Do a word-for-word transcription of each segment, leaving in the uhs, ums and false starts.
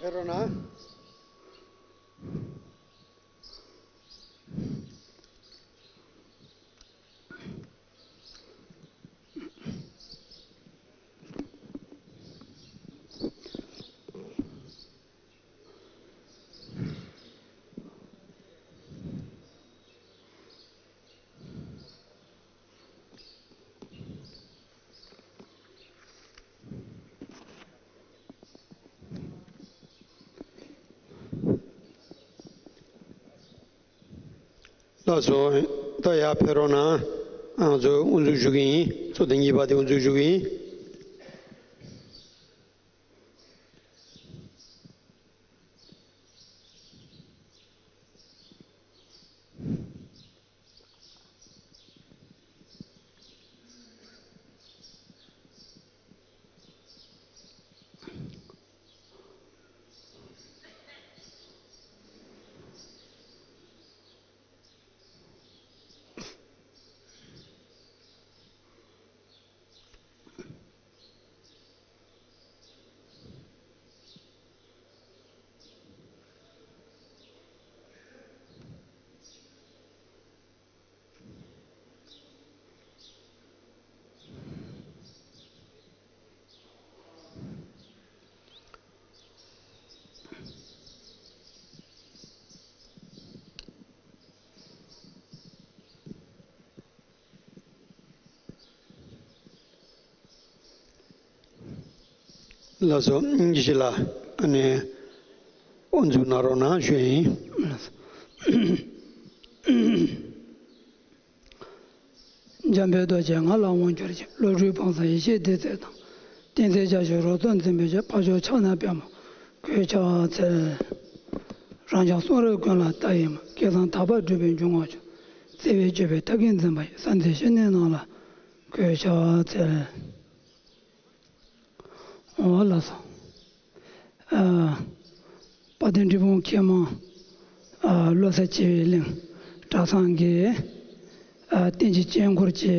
ཕེབས་རོགས་གནང་། ལགས་སོ། ད་ཡར་ཕེབས་རོགས་གནང་། ང་ཚོ་དབུ་འཛུགས་ཞུ་གི་ཡིན། ཚོགས་ཐེངས་གཉིས་པ་དེ་དབུ་འཛུགས་ཞུ་གི་ཡིན། ལགས་སོ། སྙིང་རྗེ་ཆེ་ལགས། ཨ་ནི་དབུ་འཛུགས་གནང་རོགས་གནང་ཞུ་ཡིན། འཇམ་དཔལ་རྡོ་རྗེ་ང་ལ་དབང་བསྒྱུར་ཅིག་བློ་གྲོས་ཕུན་སུམ་ཡེ་ཤེས་བདེ་ཚེ་དང་། བསྟན་འཛིན་རྒྱ་མཚོའི་རོལ་ཚོགས་འཛིན་པའི་ཕྱིར། འཕགས་མཆོག་ཕྱག་ན་པདྨོ་གུས་ཕྱག་འཚལ། རང་བྱུང་གསུང་རབ་ཀུན་ལ་ལྟ་བའི་མ། སྐལ་བཟང་དག་པ་སྒྲུབ་པའི་འཇུག་ངོགས་མཆོག་བརྩེ་བས་སྤྱོད་པའི་ཐབས་མཁས་འཛིན་པ་ཡི། གསང་མཛད་བཤེས་གཉེན་རྣམས་ལ་གུས་ཕྱག་འཚལ། འོ་ལགས་སོ། ཨ། དཔལ་ལྡན་འབྲས་སྤུངས་མཁས་མང་། ཨ། བློ་གསལ་བྱེ་བའི་གླིང་། གྲྭ་ཚང་གི། ཨ། རྟེན་གྱི་དཀྱིལ་འཁོར་གྱི་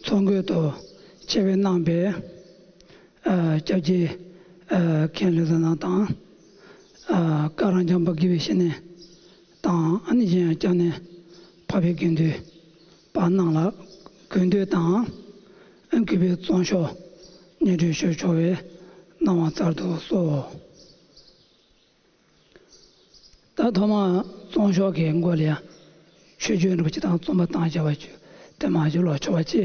ཚོགས་མགོན་དུ་ཆེད་ཕེབས་གནང་བའི། ཨ། སྐྱབས་རྗེ། ཨ། མཁན་ལྷུན་བཟང་རྣམ་དང་། ཨ། བཀའ་རམས་བྱང་པ་དགེ་བའི་བཤེས་གཉེན་དང་། ཨ་ནི་གཞན་ཡང་སྐྱབས་གནས་འཕགས་པའི་དགེ་འདུན་པ་རྣམས་ལ་གུས་འདུད་དང་། གུས་པས་བརྩོན་ཤོག་སྙན་སྒྲོན་ཞུ་ཆོག་པའི་གནང་བ་སྩལ་དུ་གསོལ། ད་ཐོག་མར་བརྩོན་ཤོག་གི་མགོ་ལ་ཡང་ཆོས་བརྒྱུད་འགྲོ་སྤྱི་དང་རྩོམ་པ་དང་བཅས་པ་བརྒྱུད་དེ་མ་བཞུགས་ལོ་ཆོག་པ་ཅི།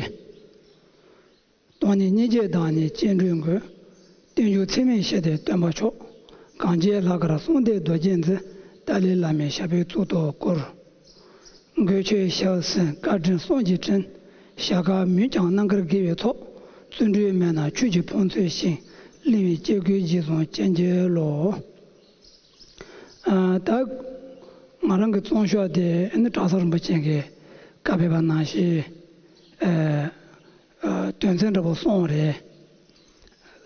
སྟོང་ཉིད་སྙིང་རྗེ་བདག་ཉིད་སྐྱེ་འགྲོའི་མགོན། བསྟན་འགྱུར་ཚད་མེད་བཤད་དེ་སྟོན་པ་མཆོག་གངས་ཅན་ལྷ་སྐལ་གསུང་ལྡན་རྡོ་རྗེ་འཛིན། ཏཱ་ལའི་བླ་མའི་ཞབས་པད་གཙུག་ཏུ་བཀུར། མགོན་ཁྱོད་ཞལ་གསུང་བཀའ་དྲིན་གསུང་གི་དྲིན། ཞལ་དཀར་མོས་ཀྱང་རྣམ་དཀར་དགེ་བའི་ཚོགས། བརྩོན་འགྲུས་མེད་ན་ཆོས་ཀྱི་ཕུང་མཚོའི་ཞིང་། བརླིང་བའི་སྐྱེ་དགུའི་རྗེས་བཟུང་སྤྱན་གྱིས་རློབས། ཨ། ད་ང་རང་གི་བརྩོན་ཤོག་དེ་ནི་གྲྭ་ཚང་རིན་པོ་ཆེ་གིས་བཀའ་ཕེབས་པ་ནང་བཞིན། ཨ། ཨ། དོན་ཚན་འདྲ་པོ་གསུམ་རེད།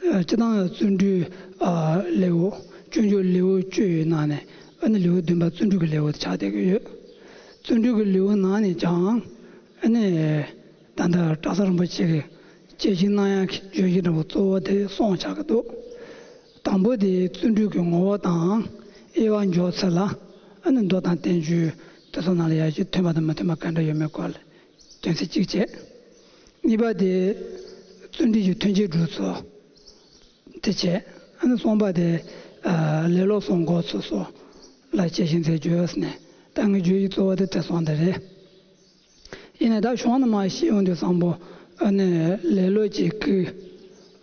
ཨ། སྤྱིར་བཏང་བརྩོན་འགྲུས། ཨ། ལེའུ། སྤྱོད་འཇུག་ལེའུ་བཅུ་ཡོད་ནང་ནས། ཨ་ནི་ལེའུ་བདུན་པ་བརྩོན་འགྲུས་ཀྱི་ལེའུ་ཆགས་བསྡད་ཀྱི་ཡོད། བརྩོན་འགྲུས་ཀྱི་ལེའུ་ནང་ནས་ཀྱང་། ཨ་ནི་ད་ལྟ་གྲྭ་ཚང་རིན་པོ་ཆེ་གིས་དཔྱད་ཞིབ་གནང་ཡག་གི་བརྗོད་གཞི་འདྲ་པོ་གཙོ་བོ་དེ་གསུམ་ཆགས་ཀྱི་འདུག་དང་པོ་དེ་བརྩོན་འགྲུས་ཀྱི་ངོ་བོ་དང་། དབྱེ་བ་འཇོག་ཚུལ་ལ། ཨ་ནི་མདོ་དང་བསྟན་བཅོས་དེ་ཚོ་ནང་ལ་ཡར་ཞུ་མཐུན་པ་དང་མི་མཐུན་པ་ག་འདྲ་ཡོད་མེད་སྐོར་ལ་དོན་ཚན་གཅིག་བྱས། གཉིས་པ་དེ་བརྩོན་འགྲུས་ཀྱི་མཐུན་རྐྱེན་སྒྲུབ་ཚུལ་དེ་བྱས། ཨ་ནི་གསུམ་པ་དེ། ཨ། ལེ་ལོ་གསུམ་འགོག་ཚུལ་སོགས་ལ་དཔྱད་ཞིབ་མཛད་རྒྱུ་ཡིན། ད་ངས་བརྗོད་གཞི་གཙོ་བོ་དེ་དེ་གསུམ་དེ་རེད། ཡིན་ནའི་ད་གཞུང་ནས་མར་བཤད་ཡོང་དུས་ཙམ་པོ། ཨ་ནི་ལེ་ལོ་གྱི་སྐུལ།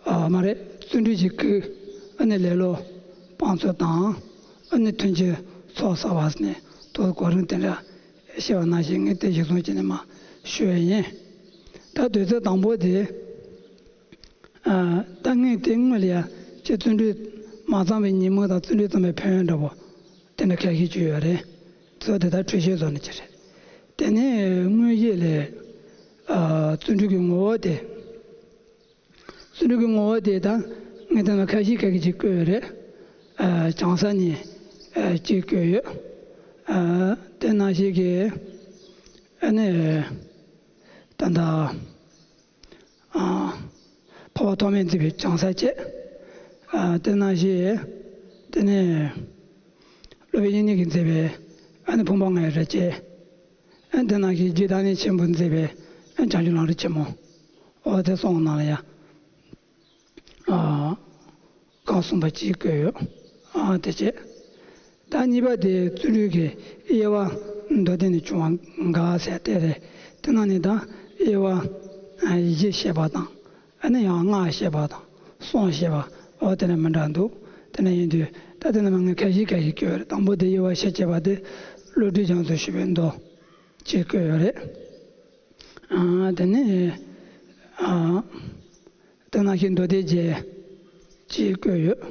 ཨ། མ་རེད། བརྩོན་འགྲུས་ཀྱི་སྐུལ། ཨ་ནི་ལེ་ལོ་སྤང་ཚུལ་དང་། ཨ་ནི་མཐུན་རྐྱེན་ཚོགས་བསགས་པ་ཟེར་ནས་དེ་གོ་རིམ་དེ་འདྲ་བཤད་པ་ནང་བཞིན་ངས་དེ་གཞིར་བཟུང་བྱས་ནས་མར་ཞུ་ཡ་ཡིན། ད་དོན་ཚན་དང་པོ་དེ། ཨ། ད་ངས་དེ་སྔོན་ལ་ཡ་ཁྱེད་བརྩོན་འགྲུས་མ་ཚང་བའི་ཉིན་མོ་དང་བརྩོན་འགྲུས་བརྩམས་པའི་ཕན་ཡོན་འདྲ་པོ་དེ་འདྲ་ཁ་ཤས་ཅིག་ཡོད་རེད། ཚོ་དེ་དག་འགྲེལ་བཤད་བཟོ་ནས་ཅི་རེད། དེ་ནས་དངོས་གཞི་ལས། ཨ། བརྩོན་འགྲུས་ཀྱི་ངོ་བོ་དེ། བརྩོན་འགྲུས་ཀྱི་ངོ་བོ་དེ་ད་ངས་ད་ལྟ་ཁ་ཤས་ཁ་ཤས་ཅིག་བཀོད་ཡོད་རེད། ཨ། བྱང་ས་ནས། ཨ། གཅིག་བཀོད་ཡོད། ཨ། དེ་ནང་བཞིན་གྱི། ཨ་ནི། ད་ལྟ། ཨ། འཕགས་པ་ཐོགས་མེད་མཛད་པའི་བྱང་ས་བཅས། ཨ། དེ་ནང་བཞིན། དེ་ནས་སློབ་དཔོན་དབྱིག་གཉེན་གྱིས་མཛད་པའི་ཨ་ནི་ཕུང་པོ་ལྔའི་རིག་བྱེད། ཨ་ནི་དེ་ནང་བཞིན་རྗེ་བདག་ཉིད་ཆེན་པོས་མཛད་པའི་ཨ་ནི་བྱང་ཆུབ་ལམ་རིམ་ཆེན་མོ། འོ་དེ་གསུམ་ནང་ལ་ཡང་ཨ་རྐང་གསུམ་པ་གཅིག་བཀོད་ཡོད། ཨ་དེ་བྱས། ད་གཉིས་པ་དེ་བརྩོན་འགྲུས་ཀྱི་དབྱེ་བ་མདོ་སྡེ་ནས་བྱུང་བ་འགའ་ཟེར་དེ་རེད། དེ་ནང་ནས་ད་དབྱེ་བ་བཞི་བཤད་པ་དང་། ཨ་ནི་ཡང་ལྔ་བཤད་པ་དང་གསུམ་བཤད་པ། འོ་དེ་ནས་མི་འདྲ་འདུག་དེ་ནས་ཡིན་དུས་ད་དེ་ནས་མ་ངས་ཁ་ཤས་ཁ་ཤས་བཀོད་རེད། དང་པོ་དེ་དབྱེ་བ་བཤད་བྱས་པ་དེ་བློ་གྲོས་རྒྱ་མཚོས་ཞུས་པའི་མདོ་ཅེས་བཀོད་ཡོད་རེད། ཨ་དེ་ནས་ཨ་དེ་ནང་བཞིན་མདོ་སྡེ་རྒྱས་ཅེས་བཀོད་ཡོད།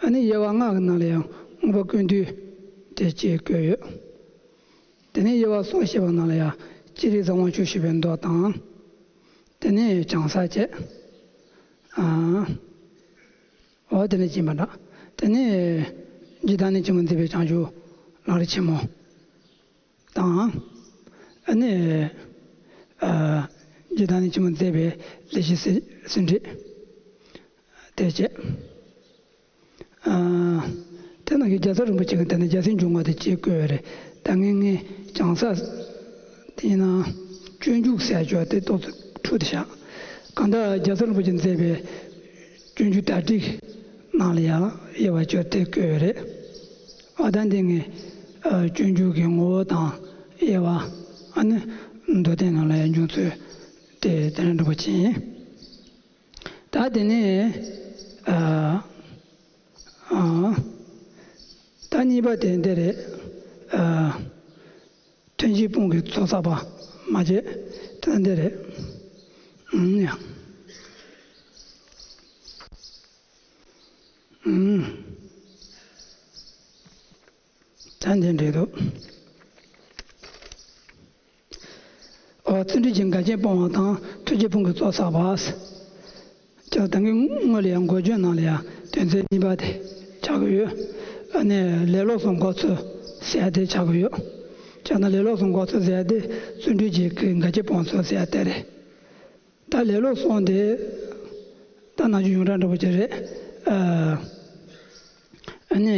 ཨ་ནི་དབྱེ་བ་ལྔ་གི་ནང་ལ་ཡང་མངོན་པ་ཀུན་བཏུས་དེ་ཅེས་བཀོད་ཡོད། དེ་ནས་དབྱེ་བ་གསུམ་བཤད་པ་ནང་ལ་ཡང་སྤྱིར་རིགས་གསུམ་དབང་ཕྱུག་ཞུས་པའི་མདོ་དང་། དེ་ནས་བྱང་ས་བཅས། ཨ་འོ་དེ་ནས་སྦྱིན་པ་འདྲ། དེ་ནས་རྗེ་བདག་ཉིད་ཆེན་པོས་མཛད་པའི་བྱང་ཆུབ་ལམ་རིམ་ཆེན་མོ་དང་། ཨ་ནི་ཨ་རྗེ་བདག་ཉིད་ཆེན་པོས་མཛད་པའི་ལེགས་བཤད་ཟིན་བྲིས་དེ་བཅས། ཨ་དེ་ནང་གི་རྒྱལ་ཚབ་རིན་པོ་ཆེ་གི་དེ་ནས་རྒྱལ་སྲས་འབྱུང་བ་དེ་ཅེས་བཀོད་ཡོད་རེད། ད་ངས་ངས་བྱང་ས་དེ་ཡིན་ན་སྤྱོད་འཇུག་ཟེར་ཡག་དེ་ཏོག་ཙམ་འཁྲུལ་ཏེ་བཞག་གང་ལྟར་རྒྱལ་ཚབ་རིན་པོ་ཆེས་མཛད་པའི་སྤྱོད་འཇུག་དར་ཊིཀ་ནང་ལ་ཡང་དབྱེ་བ་བཅུ་དེ་བཀོད་ཡོད་རེད། ཨ་ད་འདི་ངས་ཨ་སྤྱོད་འཇུག་གི་ངོ་བོ་དང་དབྱེ་བ། ཨ་ནི་མདོ་སྡེ་ནང་ལ་ཡང་འབྱུང་ཚུལ་དེ་དེ་འདྲ་འགྲོ་བ་ཅན་ཡིན། ད་དེ་ནས་ཨ་ཨ་ད་གཉིས་པ་དེ་འདི་རེད། ཨ་ཐུན་བཞིའི་དཔུང་གི་ཚོགས་བསགས་པ་མ་བྱས། ད་འདི་རེད། ཨུམ་ཡ། ཨུམ། ད་འདི་འདྲ་འདུག་ཨོ་བརྩོན་འགྲུས་ཀྱི་འགལ་རྐྱེན་སྤོང་བ་དང་ཐུན་བཞིའི་དཔུང་གི་ཚོགས་བསགས་པ། ཅག་ད་གིན་སྔོན་ལ་ཡང་འགོ་བརྗོད་ནང་ལ་ཡང་དོན་ཚན་གཉིས་པ་དེ་ཆགས་ཀྱི་ཡོད། ཨ་ནི་ལེ་ལོ་གསུམ་འགོག་ཚུལ་ཟེར་ཡག་དེ་ཆགས་ཀྱི་ཡོད། ཅག་ན་ལེ་ལོ་གསུམ་འགོག་ཚུལ་ཟེར་ཡག་དེ་བརྩོན་འགྲུས་ཀྱི་འགལ་རྐྱེན་སྤོང་ཚུལ་ཟེར་ཡག་དེ་རེད། ད་ལེ་ལོ་གསུམ་དེ་ད་ནང་ཆོས་ཡོངས་གྲགས་འདྲ་པོ་ཅིག་རེད། ཨ་ཨ་ནི་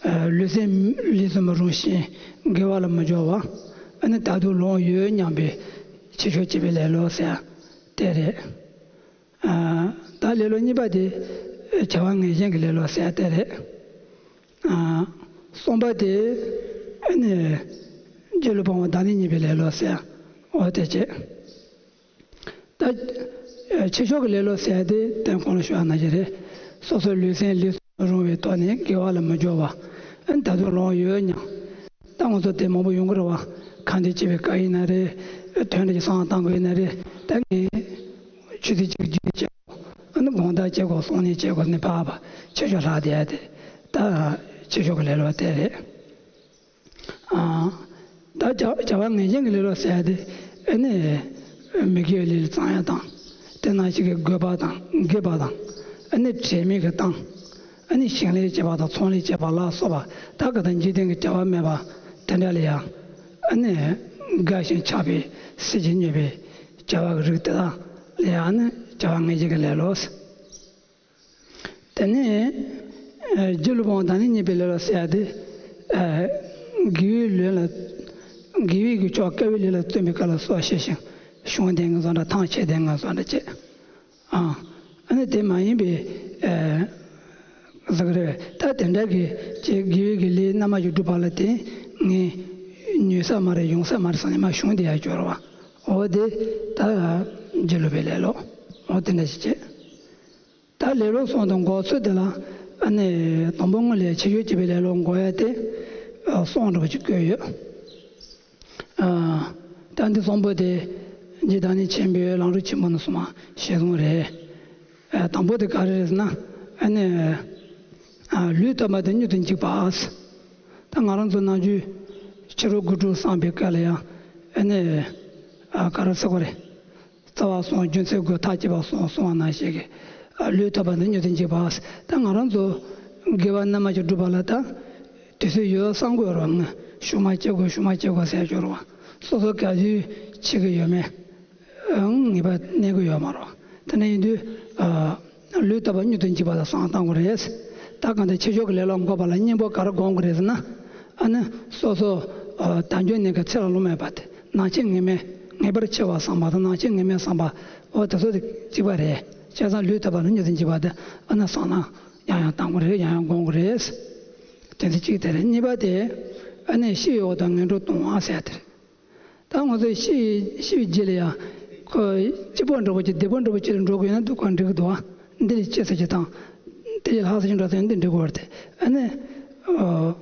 ཨ་ལུས་སེམས་ལས་སུ་མི་རུང་ཞིང་དགེ་བ་ལ་མི་སྦྱོར་བ། ཨ་ནི་ད་དུང་ལོང་ཡོད་སྙམ་པའི་ཕྱི་ཕྱོགས་སྐྱེ་བའི་ལེ་ལོ་ཟེར་དེ་རེད། ཨ་ད་ལེ་ལོ་གཉིས་པ་དེ་བྱ་བ་ངན་ཞེན་གྱི་ལེ་ལོ་ཟེར་དེ་རེད། ཨ་གསུམ་པ་དེ་ཨ་ནི་སྒྱིད་ལུག་སྤོང་བ་བདག་ཉིད་རྙེད་པའི་ལེ་ལོ་ཟེར། འོ་དེ་བྱས། ད་ཕྱི་ཕྱོགས་ཀྱི་ལེ་ལོ་ཟེར་དེ་དོན་གོང་ལ་ཞུ་བ་ནང་བཞིན་རེད། སོ་སོའི་ལུས་སེམས་ལས་སུ་རུང་བའི་ཐོག་ནས་དགེ་བ་ལ་མི་སྦྱོར་བ། ཨ་ནི་ད་དུང་ལོང་ཡོད་སྙམ། ད་ང་ཚོ་དེ་མང་པོ་ཡོང་གི་རེད་བ། ཁ་འདོན་བྱེད་པའི་སྐབས་ཡིན་ན་རེད། དོན་འདི་བསམ་བློ་བཏང་དགོས་ཡིན་ན་རེད། ད་ངས་ཆུ་ཚོད་གཅིག་རྒྱུན་བྱེད་དགོས། ཨ་ནི་དགོང་དག་བྱེད་དགོས། སང་ཉིན་བྱེད་དགོས་ནས་ཕར་ཕར་ཕྱི་ཕྱོགས་ལྷག་བསྡད་ཡ་དེ། ད་ཕྱི་ཕྱོགས་ཀྱི་ལེ་ལོ་དེ་རེད། ཨ་ད་བྱ་བྱ་བ་ངན་ཞེན་གྱི་ལེ་ལོ་ཟེར་ཡ་དེ། ཨ་ནི་མི་དགེ་བའི་ལས་ལ་བརྩོན་ཡ་དང་། དེ་ནང་བཞིན་གྱི་དགོས་པ་དང་དགེ་བ་དང་། ཨ་ནི་དྲན་མེད་ཀྱི་སྟངས། ཨ་ནི་ཞིང་ལས་བྱེད་པ་དང་ཚོང་ལས་བྱེད་པ་ལ་སོགས་པ། ད་ག་དང་འཇིག་རྟེན་གྱི་བྱ་བ་སྨྲས་པ་དེ་འདྲ་ལ་ཡང་། ཨ་ནི་དགའ་ཞིང་ཆགས་པའི་སྲིད་ཀྱི་མྱོས་པའི་བྱ་བ་གི་རིགས་དེ་དག་ལ་ཡང་ཨ་ནི་བྱ་བ་ངན་ཞེན་གྱི་ལེ་ལོ། དེ་ནས་ཨ་སྒྱིད་ལུག་སྤོང་བ་བདག་ཉིད་རྙེད་པའི་ལེ་ལོ་ཟེར་ཡ་དེ། ཨ་དགེ་བའི་ལས་ལ། དགེ་བའི་གི་ཕྱོགས་དཀའ་བའི་ལས་ལ་བརྩོན་པའི་སྐབས་ལ་སོགས་ཤེས་ཤིང་གཞུང་ལྡན་ངན་སོགས་འདྲ། ཐང་ཆད་ལྡན་ངན་སོགས་འདྲ་བྱས། ཨ་ཨ་ནི་དེ་མ་ཡིན་པའི་ཨ་ཟེར་གི་རེད། ད་དེ་འདྲ་གི་ཅིག་དགེ་བའི་གི་ལས་རྣལ་མ་ཞིག་བསྒྲུབ་པ་ལ་དེ་ངས་ཉོས་ས་མ་རེད། ཡོང་ས་མ་རེད་བསམ་ནས་མར་ཞུང་དེ་ཡར་སྐྱོར་བ། འོ་དེ་ད་སྒྱིད་ལུག་པའི་ལེ་ལོ། འོ་དེ་འདྲ་ཞིག་བྱས། ད་ལེ་ལོ་གསུམ་དང་འགོག་ཚུལ་དེ་ལ། ཨ་ནི་དང་པོ་སྔོན་ལ་ཕྱི་ཕྱོགས་སྐྱེ་བའི་ལེ་ལོ་འགོག་ཡ་དེ་ཨ་གསུམ་འདྲ་པོ་ཅིག་བཀོད་ཡོད། ཨ་ད་འདི་གསུམ་པོ་དེ་རྗེ་བདག་ཉིད་ཆེན་པོའི་ལམ་རིམ་ཆེན་མོ་ནས་གསུངས་པ་ཞལ་གསུང་རེད། ཨ་དང་པོ་དེ་ག་རེ་རེད་ཟེར་ན། ཨ་ནི་ཨ་ལུས་ཐོབ་པ་དེ་མྱུར་དུ་འཇིག་པ། ད་ང་རང་ཚོ་ནམ་རྒྱུན་ཕྱི་རོལ་དགུ་སྒྲུབ་བསམ་པའི་སྐབས་ལ་ཡང་། ཨ་ནི་ཨ་ག་རེ་ཟེར་དགོས་རེད། རྩ་བ་གསུམ་རྒྱུ་མཚན་དགུ་མཐའ་ཡས་པ་གསུམ་གསུངས་པ་ནང་བཞིན་གྱི། ཨ་ལུས་ཐོབ་པ་ནི་མྱུར་དུ་འཇིག་པ། ད་ང་རང་ཚོ་དགེ་བ་རྣལ་མ་ཞིག་སྒྲུབ་པ་ལ་ད་དུས་ཚོད་ཡོད་བསམ་དགོས་རེད་བ། ངས་ཤུགས་མ་སྐྱེ་དགོས། ཤུགས་མ་སྐྱེ་དགོས་ཟེར་སྦྱོར་བ། སོ་སོ་ག་དུས་བྱེད་ཀྱི་ཡོད་མེད་ངེས་པ་གནས་ཀྱི་ཡོད་མ་རེད་བ། དེ་འདྲ་ཡིན་དུས་ཨ་ལུས་ཐོབ་པ་མྱུར་དུ་འཇིག་པ་ལ་བསམ་བློ་བཏང་དགོས་རེད། ད་གང་ལྟར་ཆོས་ཕྱོགས་ཀྱི་ལེ་ལོ་འགོག་པ་ལ་གཉེན་པོ་ག་རེ་སྒོམ་དགོས་རེད་ཟེར་ན། ཨ་ནི་སོ་སོ་ཨ་དལ་འབྱོར་གནས་ཀྱི་ཚེ་ལ་ལོང་མེད་པ་དེ། ནང་ཆོས་ངེས་མེད་ངེས་པར་འཆི་བའི་བསམ་པ་དང་། ནང་ཆོས་ངེས་མེད་བསམ་པ་འོ་དེ་ཚོ་དེ་གཅིག་པ་རེད། བྱས་ཙང་ལུས་ཐོབ་པ་ལ་སྨྱོ་རྫུན་འཇིགས་པ་དེ་ཨ་ནི་བསམ་བློ་ཡང་ཡང་བཏང་དགོས་རེད། ཡང་ཡང་སྒོམ་དགོས་རེད། དེ་ཚོ་གཅིག་དེ་རེད། གཉིས་པ་དེ་ཨ་ནི་ཤི་བའི་འོག་ཏུ་ངན་འགྲོར་ལྟུང་བ་ཟེར་དེ་རེད། ད་ང་ཚོས་ཤི་ཤི་བའི་རྗེས་ལ་ཡང་ཁོ་སྐྱིད་པོ་འདྲ་པོ་ཅིག་བདེ་པོ་འདྲ་པོ་ཅིག་ལ་འགྲོ་དགོས་ན་འདུག་ག་འགྲིག་གི་འདུག་ཨ། འདི་ལས་སྐྱེ་ས་ཅིག་དང་། དེ་ལས་ལྷག་ས་ཅིག་འགྲོ་ས་ཡང་འདི་འགྲིག་གི་རེད་དེ། ཨ་ནི་ཨོ་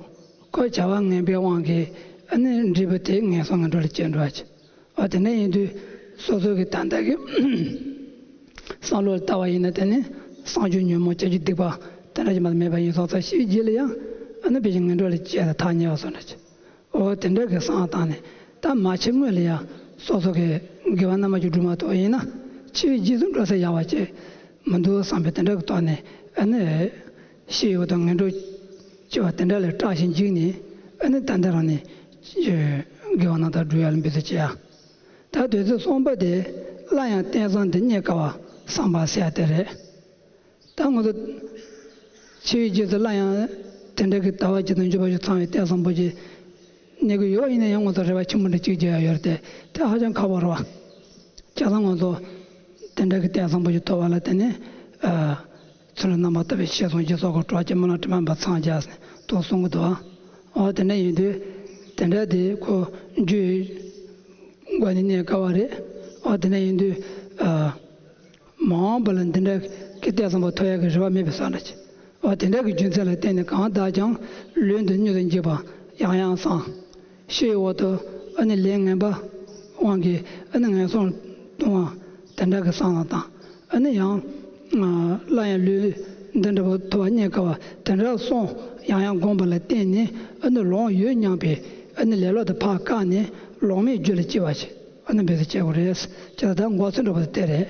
ཁོ་བྱ་བ་ངན་པའི་དབང་གིས་ཨ་ནི་འདྲིས་པ་དེ་ངན་སོང་ངན་འགྲོ་ལ་སྐྱེ་འགྲོ་བ་ཅིག་ཨོ་དེ་འདྲ་ཡིན་དུས་སོ་སོ་གི་ད་ལྟ་གི་བསམ་བློ་ལ་བལྟ་བ་ཡིན་ན། དེ་ནི་བསམ་སྤྱོད་ཉོན་མོངས་བྱ་སྤྱོད་སྡིག་པ་དེ་འདྲ་ཅིག་མ་མེད་པ་ཡིན་སོང་ཙང་། ཤི་བའི་རྗེས་ལ་ཡང་ཨ་ནི་ཕལ་ཆེར་ངན་འགྲོ་ལ་སྐྱེ་ད་ཐག་ཉེ་བ་སོང་འདྲ་ཅིག་འོ་དེ་འདྲ་གི་བསམ་བཏང་ནས། ད་མ་འཆི་སྔོན་ལ་ཡང་སོ་སོ་གི་དགེ་བ་སྣ་མང་ཅིག་བསྒྲུབས་མ་ཐུབ་པ་ཡིན་ན། འཆི་བའི་རྗེས་སུ་འགྲོ་ས་ཡག་པ་ཅིག་མི་འདུག་བསམ་པའི་དེ་འདྲ་གི་ཐོག་ནས། ཨ་ནི་ཤི་བའི་འོག་ཏུ་ངན་འགྲོར་སྐྱེ་བ་དེ་འདྲ་ལས་སྐྲག་ཅིང་འཇིགས་ནས། ཨ་ནི་ད་ལྟ་རང་ནས་དགེ་བ་རྣམ་དག་བསྒྲུབ་ཡ་ལ་འབད་རྩོལ་བྱེད་ཡ། ད་དེ་ཚོ་གསུམ་པ་དེ་སླར་ཡང་རྟེན་བཟང་དུ་རྙེད་དཀའ་བ་བསམ་པ་ཟེར་ཡ་དེ་རེད། ད་ང་ཚོ་འཆི་བའི་རྗེས་སུ་སླར་ཡང་དེ་འདྲ་གི་ལྟ་བ་ཇི་ལྟར་འཇུག་པ་ཞིག་ཚང་བའི་རྟེན་བཟང་པོ་ཅིག་རྙེད་ཀྱི་ཡོད་པ་ཡིན་ན་ཡང་། ང་ཚོ་རེ་བ་ཆེན་པོ་འདྲ་གཅིག་བརྗེ་ཡ་ཡོད་རེད་དེ། དེ་ཧ་ཅང་ཁག་པོ་རེད་བ། བྱས་ཙང་ང་ཚོ་དེ་འདྲ་གི་རྟེན་བཟང་པོ་ཞིག་ཐོབ་པ་ལ་བརྟེན་ནས། ཨ་ཚུལ་རྣམ་པར་དག་པའི་ཤེས་སོང་སྦྱིན་སོགས་ཀྱི་གྲོགས་ཀྱིས། སྨོན་ལམ་དྲི་མ་མེད་པར་འཚང་རྒྱ་ཟེར་དུ་གསུང་གི་འདུག་བ། འོ་དེ་འདྲ་ཡིན་དུས་དེ་འདྲ་དེ་ཁོ་རྒྱུའི་སྒོ་ནས་རྙེད་དཀའ་བ་རེད། འོ་དེ་འདྲ་ཡིན་དུས་ཨ། མ་འོངས་པ་ལ་འདི་འདྲ་གི་རྟེན་བཟང་པོ་ཐོབ་ཡག་གི་རེ་བ་མེད་པའི་བཟོ་འདྲ་ཅིག་འོ་དེ་འདྲ་གི་རྒྱུ་མཚན་ལ་བརྟེན་ནས། གང་བདག་ཀྱང་ལུས་འདི་སྨྱོ་རྫུན་འཇིགས་པ་ཡང་ཡང་བསམ། ཤི་བའི་འོག་ཏུ་ཨ་ནི་ལས་ངན་པ་དབང་གིས་ཨ་ནི་ངན་སོང་ལྟུང་བ་དེ་འདྲ་གི་བསམ་བློ་དང་། ཨ་ནི་ཡང་སླར་ཡང་ལུས་འདི་འདྲ་པོ་ཐོབ་པ་རྙེད་དཀའ་བ་དེ་འདྲ་སོང་ཡང་ཡང་བསྒོམས་པ་ལ་བརྟེན་ནས། ཨ་ནི་ལོང་ཡོད་སྙམ་པའི་ཨ་ནི་ལེ་ལོ་དེ་ཕར་བཀག་ནས། ལོང་མེད་རྒྱུད་ལ་སྐྱེ་བ་ཞིག་ཨ་ནི་འབད་རྩོལ་བྱེད་དགོས་རེད། ཅེས་ད་འགོག་ཚུལ་འདྲ་པོ་དེ་དེ་རེད།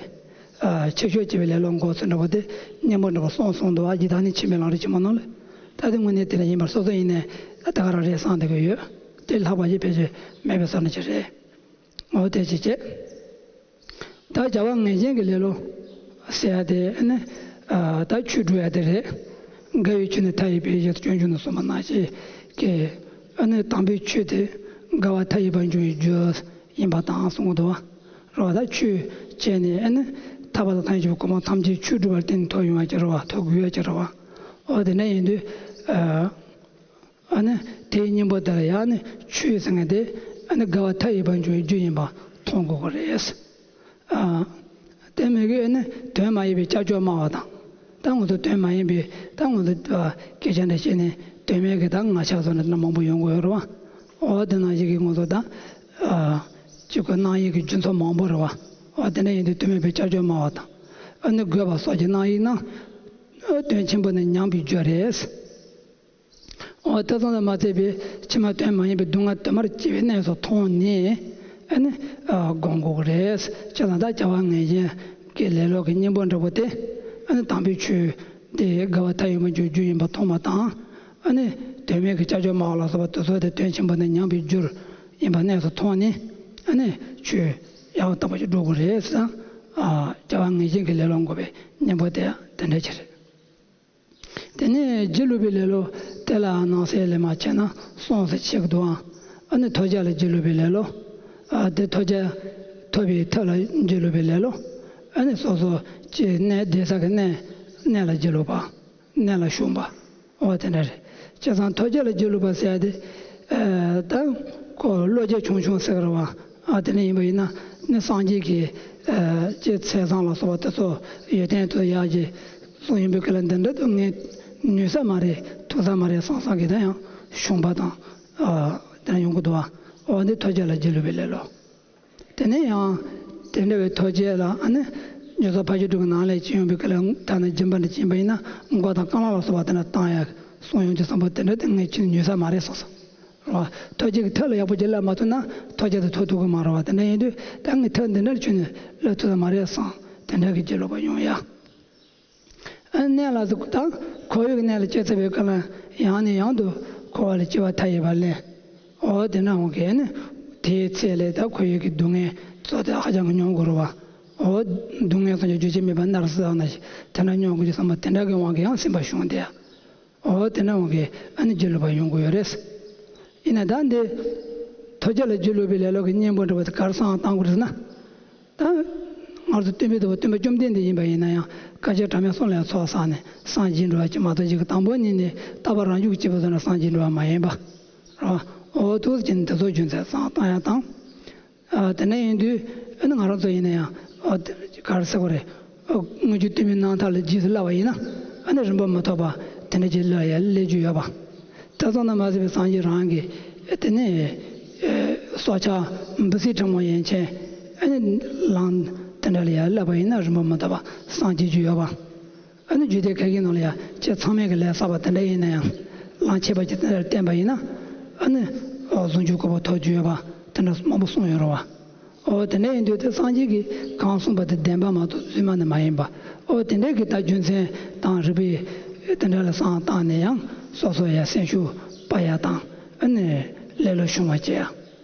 ཨ་ཆོས་ཕྱོགས་སྐྱེ་བའི་ལེ་ལོ་འགོག་ཚུལ་འདྲ་པོ་དེ་གཉེན་པོ་འདྲ་པོ་གསུམ་གསུངས་འདུག་བ། འཇིག་ལྟ་ནི་ཕྱི་མའི་ལམ་རིམ་ཆེན་མོ་ནང་ལ། ད་དེ་དངོས་གནས་དེ་འདྲ་ཡིན་པར་སོ་སོ་ཡིན་ནས་ད་ག་རང་རེད་བསམ་བསྡད་ཀྱི་ཡོད། དེ་ལྷག་པ་ཞིག་ཕལ་ཆེར་མེད་པའི་བཟོ་འདྲ་ཅིག་རེད། འོ་དེ་ཅིག་བྱས། ད་བྱ་བ་ངན་ཞེན་གྱི་ལེ་ལོ་ཟེར་ཡ་དེ་ནི། ཨ་ད་ཆོས་སྒྲུབ་ཡ་དེ་རེད། དགེ་བའི་ཆོས་ནི་མཐའ་ཡས་པའི་གཞི། སྤྱོད་འཇུག་ནི་གསུངས་པ་ནང་བཞིན་གྱི། ཨ་ནི་དམ་པའི་ཆོས་དེ་དགེ་བ་མཐའ་ཡས་པར་འབྱུང་བའི་རྒྱུ་ཡིན་པ་དང་གསུངས་འདུག་བ། རེད་བ། ད་ཆོས་བྱས་ནས་ཨ་ནི་ཐར་པ་དང་ཐམས་ཅད་མཁྱེན་པའི་གོ་འཕང་ཐམས་ཅད་ཆོས་སྒྲུབ་པར་བརྟེན་ནས་ཐོབ་ཡོང་བ་ཅིག་རེད་བ། ཐོབ་དགོས་ཡ་ཅིག་རེད་བ། འོ་དེ་འདྲ་ཡིན་དུས། ཨ། ཨ་ནི་དེའི་གཉེན་པོ་དེ་ལ་ཡང་ནི་ཆོས་ཟེར་མཁན་དེ་ཨ་ནི་དགེ་བ་མཐའ་ཡས་པར་འབྱུང་བའི་རྒྱུ་ཡིན་པ་མཐོང་དགོས་ཀྱི་རེད། ཨ། དེ་མིན་གྱི་ཨ་ནི་དོན་མ་ཡིན་པའི་ཀྱག་ཀྱོག་སྨྲ་བ་དང་། ད་ང་ཚོ་དོན་མ་ཡིན་པའི། ད་ང་ཚོ་ཨ་སྐད་ཆ་འདྲ་བཤད་ནས་དོན་མེད་ཀྱི་ད་ང་ཆ་བཟོ་ནས་མང་པོ་ཡོང་གི་ཡོད་རེད་བ། འོ་དེ་ནང་བཞིན་གྱི་ང་ཚོ་ད་ཨ་ཅིག་གི་སྣང་ཡུལ་གྱི་རྒྱུ་མཚན་མང་པོ་རེད་བ། འོ་དེ་འདྲ་ཡིན་དུས་དོན་མེད་པའི་ཀྱག་ཀྱོག་སྨྲ་བ་དང་། ཨ་ནི་རྒོད་པ་སོགས་ཀྱི་སྣང་ཡུལ་རྣམས་དོན་ཆེན་པོ་ནི་ཉམས་པའི་རྒྱུ་རེད། འོ་ད་ཙམ་དུ་མ་ཚད་པའི་ཕྱི་མ་དོན་མ་ཡིན་པའི་སྡུག་བསྔལ་དུ་མར་སྐྱེ་བའི་གནས་སུ་མཐོང་ནས་ཨ་ནི་ཨ་སྒོམ་དགོས་ཀྱི་རེད། ཅེས་དང་། ད་བྱ་བ་ངན་ཞེན་གྱི་ལེ་ལོ་གི་གཉེན་པོ་འདྲ་པོ་དེ་ཨ་ནི་དམ་པའི་ཆོས་དེ་དགེ་བ་མཐའ་ཡས་པར་འབྱུང་རྒྱུ་ཡིན་པ་མཐོང་བ་དང་། ཨ་ནི་དོན་མེད་ཀྱི་ཀྱག་ཀྱོག་སྨྲ་བ་ལ་སོགས་པ་དེ་ཚོ་དེ་དོན་ཆེན་པོ་ནི་ཉམས་པའི་རྒྱུར་ཡིན་པ་གནས་སུ་མཐོང་ནས། ཨ་ནི་ཆོས་ཡག་པོ་དག་པོ་ཞིག་སྒྲུབ་དགོས་རེད་ཟེར། ཨ་བྱ་བ་ངན་ཞེན་གྱི་ལེ་ལོ་འགོག་པའི་གཉེན་པོ་དེ་ཡང་དེ་འདྲ་ཅིག་རེད། དེ་ནས་སྒྱིད་ལུག་པའི་ལེ་ལོ་དེ་ལ་ནང་གསེས་ལས་མར་ཕྱེ་ན་གསུམ་ཟེར་ཕྱེ་གི་འདུག་ཨང་། ཨ་ནི་ཐོབ་བྱ་ལ་སྒྱིད་ལུག་པའི་ལེ་ལོ། ཨ་དེ་ཐོབ་བྱ་ཐོབ་པའི་མཐུ་ལ་སྒྱིད་ལུག་པའི་ལེ་ལོ། ཨ་ནི་སོ་སོ་ཅིག་གནས་བསྡད་ས་གི་གནས་གནས་ལ་སྒྱིད་ལུག་པ། གནས་ལ་ཞུམ་པ། འོ་དེ་འདྲ་རེད། བྱས་ཙང་ཐོབ་བྱ་ལ་སྒྱིད་ལུག་པ་ཟེར་ཡ་དེ། ཨ་ད་ཁོ་བློ་རྒྱ་ཆུང་ཆུང་ཟེར་གི་རེད་བ། ཨ་དེ་འདྲ་ཡིན་པ་ཡིན་ན་ནི་སངས་རྒྱས་ཀྱི་ཨ་ཅིག་ཚེས་བཟང་ལ་སོགས་པ་དེ་ཚོ་ཡོན་ཏན་དུ་ཡག་གི་གསུངས་ཡིན་པའི་སྐབས་ལ། འདི་འདྲ་དུ་ངས་ནུས་ས་མ་རེད། ཐུབ་ས་མ་རེད་བསམ་བསམ་གི་ད་ཡང་ཞུམ་པ་དང་། ཨ་དེ་འདྲ་ཡོང་གི་འདུག་བ། འོ་འདི་ཐོབ་བྱ་ལ་སྒྱིད་ལུག་པའི་ལེ་ལོ། དེ་ནས་ཡང་དེ་འདྲ་བའི་ཐོབ་བྱ་ལ་ཨ་ནི་རྒྱུ་ཚོགས་ཕ་ཤུལ་དྲུག་གི་ནང་ལས་ཅིག་ཡོང་བའི་སྐབས་ལ། ཐ་ན་སྦྱིན་པ་འདྲ་བྱིན་པ་ཡིན་ན་མགོ་དང་རྐང་ལག་ལ་སོགས་པ་དེ་འདྲ་བཏང་ཡག་གསུངས་ཡོང་གི་བསམ་པ་དེ་འདྲ་དེ་ངས་ཁྱོན་ནུས་ས་མ་རེད་བསམ་སོང་། རེད་བ། ཐོབ་བྱ་གི་མཐུ་ལ་ཡག་པོ་ཅིག་སླེབས་མ་ཐུབ་ན་ཐོབ་བྱ་དེ་ཐོབ་ཐུབ་ཀྱི་མ་རེད་བ། དེ་འདྲ་ཡིན་དུས་ད་ངས་མཐུ་འདི་འདྲ་ལ་ཁྱོན་ནས་སླེབས་ཐུབ་ས་མ་རེད་བསམ། དེ་འདྲ་གི་སྒྱིད་ལུག་པ་ཡོང་ཡ། ཨ་གནས་ལ་སོགས་དང་འཁོར་བའི་གནས་ལ་སྐྱེ་ཚར་བའི་སྐབས་ལ་ཡང་ནས་ཡང་དུ་འཁོར་བ་ལ་སྐྱེ་བ་མཐའ་ཡས་པ་ལེན། འོ་དེ་འདྲ་འོང་གི་ནི་དེའི་ཚེ་ལས་ད་འཁོར་བའི་གི་སྡུག་བསྔལ་ཚོ་དེ་ཧ་ཅང་གི་མྱོང་དགོས་རེད་བ། འོ་སྡུག་བསྔལ་སོགས་ཀྱི་རྒྱུ་ཅན་མེད་པ་ནར་སོན་ན་དེ་འདྲ་མྱོང་དགོས་ཀྱི་བསམ་པ་དེ་འདྲ་གི་དབང་གིས་ཡང་སེམས་པ་ཞུམ་བསྡད་ཡ། འོ་དེ་འདྲ་འོང་གི་ཨ་ནི་རྗེས་ལུས་པ་ཡོང་གི་ཡོད་རེད། ཡིན་ན་ད་འདི་ཐོལ་རྒྱལ་ལ་རྗེས་ལུས་པའི་ལེ་ལོ་གི་གཉེན་པོ་འདྲ་བ་དེ་གར་སང་བཏང་དགོས་རེད་ཟེར་ན། ད་ང་ཚོ་སྟོན་པའི་ཐུབ་པ་སྟོན་པ་བཅོམ་ལྡན་འདས་ཡིན་པ་ཡིན་ན་ཡང་བསྐལ་ཆེན་གྲངས་མེད་གསུམ་ལ་ཡང་ཚོགས་བསགས་ནས་སངས་རྒྱས་འགྲོ་བ་ཅིག་མ་གཏོགས་ཅིག་གི་དང་པོ་ཉིད་ནས་རྟག་པ་རང་བྱུང་གི་སྐྱེས་བུ་ཚོ་ལ་སངས་རྒྱས་འགྲོ་བ་མ་ཡིན་པ་རེད་བ། འོ་ཐུགས་རྗེ་ཆེ་ནས་དེ་ཚོ་རྒྱུ་མཚན་བསམ་བཏང་ཡ་དང་། ཨ་དེ་འདྲ་ཡིན་དུས་ཨ་ནི་ང་རང་ཚོ་ཡིན་ན་ཡང་ཨ་དེ་ག་རེ་ཟེར་དགོས་རེད། ཨ་དངོས་བརྒྱུད་བསྟན་པའི་རྣམ་ཐར་ལ་རྗེས་སུ་བསླབ་པ་ཡིན་ན་ཨ་ནི་རིམ་པ་མི་ཐོགས་པ་དེ་འདྲ་ཅིག་སླེབས་ཡ་སླེབས་རྒྱུ་ཡོད་པ། དེ་ཙམ་དུ་མ་ཟད་པའི་སངས་རྒྱས་རང་གིས་ཨ་དེ་ནས་ཨ་སྲོག་ཆགས་འབུ་སྲིན་ཕྲ་མོ་ཡན་ཆད་ཨ་ནི་ལམ་དེ་འདྲ་ལ་ཡ་བསླབ་པ་ཡིན་ན་རིམ་པ་མི་ཐོགས་པ་སངས་རྒྱས་རྒྱུ་ཡོད་པ། ཨ་ནི་རྒྱུད་སྡེ་ཁ་ཤས་ནང་ལ་ཡང་ཁྱེད་ཚང་མས་ཀྱི་ལས་བསགས་པ་དེ་འདྲ་ཡིན་ན་ཡང་། ལམ་ཁྱད་པར་གྱི་དེ་འདྲ་བསྟན་པ་ཡིན་ན། ཨ་ནི་ཨ་ཟུང་འཇུག་གི་གོ་འཕང་ཐོབ་རྒྱུ་ཡོད་པ་དེ་འདྲ་མང་པོ་གསུངས་ཡོད་རེད་བ། ཨོ་དེ་འདྲ་ཡིན་དུས་དེ་སངས་རྒྱས་ཀྱིས་གང་གསུངས་པ་དེ་བདེན་པ་མ་གཏོགས་རྫུན་མ་ནི་མ་ཡིན་པ། ཨོ་དེ་འདྲ་གི་ད་རྒྱུ་མཚན་དང་རིགས་པས་དེ་འདྲ་ལ་བསམ་བཏང་ནས་ཡང་སོ་སོ་ཡང་སེམས་ཤུགས་སྤར་ཡ་དང་། ཨ་ནི་ལེ་ལོ་ཤུགས་མ་བྱེད་ཡ།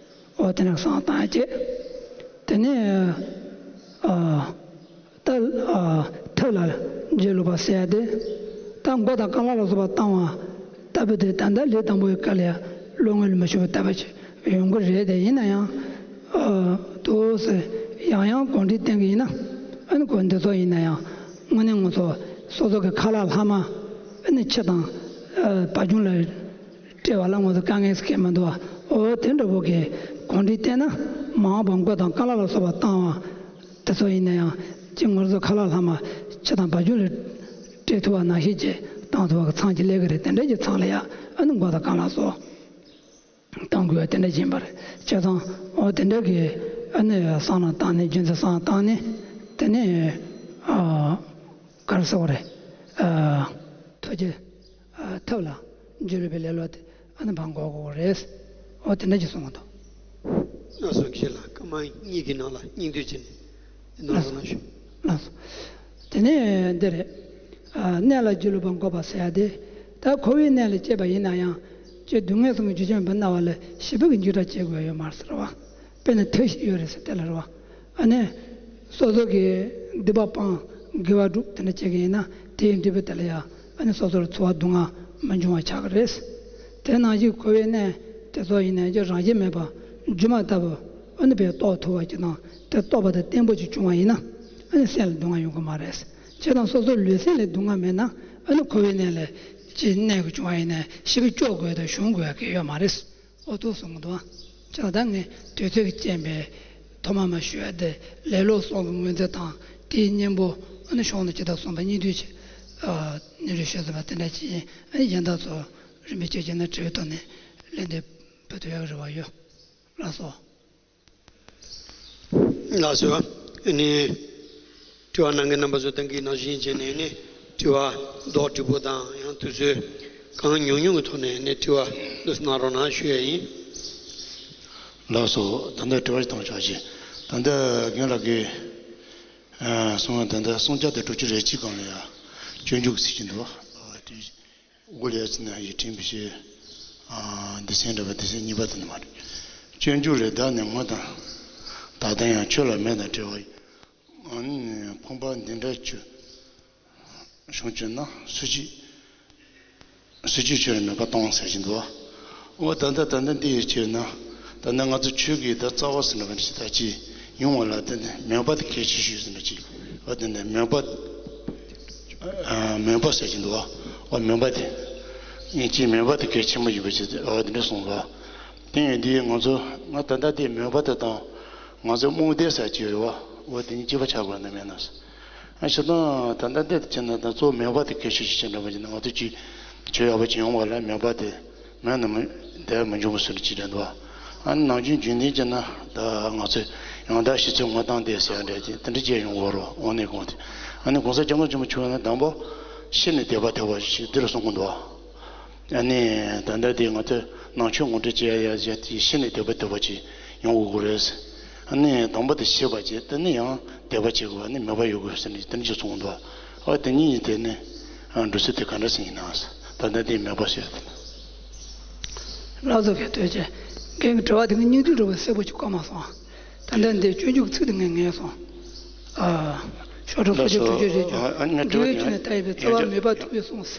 ཨོ་དེ་འདྲ་བསམ་བཏང་ཡ་བྱེད། དེ་ནས་ཨ། ད་ཨ་ཐབས་ལ་རྗེས་ལུས་པ་ཟེར་ཡ་དེ། ད་མགོ་དང་རྐང་ལག་ལ་སོགས་པ་བཏང་བ་ལྟ་བུ་དེ་ད་ལྟ་ལས་དང་པོའི་སྐབས་ལ་ཡང་བློ་ངོར་མི་ཆུད་པ་ལྟ་བུ་ཅིག་ཡོང་གི་རེད། དེ་ཡིན་ན་ཡང་ཨ་དུ་ཟེར་ཡང་ཡང་གོམས་འདྲིས་བསྟེན་གི་ཡིན་ན། ཨ་ནི་གོ་འདི་ཚོ་ཡིན་ན་ཡང་དངོས་གནས་ང་ཚོ་སོ་སོ་གི་ཁ་ལག་ལྷག་མ་ཨ་ནི་ཕྱི་དང་ཨ་བ་ཅུང་ལ་སྤྲད་པ་ལ་ང་ཚོ་དཀའ་ངལ་ཟེར་མཁན་མི་འདུག་བ། འོ་དེ་འདྲ་བོ་གི་གོམས་འདྲིས་བསྟེན་ན་མ་འོངས་པ་མགོ་དང་རྐང་ལག་ལ་སོགས་པ་བཏང་བ། དེ་ཚོ་ཡིན་ན་ཡང་ཅིག་ང་ཚོ་ཁ་ལག་ལྷག་མ་ཕྱི་དང་བ་ཅུང་ལ་སྤྲད་ཐུབ་པ་ནང་བཞིན་གྱི་བཏང་ཐུབ་པ་གི་མཚམས་ཀྱི་སླེབས་ཀྱི་རེད། དེ་འདྲ་གྱི་མཚམས་ལ་ཡང་ཨ་ནི་མགོ་དང་རྐང་ལག་སོགས་བཏང་དགོས་པ་དེ་འདྲ་ཡིན་པ་རེད། བྱས་ཙང་འོ་དེ་འདྲ་གི་ཨ་ནི་བསམ་བློ་བཏང་ནས་རྒྱུ་མཚན་བསམ་བློ་བཏང་ནས་དེ་ནས་ཨ་ག་རེ་ཟེར་དགོས་རེད། ཨ་ཐོལ་རྒྱལ་ཨ་ཐབས་ལ་འཇུག་པའི་ལེ་ལོ་དེ་ཨ་ནི་ཕར་འགོག་དགོས་རེད། འོ་དེ་འདྲ་ཅིག་གསུངས་འདུག་ལགས་སོ། ཁྱེད་ལ་སྐར་མ་གཉིས་ཀྱི་ནང་ལ་སྙིང་བསྡུས་བྱས་ནས་གནང་རོགས་གནང་ཞུ། ལགས་སོ། དེ་ནས་འདི་རེད། ཨ་གནས་ལ་སྒྱིད་ལུག་པ་འགོག་པ་ཟེར་ཡ་དེ། ད་འཁོར་བའི་གནས་ལ་སྐྱེས་པ་ཡིན་ན་ཡང་། ཅིག་སྡུག་བསྔལ་གསུམ་གྱི་རྒྱུ་ཅན་པ་སྣང་བ་ལ་ཞེ་པོ་གི་འཇིགས་སྐྲག་སྐྱེ་དགོས་ཡོད་མ་རེད་ཟེར་བ། དཔེར་ན་མཐའ་བཞི་ཡོད་རེད་ཟེར་དེ་ལ་རེད་བ། ཨ་ནི། སོ་སོ་གི་སྡིག་པ་སྤང་དགེ་བ་སྒྲུབ་དེ་འདྲ་བྱེད་ཀྱི་ཡིན་ན་དེའི་འབྲས་བུ་དེ་ལ་ཡང་ཨ་ནི་སོ་སོར་ཚོར་བ་སྡུག་བསྔལ་མི་འབྱུང་བ་ཆགས་ཀྱི་རེད། དེ་ནང་བཞིན་འཁོར་བའི་གནས་དེ་ཚོ་ཡིན་ན་ཡང་རང་བཞིན་མེད་པ་སྒྱུ་མ་ལྟ་བུ་ཨ་ནི་བས་རྟོགས་ཐུབ་པ་ཅིག་དང་དེ་རྟོགས་པ་དང་བརྟན་པོ་ཅིག་བྱུང་བ་ཡིན་ན་ཨ་ནི་སེམས་ལ་སྡུག་བསྔལ་ཡོང་གི་མ་རེད། བྱས་ཙང་སོ་སོའི་ལུས་སེམས་ལ་སྡུག་བསྔལ་མེད་ན་ཨ་ནི་འཁོར་བའི་གནས་ལ་ཅིག་གནས་དགོས་བྱུང་བ་ཡིན་ན་ཞེ་པོ་སྐྱོ་དགོས་དང་ཞུམ་དགོས་ཀྱི་ཡོད་མ་རེད། ཨོ་ཐུགས་སུ་མི་འདུག་ཨ། ཅག་ད་ངས་དུས་ཚོད་ཀྱི་རྐྱེན་པས་ཐོག་མ་མ་ཞུ་ཡ་དེ་ལེ་ལོ་གསུམ་གྱི་ངོས་འཛིན་དང་དེའི་གཉེན་པོ་ཨ་ནི་ཤོང་ནས་ཇི་ལྟར་གསུངས་པ་སྙིང་བསྡུས་ཀྱི་ཨ་སྙན་སྒྲོན་ཞུས་ཟིན་པ་དེ་འདྲ་ཅིག་ཡིན། ཨ་ནི་གཞན་དག་ཚོ་རིམ་པས་བྱས་བྱས་ནས་དྲི་བའི་ཐོག་ནས་ལན་འདེབས་ཕུལ་ཐུབ་ཡག་གི་རེ་བ་ཡོད། ལགས་སོ། ལགས་སོ། ཨ་ནི། དྲི་བ་གནང་མཁན་རྣམ་པ་ཚོ་ཏན་ཏན་ནང་བཞིན་བྱས་ནས་ནི་དྲི་བ་རྡོག་རྡོག་པོ་དང་ཡང་དུས་ཚོད་གང་ཉུང་ཉུང་གི་ཐོག་ནས་ནི་དྲི་བ་འདུག་གནང་རོགས་གནང་ཞུ་ཡ་ཡིན། ལགས་སོ། ད་ལྟ་དྲི་བ་ཞིག་བཏང་ཆོག་ཅིག་ད་ལྟ་རྒན་ལགས་ཀྱིས་གསུངས་པ་ད་ལྟ་སུམ་བརྒྱ་དང་དྲུག་ཅུ་རེ་གཅིག་སྒང་ལ་ཡ་སྤྱོད་འཇུག་ཟེར་གྱི་འདུག་འོ་ལས་ཚེ་ན་ཡི་དྲན་པའི་ཕྱིར། སྡེ་ཚན་འདྲ་བ་སྡེ་ཚན་གཉིས་པ་དེ་ནི་མ་རེད། སྤྱོད་འཇུག་རེ་བདག་ནི་ངོ་དང་། བདག་དང་ཡང་ཆོས་ལ་མེད་དང་བྲལ་བ་ཡི། ཕོངས་པ་འདི་འདྲ་ཆོས་བྱུང་བྱུང་ན་སུ་གཅིག་སུ་གཅིག་ཆོས་ལ་མོས་པ་གཏོང་ཟེར་གྱིན་འདུག་འོ་ད་ལྟ་ད་ལྟ་འདི་ཡི་ཕྱིར་ན་ད་ནི་ང་ཚོ་ཆོས་ཀྱི་ད་རྩ་བ་ཟེར་ན་བ་ནི་ཅི་ད་ཅི་ཡོང་བ་ལ་དེ་ནི་མོས་པ་དེ་གལ་ཆེ་ཤོས་ཟེར་ན་ཅི་འོ་དེ་ནི་མོས་པ། མོས་པ་ཟེར་གྱིན་འདུག་འོ་མོས་པ་དེ། ཡིན་གྱི་མོས་པ་དེ་གལ་ཆེན་པོ་ཡིན་པ་ཞིག་འོ་དེ་འདྲ་གསུངས་པ། དེ་ཡིན་དུས་ང་ཚོ་ང་ད་ལྟ་དེ་མོས་པ་དེ་དང་ང་ཚོ་རྨོངས་དད་ཟེར་གྱི་ཡོད་རེད་བ། འོ་དེ་གཉིས་གཅིག་པ་ཆགས་དགོས་ན་མེད་ན། ཨ་ཞེ་སྡང་ད་ལྟ་འདི་ཅི་ན་ད་གཙོ་བོ་མོས་པ་དེ་གལ་ཆེ་ཤོས་ཅིག་འདྲ་པོ་ཅིག་ནི་ང་ཚོ་ཅིག་ཆོས་ཡག་པོ་ཅིག་ཡོང་བ་ལ་མོས་པ་དེ་མེད་ན་མི་བསྡད་མི་འཇུག་པ་སུ་ནི་ཅིག་རེད་འདུག་ཨ་ནི་ནམ་རྒྱུན་རྒྱུན་ལྡན་ཅིག་ན་ད་ང་ཚོས་ཡང་དག་ཤེས་ཚོལ་ངོ་བསྟན་ཏེ་ཟེར་ཡ་འདྲ་ཅིག་དེ་འདྲ་ཅིག་ཡོང་གི་ཡོད་རེད། འོ་ནི་དགོངས་ཏེ་ཨ་ནི་གོང་ས་སྐྱབས་མགོན་ཆེན་པོ་མཆོག་ནི་དང་པོ་ཤི་ནས་དད་པ་ཐོབ་པ་ཞིག་འདི་ལ་གསུང་གི་འདུག་ཨ་ནི་ད་ལྟ་དེ་ང་ཚོས་ནང་ཆོས་ངོ་སྤྲོད་བྱེད་ཡ་ཡ་བྱས་ཏེ་ཤི་ནས་དད་པ་ཐོབ་པ་ཅིག་ཡོང་དགོས་ཀྱི་རེད། ཨ་ནི་དང་པོ་དེ་ཤེས་པ་བྱས་དེ་ནི་ཡང་དད་པ་བྱེད་དགོས་པ་ནི་མོས་པ་ཡོད་དགོས་ཟེར་ནས་དེ་འདྲ་ཅིག་གསུངས་འདུག་འོ་དེ་གཉིས་ཡིན་དེ་ནི་འགྲོ་ཚུལ་དེ་ག་འདྲ་ཞིག་ཡིན་ན། ད་ལྟ་དེ་མོས་པ་ཟེར་དེ། ལགས་སོ། གལ་ཐོས་ཅན། རྒན་གྱི་དྲི་བ་དེ་གི་སྙིང་བསྡུས་འདྲ་བོ་གསལ་པོ་ཅིག་གོ་མ་སོང་། ད་ལྟ་འདི་སྤྱོད་འཇུག་གི་ཚིག་དེ་ངས་ངེས་སོང་། ཨ། ཤོག་གྲངས་སོ་བརྒྱད་དྲུག་ཅུ་རེ་བཅུ། འགྲོ་བའི་ཆོས་ནི་མཐའ་ཡས་པའི་རྩ་བ་མོས་པ་ཐུག་པས་གསུངས།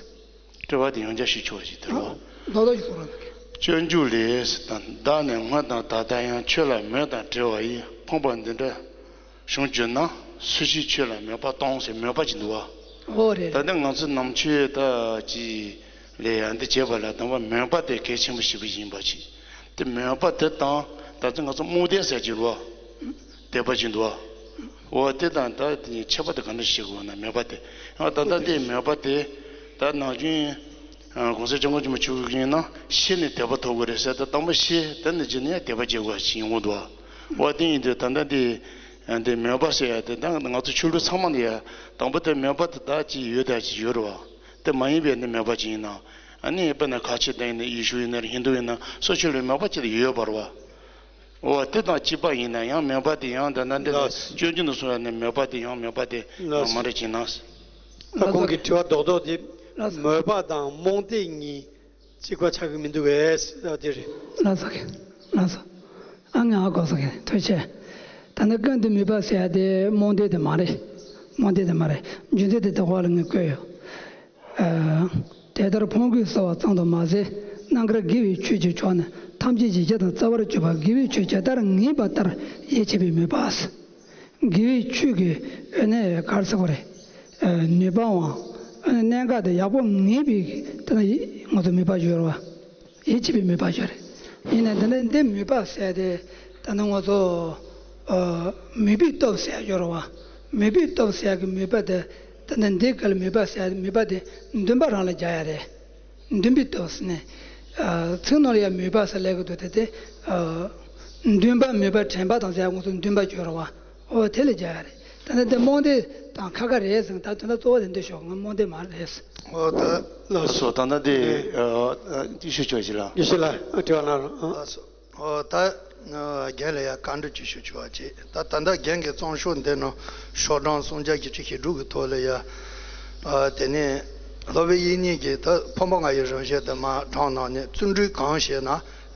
དྲི་བ་དེ་ཡང་བསྐྱར་ཞུ་ཆོག་ཅིག་དེ་རོ། རྡོག་རྡོག་ཅིག་གསུང་རོགས་གནང་། སྤྱོད་འཇུག་ལས་དང་བདག་ནི་སྔོན་དང་ད་ལྟ་ཡང་ཆོས་ལ་མོས་དང་བྲལ་བ་ཡི་ཕོངས་པ་འདི་འདྲ་བྱུང་གྱུར་ན་སུ་ཞིག་ཆོས་ལ་མོས་པ་གཏོང་ཟེར་མོས་པ་ཅིག་འདུག་བ། ཨོ་རེད། ད་ལྟ་ང་ཚོ་ནམ་ཆོས་ད་ཅི་ལས་ཡང་འདི་བྱེད་པ་ལ་དང་པོ་མོས་པ་དེ་གལ་ཆེན་པོ་ཞིག་ཡིན་པ་ཅིག་དེ་མོས་པ་དེ་དང་ད་ལྟ་ང་ཚོ་རྨོངས་དད་ཟེར་གྱི་རོ། དད་པ་ཅིག་འདུག་བ། འོ་དེ་དང་ད་དེ་ཁྱད་པར་དེ་ག་འདྲ་ཞིག་དགོས་ན་མོས་པ་དེ། ཡང་ད་ལྟ་དེ་མོས་པ་དེ་ད་ནམ་རྒྱུན་༸གོང་ས་༸སྐྱབས་མགོན་ཆེན་པོ་མཆོག་གིས་ཡིན་ན་ཤེས་ནས་དད་པ་ཐོབ་དགོས་རེད་ཟེར་ད་དང་པོ་ཤེས་དེ་ནས་རྗེས་ནས་དད་པ་བྱེད་དགོས་ཞིག་ཡོང་གི་འདུག་བ། འོ་དེ་ཡིན་དུས་ད་ལྟ་དེ་དེ་མོས་པ་ཟེར་ཡ་དེ་ད་ང་ཚོ་ཆོས་ལུགས་ཚང་མ་ལ་ཡ་དང་པོ་དེ་མོས་པ་དེ་ད་ཅིག་ཡོད་ད་ཅིག་ཡོད་རེད་བ། དེ་མ་ཡིན་པའི་ནི་མོས་པ་ཅིག་ཡིན་ན། ཨ་ནི་དཔེར་ན་ཁ་ཆེ་དང་ཡིན་ན་ཡེ་ཤུ་ཡིན་ན་རེད། ཧིན་དུ་ཡིན་ན་སོ་སོ་ལ་མོས་པ་ཅིག་ཡོད་པ་རེད་བ། འོ་དེ་དང་གཅིག་པ་ཡིན་ན་ཡང་མོས་པ་དེ་ཡང་ད་ལྟ་འདི་ལགས། སྤྱོད་འཇུག་ནས་གསུངས་ཡ་ནི་མོས་པ་དེ་ཡང་མོས་པ་དེ་ལགས། མ་རེད་ཅེ་ན། ད་ཁོང་གི་དྲི་བ་རྡོག་རྡོག་དེ་ལགས། མོས་པ་དང་རྨོངས་དད་གཉིས་གཅིག་པ་ཆགས་ཀྱི་མི་འདུག་གས་ཟེར་བ་དེ་རེད། ལགས་སོ། ལགས་སོ། ཨ་ང་ཧ་གོ་སོང་གི་ཐུགས་རྗེ་ཆེ། ད་ནི་ཀུན་ཏུ་མོས་པ་ཟེར་ཡ་དེ་རྨོངས་དད་དེ་མ་རེད། རྨོངས་དད་དེ་མ་རེད། རྒྱུ་མཚན་དེ་དེ་འོག་ལ་ངས་བཀོད་ཡོད། ཨ། དེ་ལྟར་ཕོངས་གུས་གསོལ་བ་ཙམ་དུ་མ་ཟད། རྣམ་དཀར་དགེ་བའི་ཆོས་ཀྱི་མཆོག་ནི་ཐམས་ཅད་ཀྱི་གཞི་དང་རྩ་བར་གྱུར་པ་དགེ་བའི་ཆོས་ཇི་ལྟར་ངེས་པ་ལྟར་ཡིད་ཆེས་པའི་མོས་པ། དགེ་བའི་ཆོས་ཀྱི་ཨ་ནི་ག་རེ་ཟེར་དགོས་རེད། ཨ། ནུས་པའམ་ཨ་ནི་གནད་འགག་དེ་ཡག་པོ་ངེས་པའི་དེ་ལ་ང་ཚོ་མོས་པ་ཡོད་རེད་བ། ཡིད་ཆེས་པའི་མོས་པ་ཡོད་རེད། ཡིན་ནའི་འདི་ནི་འདི་མོས་པ་ཟེར་ཏེ་ད་ནི་ང་ཚོ་ཨ་མོས་པའི་སྟོབས་ཟེར་ཡ་ཡོད་རེད་བ། མོས་པའི་སྟོབས་ཟེར་ཡ་གི་མོས་པ་དེ་ད་ནི་འདི་ག་ལ་མོས་པ་ཟེར་ཡ་མོས་པ་དེ་འདུན་པ་རང་ལ་རྒྱག་ཡ་རེད། འདུན་པའི་སྟོབས་ཟེར་ནས་ཨ་ཚིག་ནང་ལ་ཡ་མོས་པ་ཟེར་ལབ་གི་འདུག་དེ་དེ་ཨ་འདུན་པ་མོས་པ་དྲན་པ་དང་ཟེར་ཡ་ང་ཚོ་འདུན་པ་ཡོད་རེད་བ། ཨོ་དེ་ལ་རྒྱག་ཡ་རེད། ད་ནི་དེ་རྨོངས་དད་དང་ཁ་ཁ་རེད་ཟེར། ད་དོན་དག་གཙོ་བོ་དེ་འདི་ཞོག་ང་རྨོངས་དད་མ་རེད་ཟེར། ཨོ་ད་ལགས་སོ། ད་ལྟ་དེ་ཨ་ཨ་ཡེ་ཤེས་ཆོས་ཀྱི་ལ། ཡེ་ཤེས་ལ་དྲི་བ་གནང་རོགས། ཨ། ལགས་སོ། ཨོ་ད་ཨ་རྒན་ལ་ཡ་བཀའ་འདྲི་ཅིག་ཞུ་ཆོག་པ་ཅིག་ད་ད་ལྟ་རྒན་གྱི་རྩོམ་ཤོག་འདི་ནང་ཤོག་གྲངས་སུམ་བརྒྱ་བཞི་བཅུ་ཞེ་དྲུག་གི་ཐོག་ལ་ཡ། ཨ་དེ་ནས་སློབ་དཔོན་དབྱིག་གཉེན་གྱིས་ད་ཕུང་པོ་ལྔ་ཡི་རང་བཞིན་དེ་མར་དྲངས་གནང་ནས། བརྩོན་འགྲུས་གང་བྱས་ན་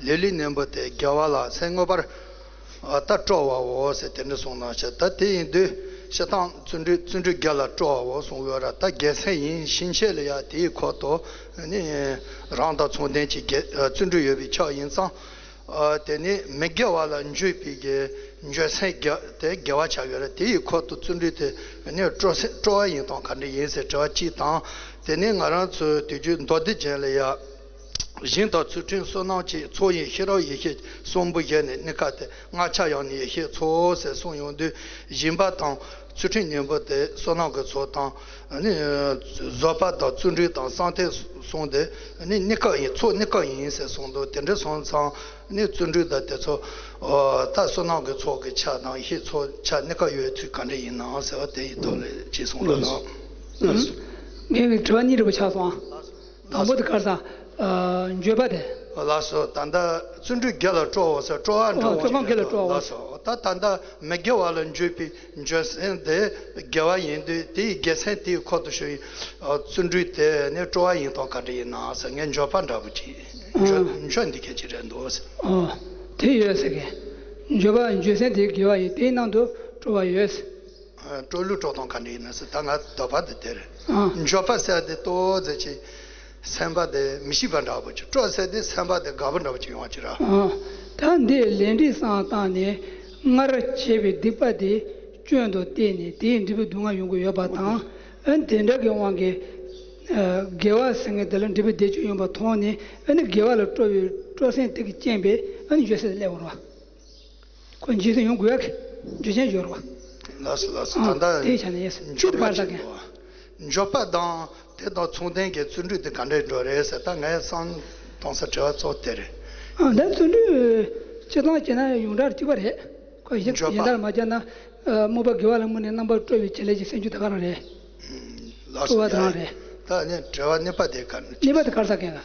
ལེ་ལོའི་གཉེན་པོ་དེ་དགེ་བ་ལ་སེམས་མངོན་པར་ཨ་ད་སྤྲོ་བའོ་ཟེར་དེ་འདྲ་གསུངས་གནང་ཤག་ད་དེ་ཡིན་དུས་སྤྱིར་བཏང་བརྩོན་འགྲུས་བརྩོན་འགྲུས་དགེ་ལ་སྤྲོ་བའོ་གསུངས་ཡོད་ར། ད་དགེ་མཚན་ཡིན་ཕྱིན་ཆད་ལ་ཡ་དེའི་ཁོག་ཏུ་ནི་རང་དང་མཚུངས་ལྡན་གྱི་དགེ་ཨ་བརྩོན་འགྲུས་ཡོད་པའི་ཆ་ཡིན་ཙང་། ཨ་དེ་ནི་མི་དགེ་བ་ལ་འཇུག་པའི་གི་འཇུག་སེམས་དགེ་དེ་དགེ་བ་ཆགས་ཡོད་ར། དེ་ཡི་ཁོག་ཏུ་བརྩོན་འགྲུས་དེ་ནི་སྤྲོ་སེམས་སྤྲོ་བ་ཡིན་སྟངས་ག་འདྲ་ཡིན་ཟེར་དྲི་བ་གཅིག་དང་། དེ་ནི་ང་རང་ཚོའི་དུས་རྒྱུན་མདོ་སྡེ་རྒྱན་ལ་ཡ། ཞིང་དང་ཚུལ་ཁྲིམས་བསོད་ནམས་ཀྱི་ཚོགས་ཡིན་ཤེས་རབ་ཡེ་ཤེས་གསུམ་པོ་བཞི་ནི་གཉིས་ཀ་སྟེ། ལྔ་ཆར་ཡང་ནི་ཡེ་ཤེས་ཚོགས་ཟེར་གསུངས་ཡོང་དུས། སྦྱིན་པ་དང་ཚུལ་ཁྲིམས་གཉིས་པོ་དེ་བསོད་ནམས་ཀྱི་ཚོགས་དང་། ནི་བཟོད་པ་དང་བརྩོན་འགྲུས་དང་བསམ་གཏན་གསུམ་དེ་ནི་གཉིས་ཀ་ཡིན། ཚོགས་གཉིས་ཀ་ཡིན་ཟེར་གསུངས་འདུག་དེ་འདྲ་སོང་ཙང་ནི་བརྩོན་འགྲུས་དང་དེ་ཚོ་ད་བསོད་ནམས་ཀྱི་ཚོགས་ཀྱི་ཆ་དང་ཡེ་ཤེས་ཚོགས་ཆ་གཉིས་ཀ་ཡོད་ཚུལ་ག་འདྲ་ཡིན་ནའང་ཟེར་བ་དེ་ཡི་ཐོག་ལ་ཅིག་གསུངས་ལ་ལགས། ངས་དྲི་བ་གཉིས་རེ་བ་ཆགས་སོང་། དང་པོ་དེ་ག་རེ་ཟེར། ཨ། འགྱོད་པ་དེ། ལགས་སོ། ད་ལྟ་བརྩོན་འགྲུས་དགེ་ལ་སྤྲོ་བ་ཟེར་སྤྲོ་བ་འདྲ་བོ་ཞིག་རེད། བརྩོན་འགྲུས་དགེ་ལ་སྤྲོ་བ། ལགས་སོ། ད་ད་ལྟ་མི་དགེ་བ་ལ་འཇུག་པའི་འཇུག་སེམས་དེ་དགེ་བ་ཡིན་དུས། དེའི་དགེ་མཚན་དེའི་ཁོག་ཏུ་ཞུགས་པའི་བརྩོན་འགྲུས་དེ་ནི་སྤྲོ་བ་ཡིན་སྟངས་ག་འདྲ་ཡིན་ན་ཟེར། ངས་འགྱོད་པ་འདྲ་བོ་ཅིག་འགྱོད་འགྱོད་འདི་སྐད་ཅིག་རེད་འདུག་ཟེར། ཨོ། དེ་ཡོད་ཟེར་གི། འགྱོད་པ་འཇུག་སེམས་དེ་དགེ་བ་ཡིན། དེའི་ནང་དུ་སྤྲོ་བ་ཡོད་ཟེར། སྤྲོ་ལུགས་སྤྲོ་སྟངས་ག་འདྲ་ཡིན་ན་ཟེར། ད་ང་འདོད་པ་འདི་དེ་རེད། ཨ། འགྱོད་པ་ཟེར་དེ་ཏོག་ཙམ་ཅིག་སེམས་པ་དེ་མི་སྐྱིད་པ་འདྲ་པོ་ཅིག་སྤྲོ་ཟེར་དེ་སེམས་པ་དེ་དགའ་པོ་འདྲ་པོ་ཅིག་ཡོང་བ་ཅིག་ར། ཨ། ད་འདི་ལས་འབྲས་བསམ་བཏང་ནས་སྔར་བྱས་པའི་སྡིག་པ་དེ་སྐྱོན་དུ་བལྟས་ནས་དེའི་འབྲས་བུ་སྡུག་བསྔལ་ཡོང་གི་ཡོད་པ་དང་། ཨ་ནི་དེ་འདྲ་གི་དབང་གིས་ཨ་དགེ་བ་ཟེར་མཁན་དེ་ལ་འབྲས་བུ་བདེ་སྐྱོ་ཡོང་པ་མཐོང་ནས། ཨ་ནི་དགེ་བ་ལ་སྤྲོ་བའི་སྤྲོ་སེམས་དེ་གི་རྐྱེན་པས་ཨ་ནི་འགྱོད་སེམས་སླེབས་པ་རེད་བ། ཁོ་འཇིག་རྟེན་ཡོང་དགོས་ཡག་གི་རྒྱུ་རྐྱེན་ཡོད་རེད་བ། ལགས་སོ་ལགས་སོ། ཨ། ད་ལྟ་དེའི་ཆ་ནས་ཡིན་ཟེར། འགྱོད་པ་ཟེར་མཁན། འགྱོད་པ་དང་དེ་དང་མཚུངས་ལྡན་གྱི་བརྩོན་འགྲུས་དེ་ག་འདྲས་འགྲོ་རེད་ཟེར། ད་ངས་བསམ་གཏོང་ས་དྲི་བ་གཙོ་བོ་དེ་རེད། ཨ། ད་བརྩོན་འགྲུས་སྤྱིར་བཏང་བྱས་ན་ཡོངས་གྲགས་གཅིག་པ་རེད། ཁོ་གཞི་འགྱོད་པ། ཡིན་ད་མ་བྱས་ན་ཨ་སྨོན་པ་དགེ་བ་ལ་བསྔོས་ནས་རྣམ་པར་སྤྲོ་བའི་བྱེད་ལས་ཀྱི་སེམས་རྒྱུད་ད་ག་རང་རེད། ལགས་སོ། སྤྲོ་བ་དེ་རང་རེད། ད་ནི་དྲི་བ་གཉིས་པ་དེ་ག་རེ། གཉིས་པ་དེ་ག་རེ་ཟེར་མཁན་ལ།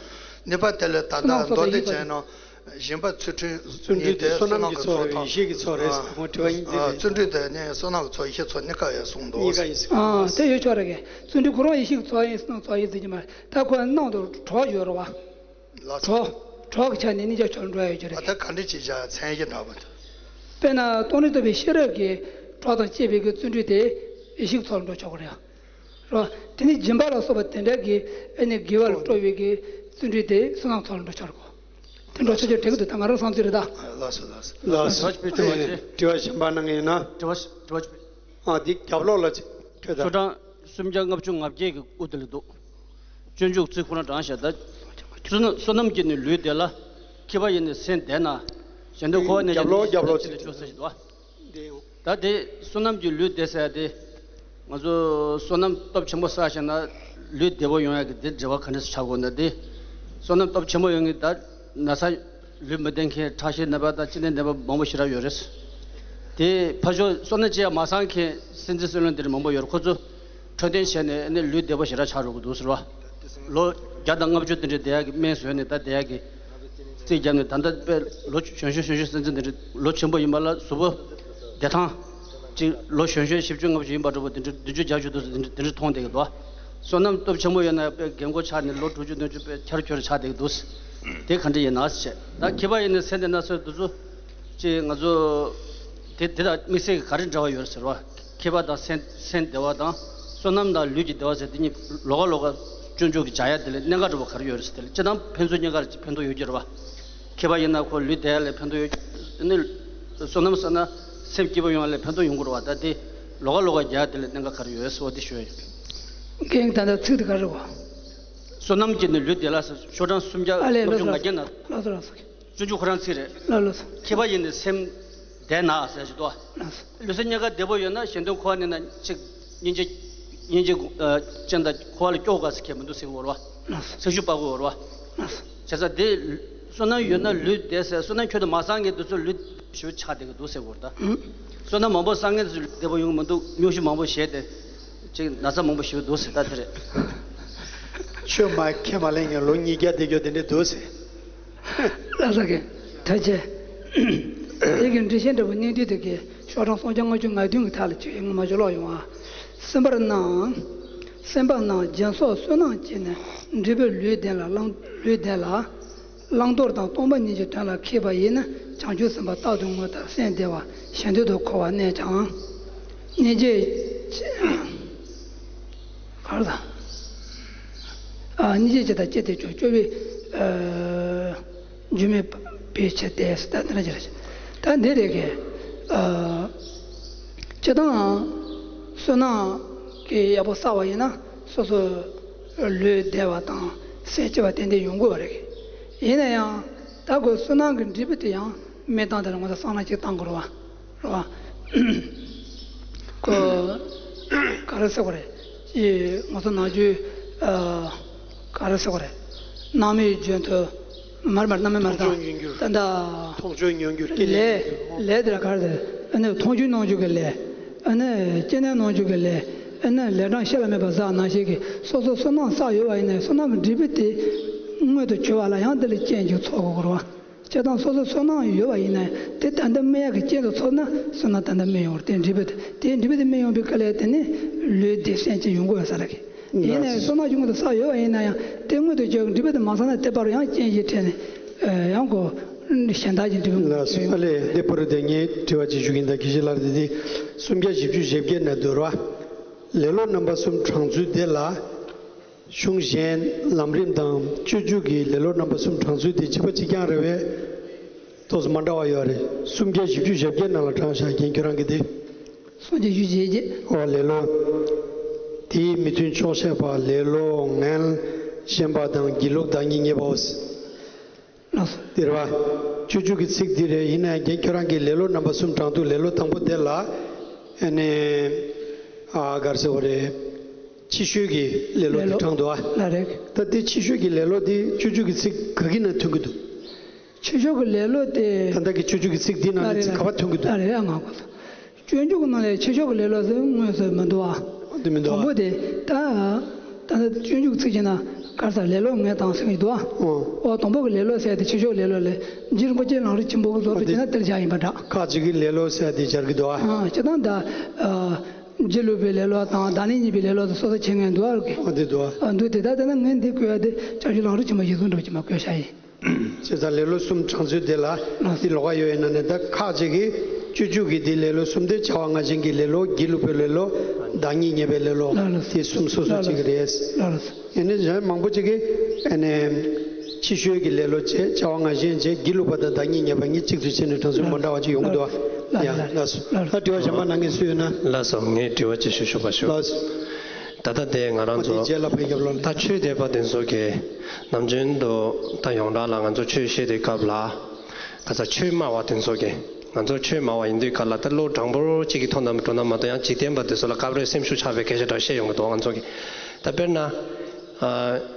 གཉིས་པ་དེ་ལ་ད་ལྟ་མདོ་སྡེ་རྒྱན་ནང་སྦྱིན་པ་ཚུལ་ཁྲིམས་བརྩོན་འགྲུས་དེ་བསོད་ནམས་ཀྱི་ཚོགས་དང་། ཡེ་ཤེས་ཀྱི་ཚོགས་རེད་ཟེར། ཁོང་དྲི་བ་གཉིས་དེ་རེད། བརྩོན་འགྲུས་དེ་ནི་བསོད་ནམས་ཀྱི་ཚོགས་ཡེ་ཤེས་ཚོགས་གཉིས་ཀ་ཡང་གསུངས་འདུག་གཉིས་ཀ་ཡིན་ཟེར། ཨ། དེ་ཡོད་ཆོག་རེད་གི། བརྩོན་འགྲུས་ཁོ་རང་ཡེ་ཤེས་ཀྱི་ཚོགས་ཡིན་ཟེར་ན་ཚོགས་ཡིན་ཟེར་གྱི་མ་རེད། ད་ཁོ་ནང་དུ་གྲོགས་ཡོད་རེད་བ། ལགས་སོ། གྲོགས། གྲོགས་ཀྱི་ཆ་ནས་གཉིས་ཆ་ཆོག་འགྲོ་ཡ་ཡོད་ཀྱི་རེད། ད་ག་འདྲ་ཅིག་བྱ་མཚན་གཞི་འདྲ་པོ་འདུག་དཔེར་ན་སྟོང་ཉིད་རྟོགས་པའི་ཤེས་རབ་ཀྱི་གྲོགས་དང་བཅས་པའི་གི་བརྩོན་འགྲུས་དེ་ཡེ་ཤེས་ཀྱི་ཚོགས་ལ་འགྲོ་ཆོག་གི་རེད། རོ། དེ་ནས་སྦྱིན་པ་ལ་སོགས་པ་དེ་འདྲ་གི་ཨ་ནི་དགེ་བ་ལ་སྤྲོ་བའི་གི་བརྩོན་འགྲུས་དེ་བསོད་ནམས་ཚོགས་ལ་འགྲོ་ཆོག་གོ། དེ་འདྲ་ཆོག་ཆོག་དྲན་གི་འདུག་ད་ང་རང་བསམ་ཚུལ་རེད་ད། ལགས་སོ་ལགས་སོ་ལགས་སོ། དྲི་བ་ཅིག་དྲི་བ་གཞན་པ་གནང་གི་ཡིན་ན། དྲི་བ་དྲི་བ་ཅིག་ཨ་འདི་རྒྱབ་ལོགས་ལ་ཅིག་ཁྱོད་ད། ཤོག་གྲངས་སུམ་བརྒྱ་ལྔ་བཅུ་ང་བརྒྱད་ཀྱི་དབུ་དེ་ལ་འདུག་སྤྱོད་འཇུག་ཚིག་ཁོ་ན་དྲངས་བཞག་ད། བསོད་ནམས་བསོད་ནམས་ཀྱིས་ནི་ལུས་བདེ་ལ། མཁས་པ་ཡིས་ནི་སེམས་བདེ་ན། གཞན་དོན་འཁོར་བ་གནས་རྒྱབ་ལོགས་རྒྱབ་ལོགས་ཅིག་ལ་ཆོག་ཟེར་གྱི་འདུག་བ། འདི་ཡང་། ད་དེ་བསོད་ནམས་ཀྱི་ལུས་བདེ་ཟེར་ཡ་དེ། ང་ཚོ་བསོད་ནམས་སྟོབས་ཆེན་པོ་བསགས་ཤེ་ན་ལུས་བདེ་པོ་ཡོང་ཡ་གི་དེ་འབྲེལ་བ་ག་འདྲས་སུ་ཆགས་དགོས་ན་དེ། བསོད་ནམས་སྟོབས་ཆེན་པོ་ཡོང་གི་ད་ན་ཚ་ལུས་མི་བདེ་མཁན་ཁྲག་ཤེད་ནད་པ་དང་གཅིན་སྙི་ནད་པ་མང་པོ་ཞེ་དྲག་ཡོད་རེད། དེ་ཕར་ཞོག་བསོད་ནམས་ཅི་ཡང་མ་བསགས་མཁན་སེམས་ཅན་སྲིད་བློན་དེ་འདྲ་མང་པོ་ཡོད་རེད། ཁོ་ཚོ་འཕྲོད་བསྟེན་བྱས་ནས་ཨ་ནི་ལུས་བདེ་པོ་ཞེ་དྲག་ཆགས་འགྲོ་གི་འདུག་ཟེར་བ། ལོ་བརྒྱ་དང་ལྔ་བཅུ་དེ་འདྲའི་བསྡད་ཡག་གི་སྨན་བཟོས་ནས་ད་བསྡད་ཡག་གི་རྩིས་བརྒྱབ་ནས་ད་ལྟ་དཔེ་ལོ་གཞོན་གཞོན་གཞོན་གཞོན་སེམས་ཅན་དེ་འདྲ་ལོ་ཆེན་པོ་ཡིན་པ་ལ་གཟུགས་པོ་བདེ་ཐང་ཅིག་ལོ་གཞོན་གཞོན་བཞི་བཅུ་ལྔ་བཅུ་ཡིན་པ་འདྲ་པོ་དེ་འདྲ་བདུན་ཅུ་བརྒྱད་ཅུ་དུ་དེ་འདྲ་དེ་འདྲ་མཐོང་བསྡད་ཀྱི་འདུག་བསོད་ནམས་སྟོབས་ཆེན་པོ་ཡོད་ན་དཔེ་རྒན་གོག་ཆགས་ནས་ལོ་དྲུག་ཅུ་བདུན་ཅུ་དཔེ་འཁྱར་འཁྱོར་ཆགས་བསྡད་ཀྱི་འདུག་དེ་ག་འདྲ་ཡིན་ན་ཟེར་བྱས་ད་མཁས་པ་ཡིན་ན་སེམས་བདེ་ན་ཟེར་འདུག་ཚོ། ཅེས་ང་ཚོ་དེ་དེ་དང་དམིགས་བསལ་གྱི་ག་རེ་འབྲེལ་བ་ཡོད་རེད་ཟེར་བ། མཁས་པ་དང་སེམས་སེམས་བདེ་བ་དང་བསོད་ནམས་དང་ལུས་ཀྱི་བདེ་བ་ཟེར་དེ་གཉིས་ལོགས་ཀ་ལོགས་ཀ་སྤྱོད་འཇུག་གི་སྦྱར་ཡ་དེ་ལ་གནད་འགག་འདྲ་པོ་ག་རེ་ཡོད་རེད་ཟེར་དེ་ལ་སྤྱིར་བཏང་ཕན་ཚུན་གཉིས་ཀར་ཕན་ཐོགས་ཡོད་ཀྱི་རེད་བ། མཁས་པ་ཡིན་ན་ཁོ་ལུས་བདེ་ཡ་ལ་ཕན་ཐོགས་ཡོད་ནི། བསོད་ནམས་བསགས་ན་སེམས་སྐྱིད་པོ་ཡོང་ཡ་ལ་ཕན་ཐོགས་ཡོང་གི་རེད་བ། ད་དེ་ལོགས་ཀ་ལོགས་ཀ་སྦྱར་ཡ་དེ་ལ་གནད་འགག་ག་རེ་ཡོད་ཟེར་བ་དེ་ཞུ་ཡ་ཡིན། རྒན་ད་ལྟ་ཚིག་དེ་ག་རེ་རེད་བ། བསོད་ནམས་ཀྱིས་ནི་ལུས་བདེ་ལ་ཟེར་ཤོག་གྲངས་སུམ་བརྒྱ་ཨ་ལས་ལྔ་བཅུ་ལགས་ང་བརྒྱད་ན། ལགས་སོ་ལགས་སོ། སྤྱོད་འཇུག་ཁོ་རང་ཚིག་རེད། ལགས་ལགས་སོ། མཁས་པ་ཡིས་ནི་སེམས་བདེ་ན་ཟེར་ཞིག་འདུག་བ། ལགས་སོ། ལུས་སེམས་གཉིས་ཀ་བདེ་པོ་ཡོད་ན་གཞན་དོན་འཁོར་བ་གནས་ན་ཅིག་སྙིང་རྗེ་སྙིང་རྗེ་ཨ་ཅན་དང་འཁོར་བ་ལ་སྐྱོ་དགའ་ཟེར་མཁན་མི་འདུག་ཟེར་གི་ཡོད་རེད་བ། ལགས་སོ། སེམས་ཤུགས་སྤར་གི་ཡོད་རེད་བ། ལགས་སོ། བྱས་ཙང་དེ་བསོད་ནམས་ཡོད་ན་ལུས་བདེ་ཟེར་བསོད་ནམས་ཁྱོན་དུ་མ་བསགས་མཁན་དེ་ཚོ་ལུས་ཞུ་ཆགས་བསྡད་ཀྱི་འདུག་ཟེར་གི་ཡོད་རེད་ད། ཧུམ། བསོད་ནམས་མང་པོ་བསགས་མཁན་དེ་ཚོ་ལུས་བདེ་པོ་ཡོང་གི་མི་འདུག་སྨྱོ་ཤུལ་མང་པོ་བྱས་ཏེ། ཅིག་ན་ཚ་མང་པོ་ཞིག་འདུག་ཟེར་ད་དེ་རེད། ཆོས་མ་ཁས་མ་ལེན་ཀྱང་ལོ་ཉིས་བརྒྱ་བསྡད་རྒྱུ་དེ་འདྲ་འདུག་ཟེར། ལྷ་ས་གི་ད་ཆེ། དེ་གི་འགྲེལ་བཤད་འདྲ་པོ་གནད་བསྡུས་དེ་གི་ཤོག་གྲངས་སུམ་བརྒྱ་ལྔ་བཅུ་ང་བདུན་གི་ཐད་ལ་ཆོས་ཡིན་ངོ་མ་ཅོ་ལོག་ཡོང་བ། སེམས་པར་སྣང་། སེམས་པ་སྣང་སྦྱིན་སོགས་བསོད་ནམས་ཀྱིས་ནི་འབྲས་བུ་ལུས་ལྡན་ལ་བླང་ལུས་ལྡན་ལ། བླང་དོར་དང་སྟོང་པ་ཉིད་ཀྱི་དོན་ལ་མཁས་པ་ཡིས་ནི་བྱང་ཆུབ་སེམས་དཔའ་རྟག་ཏུ་བསྔོ་ལྟར་སེམས་བདེ་བ་གཞན་དོན་དུ་འཁོར་བར་གནས་ཀྱང་། སྙིང་རྗེ་ཆེ། གར་དང་། ཨ་སྙིང་རྗེ་ཆེ་དང་བཅས་ཏེ་སྐྱོ་སྐྱོ་བའི་ཨ་རྒྱུ་མེད་པའི་ཕྱིར་ཏེ་ད་འདི་འདྲ་ཅིག་རེད། ད་འདི་རེད་གི་ཨ་སྤྱིར་བཏང་བསོད་ནམས་ཀྱི་ཡག་པོ་བསགས་པ་ཡིན་ན་སོ་སོ་ལུས་བདེ་བ་དང་སེམས་སྐྱིད་པ་ཏན་ཏན་ཡོང་དགོས་པ་རེད་གི། ཡིན་ན་ཡང་ད་ཁོ་བསོད་ནམས་ཀྱི་འབྲས་བུ་དེ་ཡང་མི་བཏང་དེ་ལ་ངོ་ཚ་བསམ་བློ་ཅིག་བཏང་དགོས་རེད་བ། རེད་བ། ཁོ་ག་རེ་ཟེར་དགོས་རེད། ཅི་ང་ཚོ་ནང་ཆོས་ཨ་ག་རེ་ཟེར་དགོས་རེད། སྣང་མེད་རྒྱུན་མཐོང་མར་མར་སྣང་མེད་མར་མཐོང་ཆོས་མྱོང་འགྱུར། ད་ད་མཐོང་ཆོས་མྱོང་འགྱུར་སྐྱེ་ལས་གནས་ལས་དེ་ལ་ག་རེ་ཟེར། ཨ་ནི་མཐོང་ཆོས་སྣང་བྱེད་ཀྱི་ལས། ཨ་ནི་སྐྱེ་གནས་སྣང་བྱེད་ཀྱི་ལས། ཨ་ནི་ལས་གྲངས་བཤད་ལ་མེད་པ་ཟག་ནང་བཞིན་གྱི་སོ་སོ་བསོད་ནམས་བསགས་ཡོད་པ་ཡིན་ན་བསོད་ནམས་ཀྱི་འབྲས་བུ་དེ་མངོན་དུ་གྱུར་པ་ལ་ཡང་དེ་ལ་རྐྱེན་གྱིས་ཚོགས་དགོས་རེད་བ། སྤྱིར་བཏང་སོ་སོ་བསོད་ནམས་ཡོད་པ་ཡིན་ན་དེ་ད་ལྟ་སྨིན་ཡག་གི་རྐྱེན་དུ་ཚོགས་ན་བསོད་ནམས་ད་ལྟ་སྨིན་ཡོང་བར་དེ་འབྲས་བུ་དེ་དེའི་འབྲས་བུ་དེ་སྨིན་ཡོང་བའི་སྐབས་ལ་དེ་ནི་ལུས་བདེ་སེམས་སྐྱིད་ཡོང་དགོས་པ་ས་ར་གི་ཡིན་ནའི་བསོད་ནམས་ཀྱི་སྔོན་དུ་བསགས་ཡོད་པ་ཡིན་ན་ཡང་དེ་སྔོན་དུ་བྱས་འབྲས་བུ་དེ་མ་བསགས་ན་དེ་བར་ཡང་རྐྱེན་གྱིས་འཕྲད་ནས་ཡང་གོ་གཞན་དག་གི་འབྲས་བུ་ལགས་སོ། ཨ་ལས་འདི་བར་དུ་ངས་དྲི་བ་ཅིག་ཞུ་གི་ཡིན། ད་དགེ་བཤེས་ལགས་འདི་སུམ་བརྒྱ་བཞི་བཅུ་ཞེ་བརྒྱད་ན་འདུག་ར། ལེ་ལོ་རྣམ་པ་གསུམ་དྲངས་ཚུལ་དེ་ལ། གཞུང་གཞན་ལམ་རིམ་དང་སྤྱོད་འཇུག་གི་ལེ་ལོ་རྣམ་པ་གསུམ་དྲངས་ཚུལ་དེ་གཅིག་པ་གཅིག་རྐྱང་རེད་པས། ཏོག་ཙམ་མ་འདྲ་བ་ཡོད་རེད། སུམ་བརྒྱ་བཞི་བཅུ་ཞེ་བརྒྱད་ནང་ལ་དྲངས་བཞག་རྒན་ཁྱོད་རང་གིས་དེ། སུམ་བརྒྱ་བཞི་བཅུ་ཞེ་བརྒྱད། ཨོ་ལེ་ལོ། དེའི་མི་མཐུན་ཕྱོགས་བཤད་པ་ལེ་ལོ་ངན་ཞེན་པ་དང་སྒྱིད་ལུག་བདག་ཉིད་བརྙས་པའོ། ལགས་སོ། འདིར་བ། སྤྱོད་འཇུག་གི་ཚིག་འདི་རེད། ཡིན་ན་ཡང་རྒན་ཁྱོད་རང་གིས་ལེ་ལོ་རྣམ་པ་གསུམ་དྲངས་འདུག་ལེ་ལོ་དང་པོ་དེ་ལ། ཨ་ནི། ཨ་ག་རེ་ཟེར་བ་རེད། ཕྱི་བཤོལ་གྱི་ལེ་ལོ་ལེ་དེ་ལོ། དྲངས་འདུག་ཨ། ལ་རེད། ད་དེ་ཕྱི་བཤོལ་གྱི་ལེ་ལོ་དེ་སྤྱོད་འཇུག་གི་ཚིག་ག་གི་ནང་ཐོན་གྱི་འདུག་ཕྱི་བཤོལ་གྱི་ལེ་ལོ་དེ། ད་ལྟ་གི་སྤྱོད་འཇུག་གི་ཚིག་འདི་ནང་ལ་ཚིག་ག་པར་ཐོན་གྱི་འདུག་ལ་རེད། ཨ་ང་གོ་སོང་། སྤྱོད་འཇུག་གི་ནང་ལ་ཕྱི་བཤོལ་གྱི་ལེ་ལོ་ཟེར་དངོས་སུ་མི་འདུག་ཨ། དེ་མི་འདུག་ཨ། དང་པོ་དེ་ད། ད་ལྟ་སྤྱོད་འཇུག་ཚིག་བྱས་ན་ག་རེ་ཟེར་ལེ་ལོ་ངན་དང་ཟེར་གྱི་འདུག་ཨ། ཨོ། ཨོ་དང་པོ་གི་ལེ་ལོ་ཟེར་དེ་ཕྱི་བཤོལ་ལེ་ལོ་ལས་རྗེ་རིན་པོ་ཆེ་ལམ་རིམ་ཆེན་པོ་གི་ལོ་དུ་བྱས་ན་དེར་བཞག་ཡིན་པ་འདྲ། ཁ་ཅིག་གིས་ལེ་ལོ་ཟེར་དེ་སྦྱར་གྱི་འདུག་ཨ། ཨ་སྤྱིར་བཏང་ད། ཨ། རྗེ་ལུགས་པའི་ལེ་ལོ་དང་བདག་ལེན་གཉིས་པའི་ལེ་ལོ་དང་སོ་སོ་ཁྱད་ངན་འདུག་ཨ། ཨ་དེ་འདུག་ཨ། ཨ་འདུག་དེ་ད་ལྟ་ན་ངས་འདི་བཀོད་ཡ་དེ་བྱང་ཆུབ་ལམ་རིམ་ཆེན་མོ་ཡིག་གཟུགས་འདྲ་པོ་ཅིག་མ་བཀོད་བཞག་ཡིན། བྱས་ཙང་ལེ་ལོ་གསུམ་དྲངས་ཚུལ་དེ་ལ་འདི་ལོགས་ཀ་ཡོད་ཡིན་ན་ནི་ད་ཁ་ཅིག་གིས་ སྤྱོད་འཇུག་གི་དེ་ལེ་ལོ་གསུམ་སྟེ། བྱ་བ་ང་བཞིན་གྱི་ལེ་ལོ། སྒྱིད་ལུག་པའི་ལེ་ལོ། བདག་ཉིད་ཉེས་པའི་ལེ་ལོ། ལགས་ལགས། དེ་གསུམ་སོ་སོ་ལགས་གཅིག་ལགས། རེད། ལགས་ལགས། ཡིན་ནའི་གཞན་མང་པོ་ཅིག་གིས་ཨ་ནི་ཕྱི་བཤོལ་གྱི་ལེ་ལོ་བྱེད། བྱ་བ་ང་བཞིན་བྱེད། སྒྱིད་ལུག་པ་དང་བདག་ཉིད་ཉེས་པ་གཉིས་གཅིག་ཏུ་བྱས་ནས་དྲང་སྲོང་མ་འདྲ་བ་ཅིག་ཡོང་གི་འདུག་བ། ལགས་ཡ་ལགས། ལགས་སོ། ལགས་ལགས། ད་དྲི་བ་གཞན་པ་གནང་མཁན་སུ་ཡོད་ན། ལགས་སོ། ངས་དྲི་བ་ཅིག་ཞུ་ཆོག་པ་ཞུ། ལགས་སོ། ད་ལྟ་དེ་ང་རང་ཚོ། ཨ། དེ་རྗེས་ལ་ཕན་རྒྱབ་ལོ། ད་ཆོས་དད་པ་དེ་ཚོ་གིས་ནམ་རྒྱུན་དུ་ད་ཡོངས་གྲགས་ལ་ང་ཚོ་ཆོས་བཤད་དེ་སྐབས་ལ། ཁ་ཚ་ཆོས་སྨྲ་བ་དེ་ཚོ་གིས། ང་ཚོ་ཆོས་སྨྲ་བ་ཡིན་དུས་ག་ལ་ད་བློ་དྲང་པོ་གཅིག་གི་ཐོག་ནས་འགྲོ་ན་མ་གཏོགས། ཡང་འཇིག་རྟེན་པ་དེ་ཚོ་ལ་སྐབས་རེ་སེམས་ཤུགས་ཆག་པའི་སྐད་ཆ་འདྲ་བཤད་ཡོང་གི་འདུག་ང་ཚོ་གིས། ད་དཔེར་ན། ཨ།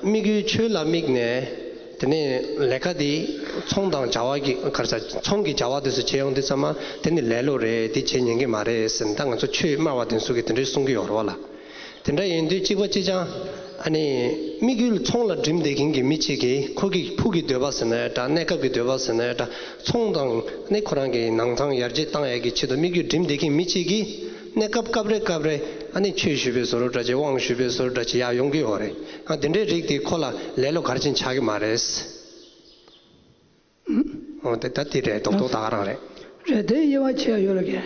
དམིགས་ཡུལ་ཆོས་ལ་དམིགས་ནས། དེ་ནས་ལས་ཀ་འདི་ཚོང་དང་བྱ་བ་གི་ག་རེ་ཟ། ཚོང་གི་བྱ་བ་དེ་ཚོ་བྱེད་ཡོང་དུས་ཙམ་པ། དེ་ནི་ལེ་ལོ་རེད། དེ་བྱེད་ཉན་གི་མ་རེད་ཟེར་ནས། ད་ང་ཚོ་ཆོས་སྨྲ་བ་དེ་ཚོ་གིས་དེ་འདྲའི་གསུང་གི་ཡོད་རེད་བ་ལ། དེ་འདྲ་ཡིན་དུས་གཅིག་པ་གཅིག་རྐྱང་། ཨ་ནི་དམིགས་ཡུལ་ཚོང་ལ་འགྲིམ་བསྡད་མཁན་གྱི་མི་གཅིག་གིས། ཁོ་གི་ཕུགས་ཀྱི་འདོད་པ་ཟེར་ན་འདྲ། གནས་སྐབས་ཀྱི་འདོད་པ་ཟེར་ན་འདྲ། ཚོང་དང་ནི་ཁོ་རང་གི་ནང་ཐང་ཡར་རྒྱས་བཏང་ཡག་གི་ཆེད་དུ་དམིགས་ཡུལ་འགྲིམ་བསྡད་མཁན་མི་གཅིག་གིས། གནས་སྐབས་སྐབས་རེ་སྐབས་རེ་ཨ་ནི་ཆོས་ཞུ་བའི་བཟོ་འདྲ་བྱས། དབང་ཞུ་བའི་བཟོ་འདྲ་བྱས་ཡར་ཡོང་གི་ཡོད་རེད། ཨ། དེ་འདྲའི་རིགས་དེ་ཁོ་ལ་ལེ་ལོ་ག་རེ་བྱས་ནས་ཆགས་ཀྱི་མ་རེད། ཨོ། དེ་ད་དེ་རེད། རྡོག་རྡོག་ད་ག་རང་རེད། རེད། དེ་དབྱེ་བ་ཕྱེ་ཡ་ཡོད་ལ་གས།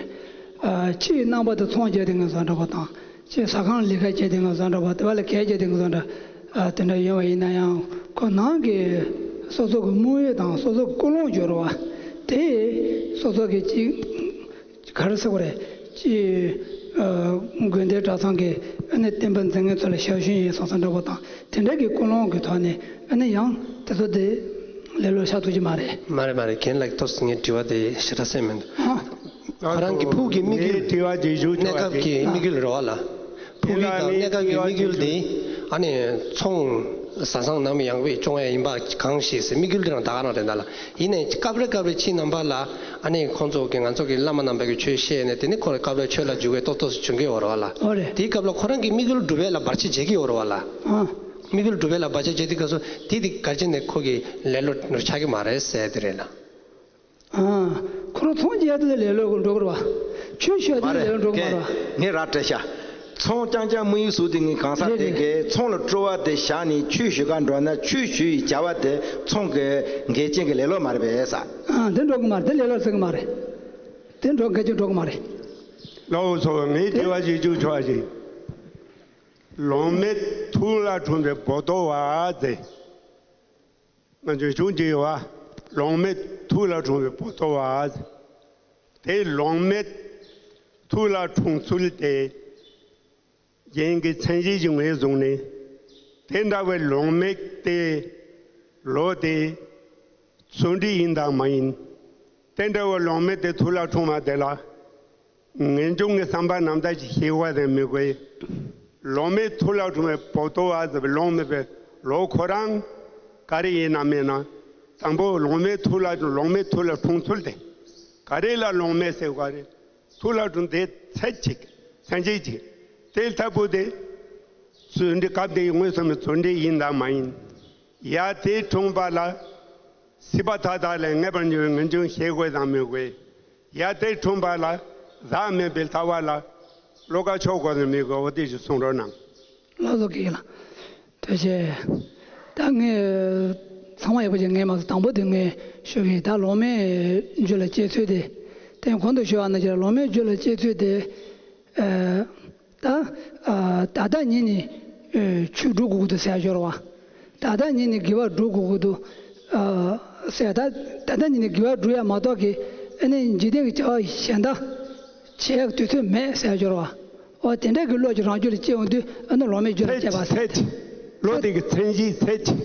ཨ། ཕྱིའི་རྣམ་པ་དེ་ཚོང་རྒྱག་དེ་ངས་བཟོ་འདྲ་པོ་དང་། ཕྱིའི་ཟ་ཁང་ལས་ཀ་བྱས་དེ་ངས་བཟོ་འདྲ་པོ། དེ་བ་ལ་གས་བྱས་དེ་ངས་བཟོ་འདྲ། ཨ། དེ་འདྲ་ཡིན་པ་ཡིན་ན་ཡང་། ཁོ་ནང་གི་སོ་སོ་གི་དམིགས་ཡུལ་དང་སོ་སོ་གི་ཀུན་སློང་སྦྱོར་བ་དེ། སོ་སོ་གི་ཅིག་ག་རེ་ཟེར་དགོས་རེད། ཅིག་ཨ། དགོན་སྡེ་གྲྭ་ཚང་གི་ཨ་ནི་བསྟན་པ་འཛིན་མཁན་ཚོ་ལ་ཞབས་ཞུ་ཡིན་བསམ་བསམ་འདྲ་པོ་དང་། དེ་འདྲ་གི་ཀུན་སློང་གི་ཐོག་ནས་ཨ་ནི་ཡང་དེ་ཚོ་དེ་ལེ་ལོ་ཆགས་ཐུབ་ཀྱི་མ་རེད། མ་རེད་མ་རེད། རྒན་ལགས་ཏོག་ཙམ་ངའི་དྲི་བ་དེ་ཞེ་དྲག་གསན་མི་འདུག་ཨ། ཁོ་རང་གི་ཕུགས་ཀྱི་དམིགས་ཡུལ། ངའི་དྲི་བ་དེ་ཞུ་ཆོག་པ་དེ། གནས་སྐབས་ཀྱི་དམིགས་ཡུལ་རེད་བ་ལ། ཕུགས་ཡུལ་དང་གནས་སྐབས་ཀྱི་དམིགས་ཡུལ་དེ། ཨ་ནི་ཚོང་བཟའ་ཚང་ནང་མི་ཡག་པོ་སྐྱོང་ཡ་ཡིན་པ་གང་ཞིག་ཟེར། དམིགས་ཡུལ་དེ་རང་ད་ག་རང་རེད་ད་ལ། ཡིན་ནའི་སྐབས་རེ་སྐབས་རེ་ཕྱིའི་རྣམ་པ་ལ། ཨ་ནི་ཁོང་ཚོ་གི་ང་ཚོ་གི་བླ་མ་རྣམ་པ་གིས་ཆོས་བཤད་ནས། དེ་ནི་ཁོ་རང་སྐབས་རེ་ཆོས་ལ་འཇུག་པའི་ཏོག་ཏོག་ཙམ་བྱུང་གི་ཡོད་རེད་བ་ལ། ཨོ་རེད། དེའི་སྐབས་ལ་ཁོ་རང་གི་དམིགས་ཡུལ་འགྲུབ་པ་ལ་བར་ཆད་བྱེད་ཀྱི་ཡོད་རེད་བ་ལ། ཨ། དམིགས་ཡུལ་འགྲུབ་པ་ལ་བར་ཆད་བྱེད་དུས་སྐབས་སུ་དེ་དེ་ག་རེ་བྱས་ནས་ཁོ་གི་ལེ་ལོ་ཆགས་ཀྱི་མ་རེད་ཟེར་དེ་རེད་ལ། ཨ། ཁོ་རང་ཚོང་རྒྱག་དུས་ལེ་ལོ་འགྲོ་གི་རེད་བ། ཆོས་ཞུ་དུས་ལེ་ལོ་འགྲོ་གི་མ་རེད་བ། ངས་ར་སྤྲད་ཤག་ཚོང་རྐྱང་རྐྱང་དམིགས་ཡུལ་བཟོས་དེ། ངས་གང་ཟག་དེ་གས་ཚོང་ལ་སྤྲོ་བ་དེ་བཞག་ནས་ཆོས་ཞུ་ག་འགྲོ་ན། ཆོས་ཞུ་ཡི་བྱ་བ་དེ་ཚོང་གི་འགལ་རྐྱེན་གྱི་ལེ་ལོ་མ་རེད་པས་ས། ཨ། དེ་འགྲོ་གི་མ་རེད། དེ་ལེ་ལོ་ཟེར་གི་མ་རེད། དེ་འགྲོ་འགལ་རྐྱེན་འགྲོ་གི་མ་རེད། ལགས་སོ། ངས་དྲི་བ་ཞིག་བཅུག་ཆོག་ཅིག་ལོང་མེད་ཐུགས་ལ་འཁྲུངས་པའི་བོ་དོ་བ་ཟེར། ང་ཚོས་བྱུང་གི་ཡོད་བ། ལོང་མེད་ཐུགས་ལ་འཁྲུངས་པའི་བོ་དོ་བ། དེ་ལོང་མེད་ཐུགས་ལ་འཁྲུངས་ཚུལ་དེ། རྒྱན་གྱི་མཚན་གཞི་ཞིག་ངོས་བཟུང་ནས། དེ་འདྲ་བའི་ལོང་མེད་དེ་ལོ་དེ་བརྩོན་འགྲུས་ཡིན་དང་མ་ཡིན། དེ་འདྲ་བའི་ལོང་མེད་དེ་ཐུགས་ལ་འཁྲུངས་པ་དེ་ལ། ངེས་འབྱུང་གི་བསམ་པ་ནམ་ཟླ་ཞིག་ཤེས་དགོས་དང་མི་དགོས། ལོང་མེད་ཐུགས་ལ་འཁྲུངས་པའི་བོ་དོ་བ་ཟེར་བའི་ལོང་མེད་པའི་ལོ་ཁོ་རང་ག་རེ་ཡིན་ན་མིན་ན། དང་པོ་ལོང་མེད་ཐུགས་ལ་འཁྲུངས། ལོང་མེད་ཐུགས་ལ་འཁྲུངས་ཚུལ་དེ་ག་རེ་ལ་ལོང་མེད་ཟེར་དགོས་རེད། ཐུགས་ལ་འཁྲུངས་དེ་ཚད་ཅིག་མཚན་གཞི་ཅིག་དེ་ལྟ་བུ་དེ་བརྩོན་འགྲུས། སྐབས་དེའི་ངོས་བཟུང་བའི་བརྩོན་འགྲུས་ཡིན་དང་མ་ཡིན། ཡ་དེ་འཁྲུངས་པ་ལ། སྲིད་པ་མཐའ་དག་ལས་ངེས་པར་འབྱུང་བའི་ངེས་འབྱུང་ཤེས་དགོས་དང་མི་དགོས། ཡ་དེ་འཁྲུངས་པ་ལ་བདག་མེད་པའི་ལྟ་བ་ལ་བློ་ཁ་ཕྱོགས་དགོས་དང་མི་དགོས། འོ་དེ་ཞིག་གསུང་རོགས་གནང་། ལགས་སོ། དགེ་ལགས། ཐུགས་རྗེ་ཆེ། ད་ངས་ཚང་མ་ཡག་པོ་བྱས། ངས་མ་གཏོགས་དང་པོ་དེ་ངས་ཞུ་གི་ཡིན། ད་ལོང་མེད་རྒྱུད་ལ་སྐྱེ་ཚུལ་དེ། དེ་གོང་དུ་ཞུས་པ་ནང་བཞིན་ལོང་མེད་རྒྱུད་ལ་སྐྱེ་ཚུལ་དེ། ཨ། ད། ཨ། ད་ལྟ་ཉིད་ནས། ཨ། ཆོས་སྒྲུབ་དགོས་ཀྱི་འདུག་ཟེར་ཡ་སྦྱོར་བ། ད་ལྟ་ཉིད་ནས་དགེ་བ་སྒྲུབ་དགོས་ཀྱི་འདུག་ཨ། ཟེར། ད་ད་ལྟ་ཉིད་ནས་དགེ་བ་སྒྲུབ་ཡ་མ་གཏོགས་ཀྱི། ཨ་ནི་འཇིག་རྟེན་གྱི་བྱ་བ་གཞན་དག་བྱེད་ཡག་དུས་ཚོད་མེད་ཟེར་ཡ་སྦྱོར་བ། འོ་དེ་འདྲ་གི་བློ་ཅིག་རང་རྒྱུད་ལ་སྐྱེ་ཡོང་དུས། ཨ་ནི་ལོང་མེད་རྒྱུད་ལ་སྐྱེས་པ་ཟེར། ཚད་ཅིག་བློ་དེ་གི་མཚན་གཞི་ཚད་ཅིག་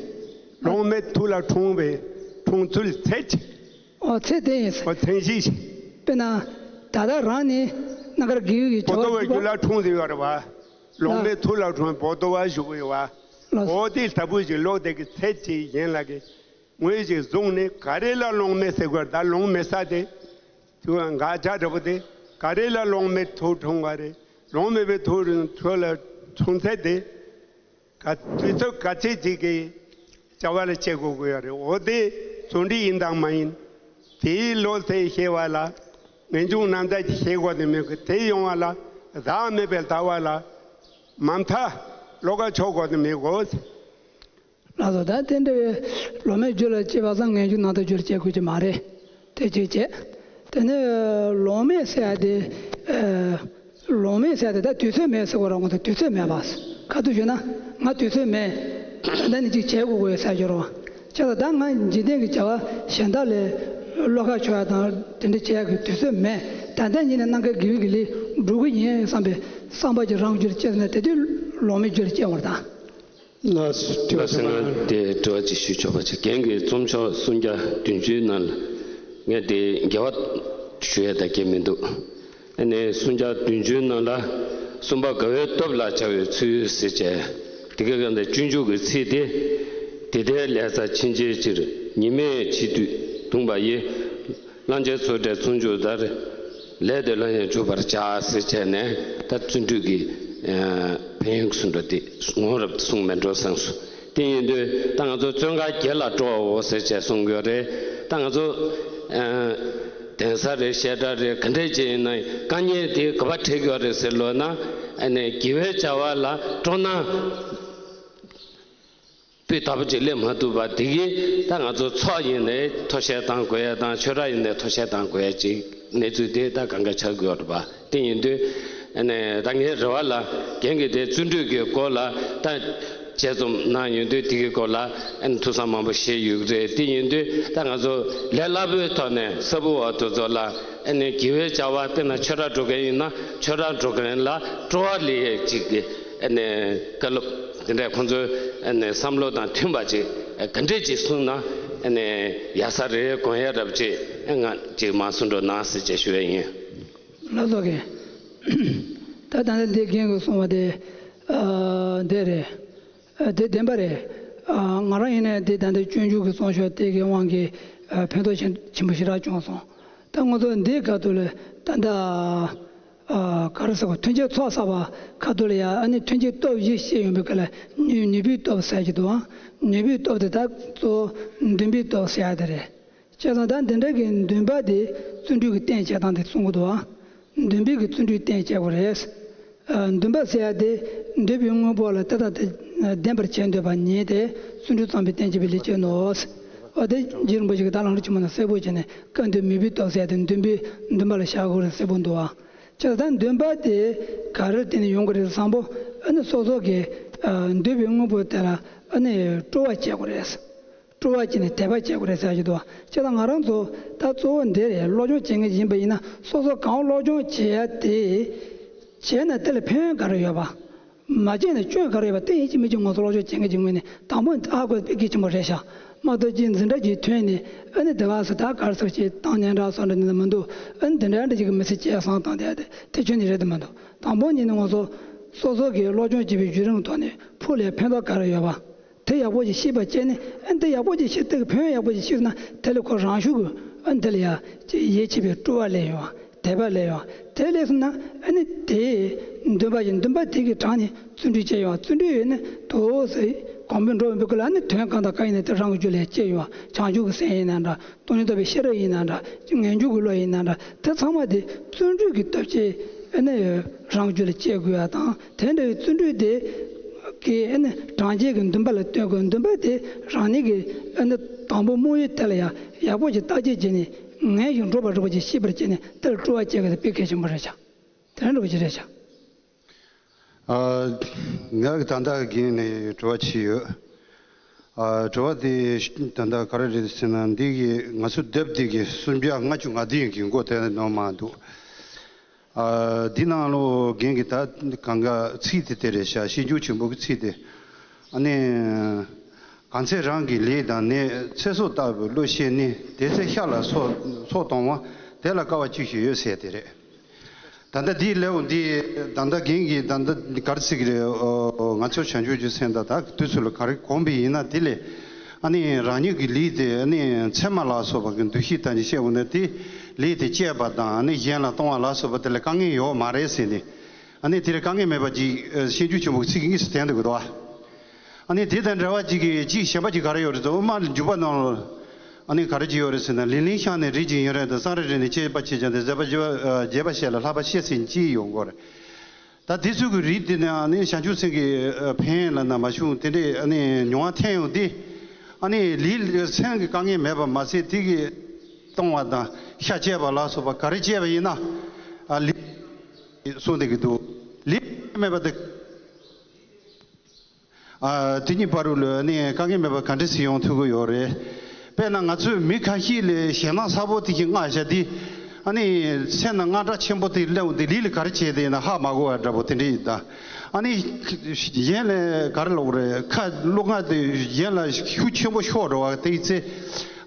ལོང་མེད་ཐུགས་ལ་འཁྲུངས་པའི་འཁྲུངས་ཚུལ་ཚད་ཅིག་འོ་ཚེ་དེ་ཡིན། འོ་མཚན་གཞི་ཞིག་དཔེར་ན། ད་ལྟ་རང་ནི་སྣ་དཀར་དགེ་བའི་བྱ་བ། བོ་དོ་བའི་རྒྱུད་ལ་འཁྲུངས་ཟེར་ཡོད་རེད་བ། ལོང་མེད་ཐུགས་ལ་འཁྲུངས་བོ་དོ་བ་ཞུ་གི་ཡོད་བ། ལགས། འོ་དེ་ལྟ་བུ་ཞིག་བློ་དེ་གི་ཚད་ཅིག་ཡིན་ལ་གི། ངོས་ཞིག་བཟུང་ནས་ག་རེ་ལ་ལོང་མེད་ཟེར་དགོས། ད་ལོང་མེད་ས་དེ། དུ་འགག་ཆ་འདྲ་པོ་དེ། ག་རེ་ལ་ལོང་མེད་ཐུགས་འཁྲུངས་པ་རེད། ལོང་མེད་པའི་ཐུགས་ལ་འཁྲུངས་ཚད་དེ། ག་དུས་ཚོད་ག་ཚད་ཅིག་གི་བྱ་བ་ལ་བྱེད་དགོས་ཀྱི་ཡོད་རེད། འོ་དེ་བརྩོན་འགྲུས་ཡིན་དང་མ་ཡིན། དེའི་བློ་དེ་ཤེས་པ་ལ། ངེས་འབྱུང་རྣམ་དག་ཅིག་ཤེས་དགོས་དེ་མོད་ཀྱི། དེ་ཡོང་བ་ལ་བདག་མེད་པའི་ལྟ་བ་ལ་མ་མཐའ་བློ་ཁ་ཕྱོགས་དགོས་དེ་མི་དགོས། ལགས་སོ། ད་དེ་འདྲ་བའི་ལོང་མེད་རྒྱུད་ལ་སྐྱེས་པ་སང་ངེས་འབྱུང་རྣམ་དག་རྒྱུད་ལ་སྐྱེ་དགོས་ཀྱི་མ་རེད། དེ་གཅིག་བྱས། དེ་ནས་ལོང་མེད་ཟེར་ཡ་དེ། ལོང་མེད་ཟེར་ཡ་དེ་ད་དུས་ཚོད་མེད་ཟེར་དགོས་ར། ང་ཚོ་དུས་ཚོད་མེད་པ། ཁ་ཐུག་ཞུས་ན་ང་དུས་ཚོད་མེད། ད་ནི་ཅིག་བྱེད་དགོས་དགོས་ཟེར་ཞོར་བ། བྱས་ཙང་ད་ང་འཇིག་རྟེན་གྱི་བྱ་བ་གཞན་དག་ལས་བློ་ཁ་ཆོག་ཡ་དང་དེ་འདྲ་བྱེད་ཡ་གི་དུས་ཚོད་མེད། ད་ལྟ་ཉིད་ནས་གནང་ག་དགེ་བའི་གི་ལས་འགྲུབ་གི་ཡིན་བསམ་པའི་བསམ་པ་ཅིག་རང་རྒྱུད་ལ་སྐྱེས་ན་དེ་དུས་ལོང་མེད་རྒྱུད་ལ་སྐྱེ་བར་ད། ལགས་སོ། དྲི་བ་ལགས་སོ། ང་དེ་དྲི་བ་ཅིག་ཞུ་ཆོག་པ་ཅིག་རྒན་གྱིས་རྩོམ་ཤོག་སུམ་བརྒྱ་བདུན་ཅུའི་ནང་ལ་ངས་དེ་འགལ་བ་ཞུ་ཡ་ད་གལ་མི་འདུག་ཨ་ནི་སུམ་བརྒྱ་བདུན་ཅུའི་ནང་ལ་གསུམ་པ་དགའ་བའི་སྟོབས་ལ་བྱ་བའི་ཚུལ་ཟེར་བྱས། དེ་ག་ག་འདི་སྤྱོད་འཇུག་གི་ཚིག་དེ། དེ་ལྟའི་ལས་རྩ་ཕྱིན་ཆད་ཕྱིར། ཉི་མས་འཆི་དུས་གདུངས་པ་ཡི། བླང་བྱའི་ཚོགས་བྲལ་བརྩོན་འགྲུས་ལྟར། ལས་དེ་ལ་ཡང་འཇུག་པར་བྱ་ཟེར་བྱས་ནས་ད་བརྩོན་འགྲུས་ཀྱི་ཕན་ཡོན་གསུང་འགྲོ་དེ་ངོ་རབ་གསུང་མེད་འགྲོ་བསམ་སོང་། དེ་ཡིན་དུས་ད་ང་ཚོ་བཙོན་ཁང་བརྒྱད་ལ་སྤྲོ་བའོ་ཟེར་བྱས་གསུང་གི་ཡོད་རེད། ད་ང་ཚོ་གདན་ས་རེད། བཤད་གྲྭ་རེད། ག་འདྲས་ཅིག་ཡིན་ན་དཀའ་ངལ་དེ་ག་པར་འཕྲད་ཀྱི་ཡོད་རེད་ཟེར་ལབ་ན། ཨ་ནི་དགེ་བའི་བྱ་བ་ལ་སྤྲོ་སྣང་སྤུས་དག་པོ་ཅིག་སླེབས་མ་ཐུབ་པ་དེ་གིས་ད་ང་ཚོ་ཚོགས་ཡིན་ནའི་མཐོ་བཤད་གཏང་དགོས་ཡ་དང་ཆོས་གྲྭ་ཡིན་ནའི་མཐོ་བཤད་གཏང་དགོས་ཡ་ཅིག་གནས་ཚུལ་དེ་ད་གང་ག་ཆགས་ཀྱི་ཡོད་རེད་པ། དེ་ཡིན་དུས་ཨ་ནི་ད་ངའི་རེ་བ་ལ་རྒན་གྱིས་དེ་བརྩོན་འགྲུས་ཀྱི་སྐོར་ལ་ད་དཔྱད་རྩོམ་གནང་ཡོང་དུས་དེ་གི་སྐོར་ལ་ཨ་ནི་ཐུགས་བསམ་མང་པོ་བཞེས་ཡོད་ཀྱི་རེད། དེ་ཡིན་དུས་ད་ང་ཚོ་ལས་སླ་པོའི་ཐོག་ནས་གསར་བུ་བ་དེ་ཚོ་ལ་ཨ་ནི་དགེ་བའི་བྱ་བ་དཔེར་ན་ཆོས་གྲྭ་འགྲོ་མཁན་ཡིན་ན་ཆོས་གྲྭ་འགྲོ་མཁན་ལ་སྤྲོ་བ་སླེབས་ཡས་ཅིག་གི་ཨ་ནི་བཀའ་སློབ་དེ་འདྲས་ཁོང་ཚོའི་ཨ་ནི་བསམ་བློ་དང་མཐུན་པ་ཅིག་ག་འདྲས་ཅིག་གསུངས་ན་ཨ་ནི་ཡག་ས་རེད། དགོངས་ཡ་རབ་ཅིག་ང་ཅིག་མར་གསུང་རོགས་གནང་ཟེར་ཅིག་ཞུ་ཡས་ཡིན། ལགས་སོ་རྒན། ད་ད་ལྟ་འདི་རྒན་གྱིས་གསུངས་པ་དེ་ཨ་འདི་རེད། ཨ་དེ་བདེན་པ་རེད། ཨ་ང་རང་ཡིན་ནའི་དེ་ད་ལྟ་སྤྱོད་འཇུག་གི་རྩོམ་ཤོག་དེ་གི་དབང་གིས་ཨ་ཕན་ཐོགས་ཆེན་ཆེན་པོ་ཞེ་དྲག་བྱུང་སོང་། ད་ང་ཚོ་འདིའི་ཁ་ཐུག་ལ་ད་ལྟ་ཨ་ག་རེ་ཟེར་བ། ཐུན་བྱེད་ཚོགས་བསགས་པ་ཁ་ཐུག་ལ་ཡ་ཨ་ནི་ཐུན་བྱེད་སྟོབས་བཞི་བཤད་ཡོང་བའི་སྐབས་ལ་ནུས་ནུས་པའི་སྟོབས་ཟེར་གྱི་འདུག་ཨ་ནུས་པའི་སྟོབས་དེ་ད་གཙོ་བོ་འདུན་པའི་སྟོབས་ཟེར་ཡ་དེ་རེད། བྱས་ཙང་ད་འདི་འདྲ་གི་འདུན་པ་དེ་བརྩོན་འགྲུས་ཀྱི་རྟེན་བྱེད་སྟངས་དེ་གསུང་གི་འདུག་ཨ། འདུན་པའི་གི་བརྩོན་འགྲུས་རྟེན་བྱེད་དགོས་རེད། ཨ་འདུན་པ་ཟེར་ཡ་དེ་འདུན་པའི་དངོས་པོ་ལ་དེ་དང་དེ་ལྡན་པར་བྱེད་འདོད་པ་ཉིད་དེ་བརྩོན་འགྲུས་བརྩམས་པའི་རྟེན་བྱེད་པའི་ལས་བྱེད་ནོ། འོ་དེ་རྗེ་རིན་པོ་ཆེ་གིས་ད་ལམ་རིམ་ཆེན་མོ་ནང་གསལ་པོ་བྱས་ནས་བཀའ་འདུས་མོས་པའི་སྟོབས་ཟེར་ཡ་དེ་འདུན་པའི་འདུན་པ་ལ་བཞག་དགོས་རེད་གསལ་པོ་འདུག་ཨ། བྱས་ཙང་ད་འདུན་པ་དེ་ག་རེར་བརྟེན་ནས་ཡོང་གི་རེད་བསམ་པོ་ཨ་ནི་སོ་སོ་གི་ཨ་འདུན་པའི་དངོས་པོ་དེ་ལ་ཨ་ནི་སྤྲོ་བ་བསྐྱེད་དགོས་རེད། སྤྲོ་བ་བསྐྱེད་ནས་དད་པ་བསྐྱེད་དགོས་རེད་ཟེར་གྱི་འདུག་བ། བྱས་ཙང་ང་རང་ཚོ་ད་གཙོ་བོ་འདི་རེད། སློབ་སྦྱོང་བྱེད་མཁན་ཡིན་པ་ཡིན་ན་སོ་སོ་གང་སློབ་སྦྱོང་བྱེད་ཡ་དེ་བྱས་ན་དེ་ལ་ཕན་ཡོན་ག་རེ་ཡོད་པ། མ་བྱས་ན་སྐྱོན་ག་རེ་ཡོད་པ། དེ་ཡིན་གཅིག་མིན་གཅིག་ང་ཚོ་སློབ་སྦྱོང་བྱེད་མཁན་གྱི་ངོས་ནས་དང་པོ་ཨ་དགོས་དཔེ་གལ་ཆེན་པོ་རེད་ཤག་མ་གཏོགས་ཅིག་འཛིན་གྲྭ་ཅིག་ཐོན་ནས་ཨ་ནི་དེ་ག་ཟེར་ད་ག་རེ་ཟེར་ཅིག་བཏང་སྙན་གྲགས་སོགས་འདྲ་འདི་འདྲ་མི་འདུག་ཨ་ནི་དེ་འདྲ་འདྲ་ཅིག་གི་མི་ཚེ་སྐྱེལ་སོང་བཏང་བསྡད་དེ་དེ་ཁྱོན་ནས་རེད་དེ་མི་འདུག་དང་པོ་ཉིད་ནས་ང་ཚོ་སོ་སོ་གིས་སློབ་སྦྱོང་བྱེད་པའི་བརྒྱུད་རིམ་ཐོག་ནས་ཕུགས་ལ་ཕན་ཐོགས་ག་རེ་ཡོད་པ། དེ་ཡག་པོ་ཞིག་ཤེས་པ་བྱས་ནས་ཨ་ནི་དེ་ཡག་པོ་ཞིག་ཤེས། དེ་གི་ཕན་ཡོན་ཡག་པོ་ཞིག་ཤེས་ན་དེ་ལས་ཁོ་རང་ཤུགས་ཀྱིས་ཨ་ནི་དེ་ལ་ཡ་ཅིག་ཡིད་ཆེས་པའི་སྤྲོ་བ་སླེབས་ཡོང་བ། དད་པ་སླེབས་ཡོང་བ། དེ་སླེབས་སོང་ན་ཨ་ནི་དེའི་འདུན་པ་ཞིག་འདུན་པ་དེ་གི་དྲངས་ནས་བརྩོན་འགྲུས་བྱས་ཡོང་བ། བརྩོན་འགྲུས་ཡོད་ན་དོ་ཟེར་གོང་འཕེལ་འགྲོ་བའི་སྐབས་ལ་ཨ་ནི་དོན་གང་དང་གང་ཡིན་ན་དེ་རང་གི་རྒྱུད་ལ་ཡ་སྐྱེ་ཡོང་བ། བྱང་ཆུབ་ཀྱི་སེམས་ཡིན་ན་འདྲ། སྟོང་ཉིད་རྟོགས་པའི་ཤེས་རབ་ཡིན་ན་འདྲ། ངེས་འབྱུང་གི་བློ་ཡིན་ན་འདྲ། དེ་ཚང་མ་དེ་བརྩོན་འགྲུས་ཀྱི་སྟོབས་ཀྱིས་ཨ་ནི་རང་རྒྱུད་ལ་སྐྱེ་དགོས་ཡ་དང་། དེ་འདྲ་བའི་བརྩོན་འགྲུས་དེ་གིས་ཨ་ནི་དྲང་བྱེད་ཀྱི་འདུན་པ་ལ་བསྟོན་དགོས། འདུན་པ་དེ་རང་ཉིད་ཀྱིས་ཨ་ནི་དང་པོ་དམིགས་ཡུལ་དེ་ལ་ཡ་ཡག་པོ་ཞིག་བརྟག་དཔྱད་བྱས་ནས་ངན་ཞིག་འགྲོ་བ་རིག་པ་ཅིག་ཤེས་པར་བྱས་ནས་དེ་ལ་སྤྲོ་བ་སྐྱེ་དགོས། དེ་དཔེ་གལ་ཆེན་པོ་རེད་ཤག་དེ་འདྲ་བ་ཅིག་རེད་ཤག་ཨ། ང་གི་ད་ལྟ་རྒན་ནས་དྲི་བ་ཅིག་ཡོད། ཨ། དྲི་བ་དེ་ད་ལྟ་ག་རེ་རེད་ཟེར་ན། འདི་གི་ང་ཚོ་དེབ་འདི་གི་སུམ་བརྒྱ་ལྔ་བཅུ་ང་བདུན་གྱི་མགོ་དེ་ནོར་མ་འདུག་ཨ། འདི་ནང་ལོ་རྒན་གྱི་ད་གང་ག་ཚིག་དེ་དེ་རེད་ཤག་ཤེས་རྒྱུད་ཆེན་པོ་གི་ཚིག་དེ། ཨ་ནི། གང་ཚེ་རང་གི་ལས་དང་ནི། ཚེ་སྲོག་ལྟ་བུའི་བློ་ཤེས་ནི། དེ་ཚེ་ཤ་ལ་སོགས་སོགས་གཏོང་བ། དེ་ལ་དཀའ་བ་ཅི་ཞིག་ཡོད་ཟེར་དེ་རེད། ད་ལྟ་འདིའི་ལེའུ་འདི་ད་ལྟ་རྒན་གྱིས་ད་ལྟ་ག་རེ་ཟེར་གྱི་རེད། ཨོ། ང་ཚོ་བྱང་ཆུབ་ཀྱི་སེམས་དང་ད་དུས་ཚོད་ལ་ག་རེ་གོམས་པ་ཡིན་ན་དེ་ལས་ཨ་ནི་རང་ཉིད་ཀྱི་ལས་དེ་ཨ་ནི་མཚན་མ་ལ་སོགས་པ་གི་འདུ་ཤེས་དང་ནི་བཤད་འོང་ན་དེ་ལས་དེ་སྤྱད་པ་དང་ཨ་ནི་གཞན་ལ་གཏོང་བ་ལ་སོགས་པ་དེ་ལ་དཀའ་ངལ་ཡོད་མ་རེད་ཟེར་ནས། ཨ་ནི་དེ་ལ་དཀའ་ངལ་མེད་པ་ཅིག་ཤེས་རྒྱུད་ཆེན་པོ་གི་ཚིག་གི་དངོས་སུ་བསྟན་འདུག་གི་འདུག་ཨ། ཨ་ནི་དེ་དང་འབྲེལ་བ་ཅིག་གིས་ཅིག་གཞན་པ་ཅིག་ག་རེ་ཡོད་རེད་ཟེར། དབུ་མ་འཇུག་པ་ནང་ལ་ཨ་ནི་ག་རེ་ཅིག་ཡོད་རེད་ཟེར་ན། ལིང་ལིང་ཤར་ནས་རིགས་ཀྱི་ཡུན་རིང་དང་། གསང་རིང་རིང་ནས་སྐྱེས་པ་ཆེ་ཆུང་དང་། བཟོད་པ་བརྗོད་པ་བྱས་ལ་ལྷག་པ་ཤེས་ཟིན་ཅིག་ཡོང་གི་རེད། ད་དེ་ཚོ་གི་རིགས་དེ་ནི་ཨ་ནི་བྱང་ཆུབ་སེམས་ཀྱི་ཕན་ཡོན་ལ་ན་མ་ཞུགས་དེ་འདྲའི་ཨ་ནི་མྱོང་བ་ཐོན་ཡོང་དུས་ཨ་ནི་ལུས་སེམས་ཀྱི་དཀའ་ངལ་མེད་པ་མ་ཟད་དེ་གི་གཏོང་བ་དང་ཤ་བཅད་པ་ལ་སོགས་པ་ག་རེ་བྱས་པ་ཡིན་ན། ཨ་ལི་གསུངས་བསྡད་ཀྱི་འདུག་ལི་མེད་པ་དེ། ཨ་དེ་གཉིས་བར་དུ་ལ་ནི་དཀའ་ངལ་མེད་པ་ག་འདྲ་ཞིག་ཡོང་ཐུབ་ཀྱི་ཡོད་རེད། དཔེར་ན་ང་ཚོའི་མི་ཁ་ཤས་ལ་ཞེད་སྣང་ཚ་པོ་དེ་ཞིག་མངའ་བཞག་དེ། ཨ་ནི་སེམས་ནང་དངངས་སྐྲག་ཆེན་པོ་དེ་སླེབས་འོང་དེ་ལི་ལ་ག་རེ་བྱས་དེ་ཡིན་ན་ཧ་མ་གོ་བ་འདྲ་པོ་དེ་འདྲ་ཡིན་ད། ཨ་ནི་གཞན་ལ་ག་རེ་ལབ་དགོས་རེད། ཁ་གློ་རྒྱག་དེ་གཞན་ལ་ཤུགས་ཆེན་པོ་ཤོར་འགྲོ་བ་དེ་ཡི་ཚེ།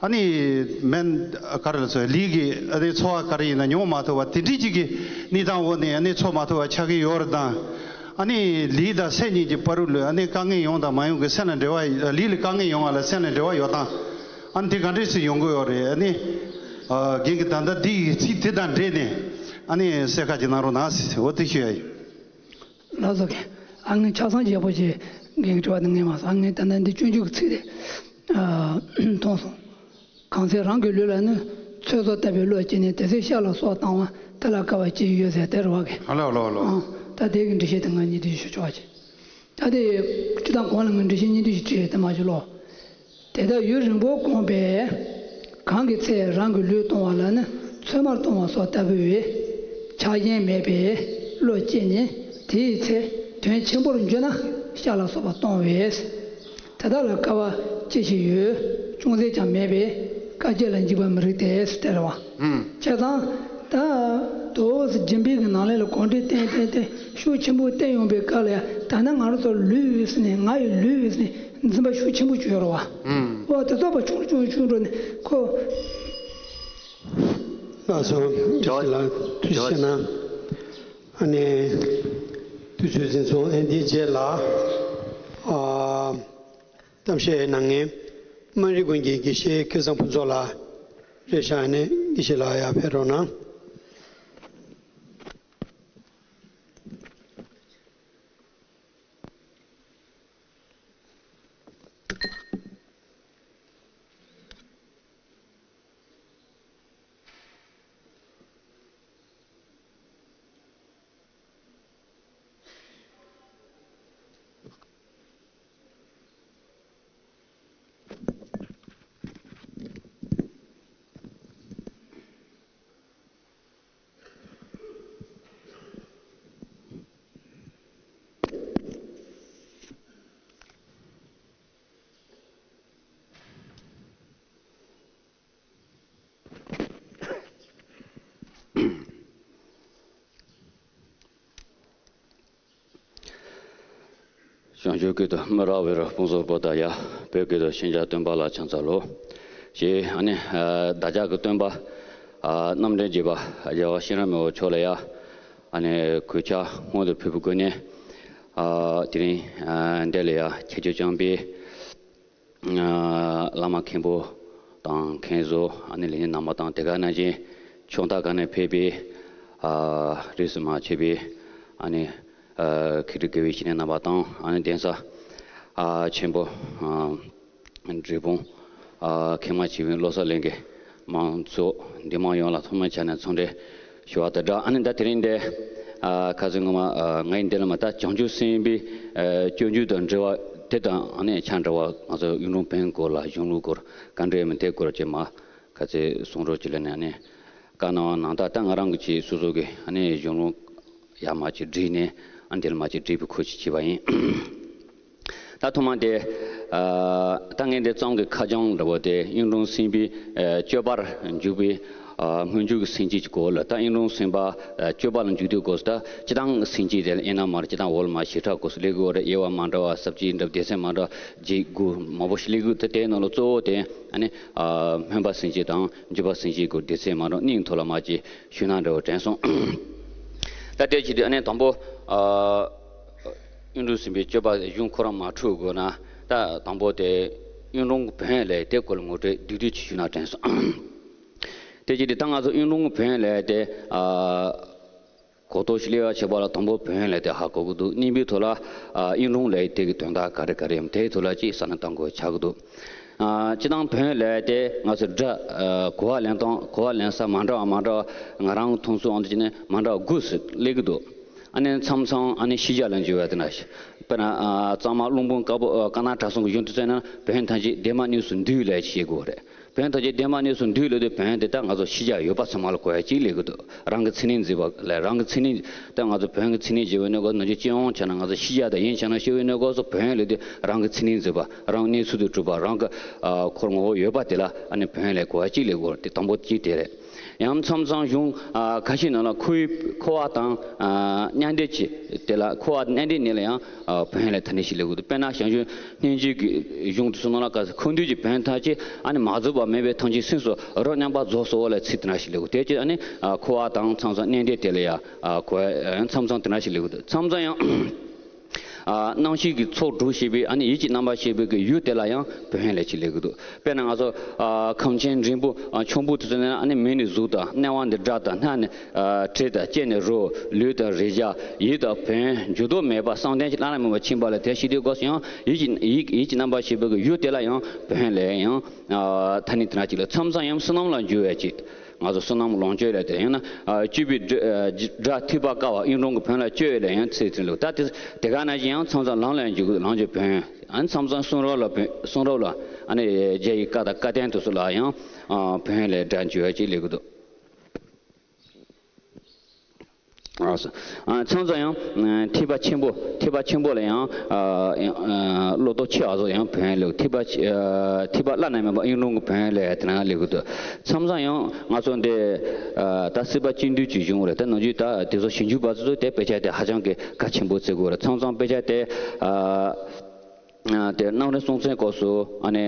ཨ་ནི་མེན་ག་རེ་ལ་ཚོ་ལི་གི་ཨ་ནི་འཚོ་བ་ག་རེ་ཡིན་ན་མྱོང་མ་ཐུབ་པ་དེ་འདྲ་ཅིག་གི་གནས་སྟངས་འོག་ནས་ཨ་ནི་འཚོ་མ་ཐུབ་པ་ཆགས་ཀྱི་ཡོད་རེད་དང་། ཨ་ནི་ལི་དང་སེམས་གཉིས་ཀྱི་བར་དུ་ལ་ཨ་ནི་དཀའ་ངལ་ཡོང་དང་མ་ཡོང་གི་སེམས་ལ་འབྲེལ་བ། ལི་ལ་དཀའ་ངལ་ཡོང་བ་ལ་སེམས་ལ་འབྲེལ་བ་ཡོད་དང་། ཨ་ནི་དེ་ག་འདྲས་སེ་ཡོང་གི་ཡོད་རེད། ཨ་ནི་ཨ་རྒན་གྱིས་ད་ལྟ་འདི་ཡི་ཚིག་དེ་དང་འབྲེལ་ནས་ཨ་ནི་གསལ་ཁ་ཅིག་གནང་རོགས་གནང་ཟེར་འོ་དེ་ཞུ་ཡ་ཡིན། ལགས་སོ། ཨ་ངས་ཆ་ཚང་རྒྱས་པོ་ཞིག་རྒན་གྱི་དྲི་བ་དེ་ངས་མ་སོང་། ཨ་ངས་ད་ལྟ་འདི་སྤྱོད་འཇུག་གི་ཚིག་དེ་ཨ་མཐོང་སོང་། གང་ཚེ་རང་གི་ལུས་ལ་ནི། ཚོད་བཟོ་ལྟ་བུའི་བློ་སྐྱེས་ནས། དེ་ཚེ་ཤ་ལ་སོགས་བཏང་བ། དེ་ལ་དཀའ་བ་ཅི་ཡོད་ཟེར་དེ་རེད་བ་གི། ཨ་ལོ་ལོ་ལོ། ཨང་། ད་དེ་གི་འགྲེལ་བཤད་དེ་ང་གཉིས་དེ་ཞུ་ཆོག་ཅིག་ད་དེ་སྤྱི་བཏང་གོང་ལ་ངས་འགྲེལ་བཤད་གཉིས་དེ་ཞུ་ཆོག་དེ་མ་ཞུ་ལོ། དེ་ལྟར་ཡུན་རིང་པོ་གོམས་པས། གང་གི་ཚེ་རང་གི་ལུས་གཏོང་བ་ལ་ནི། ཚོད་མར་གཏོང་བ་སོགས་ལྟ་བུའི་ཆགས་ཞེན་མེད་པའི་བློ་སྐྱེས་ནས། དེའི་ཚེ་དོན་ཆེན་པོར་འགྱུར་ན་ཤ་ལ་སོགས་པ་གཏོང་བས། དེ་དག་ལ་དཀའ་བ་ཅི་ཞིག་ཡོད། ཅུང་ཟད་ཀྱང་མེད་པས་དཀའ་སྤྱད་ལ་འཇིགས་པ་མི་རིགས་ཏེ་ཟེར་བ། ཨུམ། བྱས་ཙང་ད་དོ་སྦྱིན་པའི་གི་ནང་ལས་ལ་གོ་འདྲི་བསྟན་བསྟན་བསྟན་ཤུགས་ཆེན་པོ་བསྟན་ཡོང་པའི་སྐབས་ལ་ཡང་ད་ནི་ང་རང་ཚོ་ལུས་ཡོད་ཟེར་ནས་ང་ཡི་ལུས་ཡོད་ཟེར་ནས་འཛིན་པ་ཤུགས་ཆེན་པོ་བྱོས་རོགས་བ། ཨུམ། འོ་དེ་ཚོ་བ་ཆུང་ཆུང་ཆུང་འགྲོ་ནས་ཁོ། ལགས་སོ། ཐུགས་རྗེ་ཆེ་ལགས། ཐུགས་རྗེ་ཆེ་གནང་། ཨ་ནི་དུས་ཚོད་འཛིན་སོང་། ཨ་ནི་འདིའི་རྗེས་ལ་ཨ་གཏམ་བཤད་གནང་མཁན་སྨན་རི་དགོན་གྱི་དགེ་བཤེས་སྐལ་བཟང་ཕུན་ཚོགས་ལགས་རེད་ཤག་ཨ་ནི་དགེ་བཤེས་ལགས་ཡར་ཕེབས་རོགས་གནང་། བྱང་ཆུབ་ཀྱི་ཏུ་མི་ར་བེ་ར་སྤུན་ཟོར་པོ་ད་ཡ་བོད་ཀྱི་ཏུ་ཤན་ཆ་སྟོན་པ་ལ་ཆང་ཚ་ལོ། ཞེས་ཨ་ནི་བདག་ཅག་གི་སྟོན་པ་རྣམ་འདྲེན་བརྒྱུད་པ་རྒྱལ་བ་གཤེན་རབ་མི་བོ་མཆོག་ལ་ཡ་ཨ་ནི་གུས་ཕྱག་སྔོན་དུ་ཕུལ་བའི་སྒོ་ནས། དེ་རིང་འདི་ལ་ཡ་ཁྱད་ཆོས་ཅན་པའི་བླ་མ་མཁན་པོ་དང་མཁན་ཟུར་ཨ་ནི་ལས་སྣེ་རྣམ་པ་དང་དེ་ག་ནང་བཞིན་ཕྱོགས་མཐའ་ཁག་ནས་ཕེབས་པའི་རིས་སུ་མ་ཆད་པའི་ཨ་ནི་མཁས་གྲུབ་དགེ་བའི་བཤེས་གཉེན་རྣམ་པ་དང་ཨ་ནི་གདན་ས་ཆེན་པོ་འབྲས་སྤུངས་མཁས་མང་ཆེ་བའི་བློ་གསར་གླིང་གི་མང་ཚོགས་འདི་མང་ཡོངས་ལ་ཐོག་མའི་ཆ་ནས་འཚམས་འདྲི་ཞུ་བ་དང་སྦྲགས། ཨ་ནི་ད་དེ་རིང་འདི་ཁ་སང་ངོ་མ་ངའི་འདི་ལ་མ་ད་བྱང་ཆུབ་སེམས་དཔའི་སྤྱོད་འཇུག་དང་འབྲེལ་བ་དེ་དང་ཨ་ནི་ཆ་འདྲ་བ་ང་ཚོ་གཡུང་དྲུང་བོན་སྐོར་ལ་གཞུང་ལུགས་སྐོར་ག་འདྲ་ཡོད་མེད་དེ་སྐོར་ཅིག་མ་ཁ་ཚེ་གསུང་རོགས་ཅིག་ལ་ནས་ཨ་ནི་བཀའ་གནང་བ་ནང་ད་ད་ང་རང་གི་ཆེད་སོ་སོ་གི་ཨ་ནི་གཞུང་ལུགས་ཡར་མར་ཅིག་བསྒྲིགས་ནས་ཨ་ནི་དེ་ལ་མ་ཅིག་བསྒྲིགས་པའི་ཁུལ་ཅིག་བྱས་པ་ཡིན། ད་ཐོག་མ་དེ། ད་ངས་འདི་རྩོམ་གྱི་ཁ་བྱང་འདྲ་བོ་དེ་གཡུང་དྲུང་སེམས་དཔའི་སྤྱོད་པར་འཇུག་པའི་སྔོན་འཇུག་གི་སེམས་བསྐྱེད་ཀྱི་སྐོར་ལ། ད་གཡུང་དྲུང་སེམས་དཔའ་སྤྱོད་པ་ལ་འཇུག་དུས་སྐབས་སུ་ད་སྤྱིར་བཏང་སེམས་བསྐྱེད་དེ་ལ་ཨེ་ན་མར་སྤྱིར་བཏང་འོག་ལ་མར་བྱེ་བྲག་སྐོར་སུ་སླེབས་ཀྱི་ཡོད་རེད། དབྱེ་བ་མ་འདྲ་བ་ས་བཅད་འདྲ་སྡེ་ཚན་མ་འདྲ་བ་བརྒྱད་དགུ་མང་པོ་ཞིག་སླེབས་ཀྱི་ཡོད། དེ་དེའི་ནང་ལ་གཙོ་བོ་དེ་ཨ་ནི་སྨོན་པ་སེམས་བསྐྱེད་དང་འཇུག་པ་སེམས་བསྐྱེད་སྐོར་སྡེ་ཚན་མ་འདྲ་བ་གཉིས་ཐོག་ལ་མར་ཅིག་ཞུས་ན་འདྲ་བོ་དྲན་སོང་། ད་དེ་བྱས་དུས་ཨ་ནི་དང་པོ། གཡུང་དྲུང་སེམས་དཔའི་སྤྱོད་པ་གཞུང་ཁོ་རང་མ་འཁྲུག་དགོས་ན་ད་དང་པོ་དེ་གཡུང་དྲུང་བོན་ལས་དེ་སྐོར་ལ་ངོ་སྤྲོད་བསྡུས་བསྡུས་ཅིག་ཞུས་ན་དྲན་སོང་། དེ་བྱས་དུས་ད་ང་ཚོ་གཡུང་དྲུང་བོན་ལས་དེ་གོ་རྟོགས་ཤིག་སླེབས་ཡ་བྱེད་པ་ལ་དང་པོ་བོན་ལས་དེ་ཧ་གོ་གི་འདུག་གཉིས་པའི་ཐོག་ལ་གཡུང་དྲུང་ལས་དེ་གི་དོན་དག་ག་རེ་ག་རེ་ཡིན་དེའི་ཐོག་ལ་ཅིག་བསམ་བློ་གཏང་དགོས་ཆགས་ཀྱི་འདུག་སྤྱིར་བཏང་བོན་ལས་དེ་ང་ཚོ་སྒྲ་གོ་བ་ལེན་སྟངས་གོ་བ་ལེན་ས་མ་འདྲ་བ་མ་འདྲ་བ་ང་རང་མཐོང་ཚུལ་འོང་དུ་བྱས་ནས་མ་འདྲ་བ་དགུ་སླེབས་ཀྱི་འདུག་ཨ་ནི་མཚམས་མཚམས་ཨ་ནི་ཤེས་བྱ་ལ་འཇུག་པ་དེ་འདྲ་ཞིག་དཔེར་ན་གཙང་མ་ཀླུང་འབུམ་དཀར་པོ་ཀ་ན་གྲྭ་ཚང་གི་གཞུང་དུ་བཙལ་ན་བོན་ཐམས་ཅད་ལྡན་མ་གཉིས་སུ་འདུས་ལས་ཤེས་དགོས་རེད། བོན་ཐམས་ཅད་བདེན་པ་གནས་སུ་འདུས་ལབ་དུས་བོན་དེ་ད་ང་ཚོ་ཤེས་བྱ་ཡོད་པ་ཚང་མ་ལ་གོ་ཡ་གཅིག་ལབ་ཀྱི་འདུག་རང་གི་མཚན་ཉིད་འཛིན་པ་ལ་རང་གི་མཚན་ཉིད་ད་ང་ཚོ་བོན་གྱི་མཚན་ཉིད་ཅེས་པའི་གནས་སྐབས་ནང་བཞིན་སྤྱི་ཡོངས་བྱས་ན་ང་ཚོ་ཤེས་བྱ་དང་ཡིན་བྱས་ན་ཤེས་པའི་གནས་སྐབས་སུ་བོན་ལབ་དུས་རང་གི་མཚན་ཉིད་འཛིན་པ་རང་གནས་ཚུལ་དུ་གྲུབ་པ་རང་གི་ཨ་འཁོར་ངོ་བོ་ཡོད་པ་དེ་ལ་ཨ་ནི་བོན་ལབ་གོ་ཡ་གཅིག་ལབ་དགོས་རེད། དེ་དང་པོ་གཅིག་དེ་རེད། ཡང་མཚམས་མཚམས་གཞུང་ཨ་ཁ་ཤས་ནང་ལ་འཁོར་བའི་འཁོར་བ་དང་ཨ་མྱང་འདས་ཀྱི་དེ་ལ་འཁོར་བ་མྱང་འདས་གཉིས་ལ་ཡང་ཨ་བོན་ལབ་ཐ་སྙད་ཅིག་ལབ་དགོས་འདུག་དཔེར་ན་ཞང་ཞུང་སྙན་བརྒྱུད་ཀྱི་གཞུང་དེ་ཚོ་ནང་ལ་ག་ས་འཁོར་འདས་ཀྱི་བོན་ཐམས་ཅད་ཨ་ནི་མ་རྫོགས་པ་མེད་པའི་ཐམས་ཅད་སེམས་སུ་རབ་མཉམ་པར་རྫོགས་སོ་ལབ་ཚིག་དེ་འདྲ་ཞིག་ལབ་དགོས། དེ་ཅི་ཨ་ནི་ཨ་འཁོར་བ་དང་མཚམས་མཚམས་མྱང་འདས་དེ་ལ་ཡང་ཨ་གོ་ཡ་མཚམས་མཚམས་དེ་འདྲ་ཞིག་ལབ་དགོས་འདུག་མཚམས་མཚམས་ཡང་། ཨ་རྣམ་ཤེས་ཀྱི་ཚོགས་དྲུག་ཞེས་པའི་ཨ་ནི་ཡིད་ཀྱི་རྣམ་པར་ཤེས་པའི་གི་ཡུལ་དེ་ལ་ཡང་བོན་ལབ་ཅིག་ལབ་ཀྱི་འདུག་དཔེར་ན་ང་ཚོ་ཨ་ཁམས་ཆེན་འབྲིང་པོ་ཨ་ཆེན་པོ་དེ་ཚོ་ནས་ཨ་ནི་མིག་ནི་གཟུགས་དང་རྣ་བ་ནི་སྒྲ་དང་སྣ་ནི་ཨ་དྲི་དང་ལྕེ་ནི་རོ་ལུས་དང་རེག་བྱ་ཡིད་དང་བོན་འགྱུར་ལྡོག་མེད་པ་བསམ་གཏན་གྱི་བླ་ན་མེད་པར་ཕྱིན་པ་ལ་དེ་ཤེས་དུས་སྐབས་སུ་ཡང་ཡིད་ཀྱི་ཡིད་ཡིད་ཀྱི་རྣམ་པར་ཤེས་པའི་གི་ཡུལ་དེ་ལ་ཡང་བོན་ལབ་ཡང་ཨ་ཐ་སྙད་དེ་འདྲ་ཅིག་ལ་མཚམས་མཚམས་ཡང་བསོད་ནམས་ལ་འགྱུར་བའི་ཅིག་ང་ཚོ་བསོད་ནམས་ལོངས་སྤྱོད་ལས་དེ་ཡང་ན་ཨ་སྤྱོད་པའི་སྒྲ་ཨ་སྒྲ་ཐོས་པ་དཀའ་བ་གཡུང་དྲུང་གི་བོན་ལ་སྤྱོད་ལས་ཡང་ཚིག་ཚིག་ལུགས་ད་དེ་དེ་ག་ནང་བཞིན་ཡང་མཚམས་མཚམས་ལམ་ལ་ཡང་འཇུག་ལམ་གྱི་བོན། ཨ་ནི་མཚམས་མཚམས་གསུང་རབ་ལ་བོན་གསུང་རབ་ལ་ཨ་ནི་རྒྱ་ཡི་བཀའ་དང་བཀའ་བསྟན་དེ་ཚོ་ལ་ཡང་ཨ་བོན་ལས་སྒྲ་འཇུག་ཡ་ཅིག་ལེགས་འདུག་ཨ་མཚམས་མཚམས་ཡང་ཐེག་པ་ཆེན་པོ་ཐེག་པ་ཆེན་པོ་ལ་ཡང་ཨ་ཨ་བློ་སྟོབས་ཆེ་བ་ཚོ་ཡང་བོན་ལེགས། ཐེག་པ་ཆེ་ཨ་ཐེག་པ་བླ་ན་མེད་པ་གཡུང་དྲུང་གི་བོན་ལེགས་དེ་ན་ལེགས་འདུག་མཚམས་མཚམས་ཡང་ང་ཚོ་འདི་ཨ་ད་སྲིད་པ་སྤྱི་འདུས་ཀྱི་གཞུང་རེད། ད་ནང་བཞིན་ད་དེ་ཚོ་ཞིབ་འཇུག་པ་ཚོ་དེ་དཔེ་ཆ་དེ་ཧ་ཅང་གི་གལ་ཆེན་པོ་བརྩི་དགོས་རེད། མཚམས་མཚམས་དཔེ་ཆ་དེ་ཨ་དེ་རྣམ་རིག་སྲོང་བཙན་སྐབས་སུ་ཨ་ནི་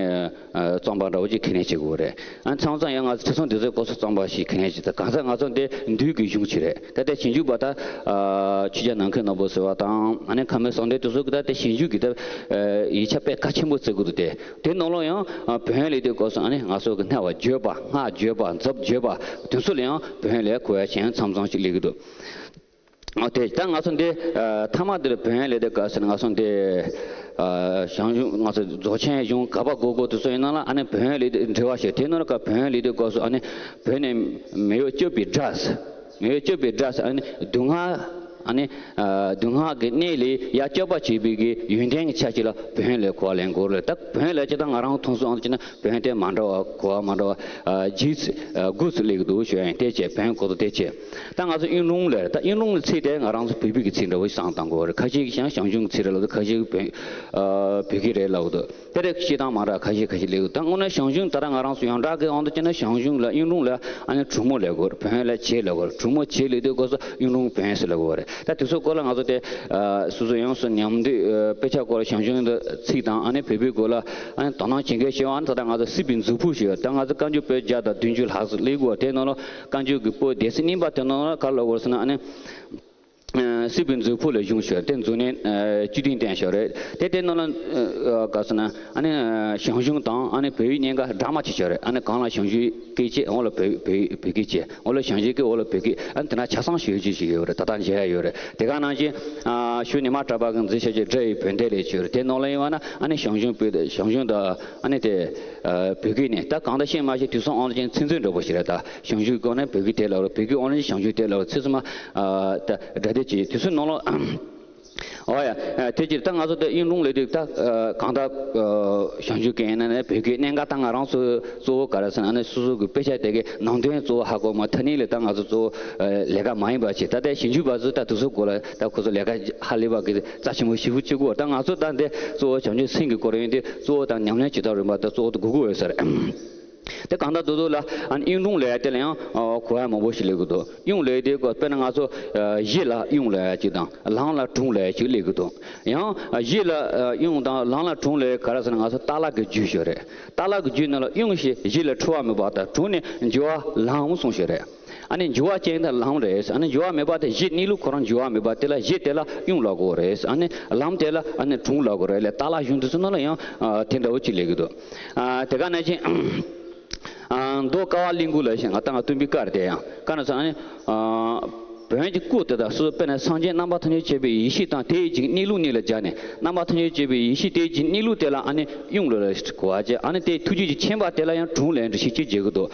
ཨ་བརྩམས་པ་འདྲ་བོ་ཅིག་ཁས་ལེན་བྱེད་དགོས་རེད། ཨ་མཚམས་མཚམས་ཡང་ང་ཚོ་ཁྲི་སྲོང་ལྡེ་བཙན་སྐབས་སུ་བརྩམས་པ་ཞིག་ཁས་ལེན་བྱེད། ད་གང་ཟག་ང་ཚོ་འདི་འདུས་ཀྱི་གཞུང་ཅིག་རེད། ད་ལྟའི་ཞིབ་འཇུག་པ་ད་ཨ་ཆོས་རྒྱལ་ནམ་མཁའི་ནོར་བུ་ཟེར་བ་དང་ཨ་ནི་ཁ་སྨྲས་གསང་སྟེ་དེ་ཚོ་གི་ད་ལྟའི་ཞིབ་འཇུག་གི་ད་ཨ་ཡིག་ཆ་དཔེ་གལ་ཆེན་པོ་བརྩི་དགོས་འདུག་དེ་དེ་ནང་ལོགས་ཡང་ཨ་བོན་ལེགས་དུས་སྐབས་སུ་ཨ་ནི་ང་ཚོ་གི་སྨྲ་བ་བརྗོད་པ་སྔགས་བརྗོད་པ་མཛུབ་བརྗོད་པ་དེ་ཚོ་ལ་ཡང་བོན་ལེགས་གོ་ཡ་ཞིག་མཚམས་མཚམས་ཅིག་ལེགས་ཀྱི་འདུག་ཨོ་དེ་ད་ང་ཚོ་འདི་ཨ་ཐ་མ་འདིར་བོན་ལེགས་དུས་སྐབས་སུ་ང་ཚོ་འདི་ཨ་ཞང་ཞུང་ང་ཚོ་རྫོགས་ཆེན་གཞུང་ག་པ་གོ་དགོས་དེ་ཚོ་ཡིན་ན་ལ་ཨ་ནི་བོན་ལེགས་དུས་འབྲེལ་བ་ཞིག་དེ་ནང་ལ་ཀ་བོན་ལེགས་དུས་སྐབས་སུ་ཨ་ནི་བོན་ནི་མེ་ཡོས་སྐྱོབ་པའི་སྒྲ། མེ་ཡོས་སྐྱོབ་པའི་སྒྲ་ཟེར་ཨ་ནི་སྡུག་བསྔལ་ཨ་ནི་ཨ་སྡུག་བསྔལ་གྱི་གནས་ལས་ཡར་སྐྱོབ་པ་བྱེད་པའི་གི་ཡོན་ཏན་གྱི་ཆ་ཅིག་ལ་བོན་ལེགས་གོ་བ་ལེན་དགོས་རེད། ད་བོན་ལེགས་ཅིག་ད་ང་རང་མཐོང་སོང་ཨང་ཅིག་ན་བོན་དེ་མ་འདྲ་བ་གོ་བ་མ་འདྲ་བ་ཨ་ཇི་སི་ཨ་དགུ་སུ་ལེགས་འདུག་ཞུ་ཡ་ཡིན། དེ་བྱས་བོན་གོ་ཐོག་དེ་བྱས། ད་ང་ཚོ་གཡུང་དྲུང་ལ་ད་གཡུང་དྲུང་ལ་ཚིག་དེ་ང་རང་ཚོ་བོད་བོད་ཀྱི་ཚིག་འདྲ་བོ་ཞིག་བསམ་བཏང་དགོས་རེད། ཁ་ཤས་ཀྱིས་ཞང་ཞང་ཞུང་གི་ཚིག་རེད་ལབ་དུས་ཁ་ཤས་ཀྱིས་བོད་ཨ་བོད་སྐད་རེད་ལབ་འདུག་དེ་རེད་བཤད་སྟངས་མ་འདྲ་ཁ་ཤས་ཁ་ཤས་ལེགས་འདུག་ད་དངོས་གནས་ཞང་ཞུང་ད་ལྟ་ང་རང་ཚོ་ཡོངས་གྲགས་ཀྱི་དབང་དུ་བྱས་ན་ཞང་ཞུང་ལ་གཡུང་དྲུང་ལ་ཨ་ནི་གྲུ་མོ་ལབ་དགོས་རེད། བོན་ལ་བྱེ་ལབ་དགོས་རེད། གྲུ་མོ་བྱེ་ལབ་དུས་སྐབས་སུ་གཡུང་དྲུང་བོན་ཟེར་ལབ་དགོས་རེད། ད་དེ་ཚོ་སྐོར་ལ་ང་ཚོ་དེ་ཨ་སོ་སོ་ཡོངས་སུ་ཉམས་འདུས་ཨ་དཔེ་ཆ་སྐོར་ལ་ཞང་ཞུང་དང་ཚིག་དང་ཨ་ནི་བོད་པའི་སྐོར་ལ་ཨ་ནི་དོ་སྣང་བྱེད་མཁན་ཞིག་ཨ་ནི་ད་ལྟ་ང་ཚོ་སྲིད་པའི་མཛོད་ཕུག་ཞིག་ཡོད། ད་ང་ཚོ་བཀའ་འགྱུར་པོད་བརྒྱ་དང་བདུན་ཅུ་ལྷག་ཙམ་སླེབས་དགོས། དེ་ནང་ལ་བཀའ་འགྱུར་གྱི་པོད་སྡེ་སྲིད་གཉིས་པ་དེ་ནང་ལ་ག་རེ་ལབ་དགོས་ཟེར་ན་ཨ་ནི། ཨ་སྲིད་པའི་མཛོད་ཕུག་ལ་བཞུགས་ཞོར་དེ་མཛོད་གནས་ཨ་བཅུ་བདུན་བསྟན་ཞོར་རེད། དེ་དེ་ནང་ལ་ཨ་ག་ཟེར་ན་ཨ་ནི་ཞང་ཞུང་དང་ཨ་ནི་བོད་ཡིག་གཉིས་ཀ་འདྲ་མ་བྱེད་ཞོར་རེད། ཨ་ནི་གང་ལ་ཞང་ཞུང་སྐད་བྱས་འོག་ལ་བོད་བོད་བོད་སྐད་བྱས་འོག་ལ་ཞང་ཞུང་སྐད་འོག་ལ་བོད་སྐད་ཨ་ནི་དེ་འདྲ་ཆ་ཚང་ཞེ་པོ་ཅིག་ཞིག་ཡོད་རེད། ད་ལྟ་མཇལ་ཡ་ཡོད་རེད། དེ་ག་ནང་བཞིན་ཨ་ཞུ་ཉི་མ་གྲགས་པ་གིས་མཛད་བཞག་གི་སྒྲ་ཡི་བོན་སྡེ་ལས་བྱས་རེད། དེ་ནང་ལ་ཡིན་པ་ན་ཨ་ནི་ཞང་ཞུང་བོད་ཞང་ཞུང་དང་ཨ་ནི་དེ་ཨ་བོད་སྐད་ནས་ད་གང་ལྟར་ཤེས་མ་ཤེས་དུས་སང་ཨང་ལ་ཅན་ཚིག་མཛོད་འདྲ་པོ་ཞིག་རེད། ད་ཞང་ཞུང་སྐད་ནས་བོད་སྐད་དེ་ལ་རེད། བོད་སྐད་ཨང་ལ་ཅན་ཞང་ཞུང་དེ་ལ་རེད། ཚིག་ཚང་མ་ཨ་ད་སྒྲ་སྡེ་གཅིག་དུས་ཚོད་ནང་ལ། ཨོ་ཡ། ཨ་དེ་ཅིག་ད་ང་ཚོ་ད་གཡུང་དྲུང་ལབ་དུས་ད་ཨ་གང་ལྟར་ཨ་ཞང་ཞུང་སྐད་ཡིན་ན་ནི་བོད་སྐད་གནད་འགག་ད་ང་རང་ཚོ་གཙོ་བོ་ག་རེ་ཟེར་ན་ནི་སོ་སོ་གི་དཔེ་ཆ་དེ་གའི་ནང་དོན་གཙོ་བོ་ཧ་གོ་མ་ཐ་སྙད་ལ་ད་ང་ཚོ་གཙོ་བོ་ཨ་ལས་ཀ་མ་ཡིན་པ་ཅིག་ད་ལྟའི་ཞིབ་འཇུག་པ་ཚོ་ད་དེ་ཚོ་སྐོར་ལ་ད་ཁོ་ཚོ་ལས་ཀ་ཧ་ལས་པ་གི་རྩ་ཆེན་པོ་ཞེ་པོ་ཅིག་དགོས། ད་ང་ཚོ་ད་འདི་གཙོ་བོ་བྱང་ཆུབ་སེམས་ཀྱི་སྐོར་ཡིན་དུས་གཙོ་བོ་ད་ཉམས་ལེན་བྱེད་ཐབས་རིམ་པ་ད་གཙོ་བོ་ད་དགོས་ཀྱི་ཡོད་ས་རེད། དེ་གང་ལྟར་དོ་དོ་ལ་ཨ་ནི་གཡུང་དྲུང་ལབ་ཡ་དེ་ལ་ཡང་ཨ་གོ་ཡ་མང་པོ་ཞིག་སླེབས་ཀྱི་འདུག་གཡུང་ལབ་ཡ་དེ་དཔེར་ན་ང་ཚོ་ཨ་གཞི་ལ་གཡུང་ལབ་ཡ་ཅིག་དང་ལམ་ལ་དྲུང་ལབ་ཡ་ཅིག་སླེབས་ཀྱི་འདུག་ཡང་ཨ་གཞི་ལ་ཨ་གཡུང་དང་ལམ་ལ་དྲུང་ལབ་ཡ་ག་རེ་ཟེར་ན་ང་ཚོ་ཏཱ་ལ་གི་རྒྱུད་ཤོད་རེད། ཏཱ་ལ་གི་རྒྱུད་ནང་ལ་གཡུང་ཞེས་གཞི་ལ་འཁྲུལ་བ་མེད་པ་དང་དྲུང་ནས་འགྱུ་བ་ལམ་གསུངས་ཤོད་རེད། ཨ་ནི་འགྱུ་བ་ཅན་དེ་ལམ་རེད། ཨ་ནི་འགྱུ་བ་མེད་པ་དེ་གཞི་གནས་ལུགས་ཁོ་རང་འགྱུ་བ་མེད་པ་དེ་ལ་གཞི་དེ་ལ་གཡུང་ལབ་དགོས་རེད། ཨ་ནི་ལམ་དེ་ལ་ཨ་ནི་དྲུང་ལབ་དགོས་རེད་ལས་ཏཱ་ལ་གཞུང་དེ་ཚོ་ནང་ལ་ཡང་ཨ་དེ་འདྲ་བོ་ཅིག་སླེབས་ཀྱི་འདུག་ཨ་དེ་ག་ནང་བཞིན། ཨ་མདོ་ཀ་བ་གླིང་དགུ་ལ་ཞེས་ང་ད་ང་སྟོན་པའི་བཀའ་རེད་དེ་ཡང་བཀའ་ན་ཚང་ནི་ཨ་བོན་གྱི་སྐུ་དེ་དག་སོ་སོ་དཔེར་ན་སངས་རྒྱས་རྣམ་པ་ཐམས་ཅད་མཁྱེན་པའི་ཡེ་ཤེས་དང་དེའི་རྗེས་གནས་ལུགས་གཉིས་ལ་སྦྱར་ནས་རྣམ་པ་ཐམས་ཅད་མཁྱེན་པའི་ཡེ་ཤེས་དེའི་རྗེས་གནས་ལུགས་དེ་ལ་ཨ་ནི་གཡུང་ལབ་ལ་གོ་བ་བྱས། ཨ་ནི་དེའི་ཐུགས་རྒྱུད་ཀྱི་མཁྱེན་པ་དེ་ལ་ཡང་དྲུང་ལབ་འགྲེལ་བཤད་ཅིག་བྱེད་ཀྱི་འདུག་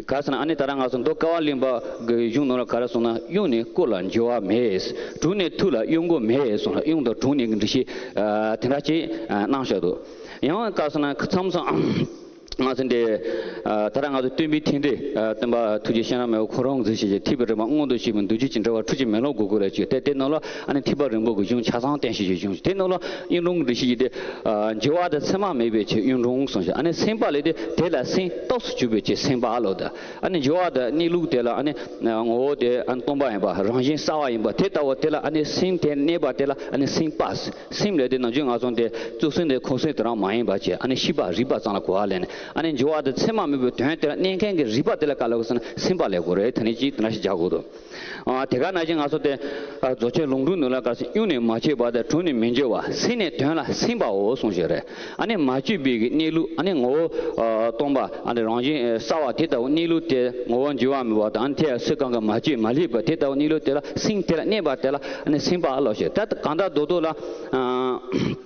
ག་ཟེར་ན་ཨ་ནི་ད་ལྟ་ང་ཚོ་མདོ་ཀ་བ་གླིང་པ་གི་གཞུང་ནང་ལ་ག་རེ་གསུངས་ན་གཡུང་ནི་སྐུ་ལ་འགྱུར་བ་མེད། དྲུང་ནི་ཐུགས་ལ་གཡོ་འགུལ་མེད་གསུངས་ལ་གཡུང་དང་དྲུང་གཉིས་ཀྱི་འགྲེལ་བཤད་ཨ་དེ་འདྲ་ཅིག་ཨ་གནང་བཞག་འདུག་ཡང་ག་ཟེར་ན་མཚམས་མཚམས། ང་ཚོ་འདི་ད་ལྟ་ང་ཚོ་སྟོན་པའི་ཐེག་འདི་སྟོན་པ་ཐུགས་རྗེ་ཅན་རྣམ་དབྱེ་བ་ཁོ་རང་གིས་གཟིགས་ཤིང་ཐེག་པའི་རིམ་པ་མངོན་དུ་བྱེད་པའི་འདུ་བྱེད་ཀྱི་འབྲེལ་བ་འཁྲུལ་ཅིང་མེ་ལོང་དགོས་དགོས་རེད་ཅེས་ཏེ་དེ་ནང་ལ་ཨ་ནི་ཐེག་པ་རིམ་པ་གི་གཞུང་ཆ་ཚང་བསྟན་ཤེས་ཀྱི་གཞུང་ཞིག་དེ་ནང་ལ་གཡུང་དྲུང་འདི་ཤེས་ཀྱི་དེ་འགྱུར་བ་དང་མཚན་མ་མེད་པའི་ཕྱིར་གཡུང་དྲུང་གསུངས་ཤིང་ཨ་ནི་སེམས་པ་ལས་དེ་དེ་ལ་སེམས་རྟོགས་སུ་གྱུར་པའི་ཕྱིར་སེམས་པ་ལོ། ད་ཨ་ནི་འགྱུར་བ་དང་གནས་ལུགས་དེ་ལ་ཨ་ནི་ངོ་བོ་དེ་ཨ་ནི་སྟོང་པ་ཡིན་པ་རང་བཞིན་གསལ་བ་ཡིན་པ་དེ་ལྟ་བུ་དེ་ལ་ཨ་ནི་སེམས་དེ་གནས་པ་དེ་ལ་ཨ་ནི་སེམས་པ། སེམས་ལས་དེ་ནང་བཞིན་ང་ཚོ་འདི་གཙུག་སེམས་དེ་ཁོང་སེམས་དེ་རང་མ་ཡིན་པ་བྱས་ཨ་ནི་ཤེས་པ་རིག་པ་ཙམ་ལ་གོ་བ་ལེན་ནས་ཨ་ནི་འགྱུར་བ་དང་མཚན་མ་མེད་པའི་དོན་དེ་ལ་གནས་མཁན་གྱི་རིག་པ་དེ་ལ་ག་ལ་གོ་ཟེར་ན་སེམས་པ་ལ་གོ་རེད། ད་ནི་ཅིག་དེ་འདྲ་ཞིག་རྒྱག་དགོས་འདུག་ཨ་དེ་ག་ནང་བཞིན་ང་ཚོ་དེ་ཨ་རྫོགས་ཆེན་ལུང་དྲུག་ནང་ལ་ག་ཟེར་གཡུང་ནས་མ་སྐྱེས་པ་དང་དྲུང་ནས་མི་འགྱུར་བ་སེམས་ནས་དོན་ལ་སེམས་པའོ་གསུངས་ཤིག་རེད། ཨ་ནི་མ་བཅོས་པའི་གི་གནས་ལུགས་ཨ་ནི་ངོ་བོ་ཨ་སྟོང་པ་ཨ་ནི་རང་བཞིན་གསལ་བ་དེ་ལྟ་བུ་གནས་ལུགས་དེ་ངོ་བོ་འགྱུར་བ་མེད་པ་དང་ཨ་ནི་དེ་ཚེ་གང་གི་མ་བཅོས་མ་ལུས་པ་དེ་ལྟ་བུ་གནས་ལུགས་དེ་ལ་སེམས་དེ་ལ་གནས་པ་དེ་ལ་ཨ་ནི་སེམས་པ་ལོ་ཞེས་ད་གང་ལྟར་རྡོག་རྡོག་ལ་ཨ།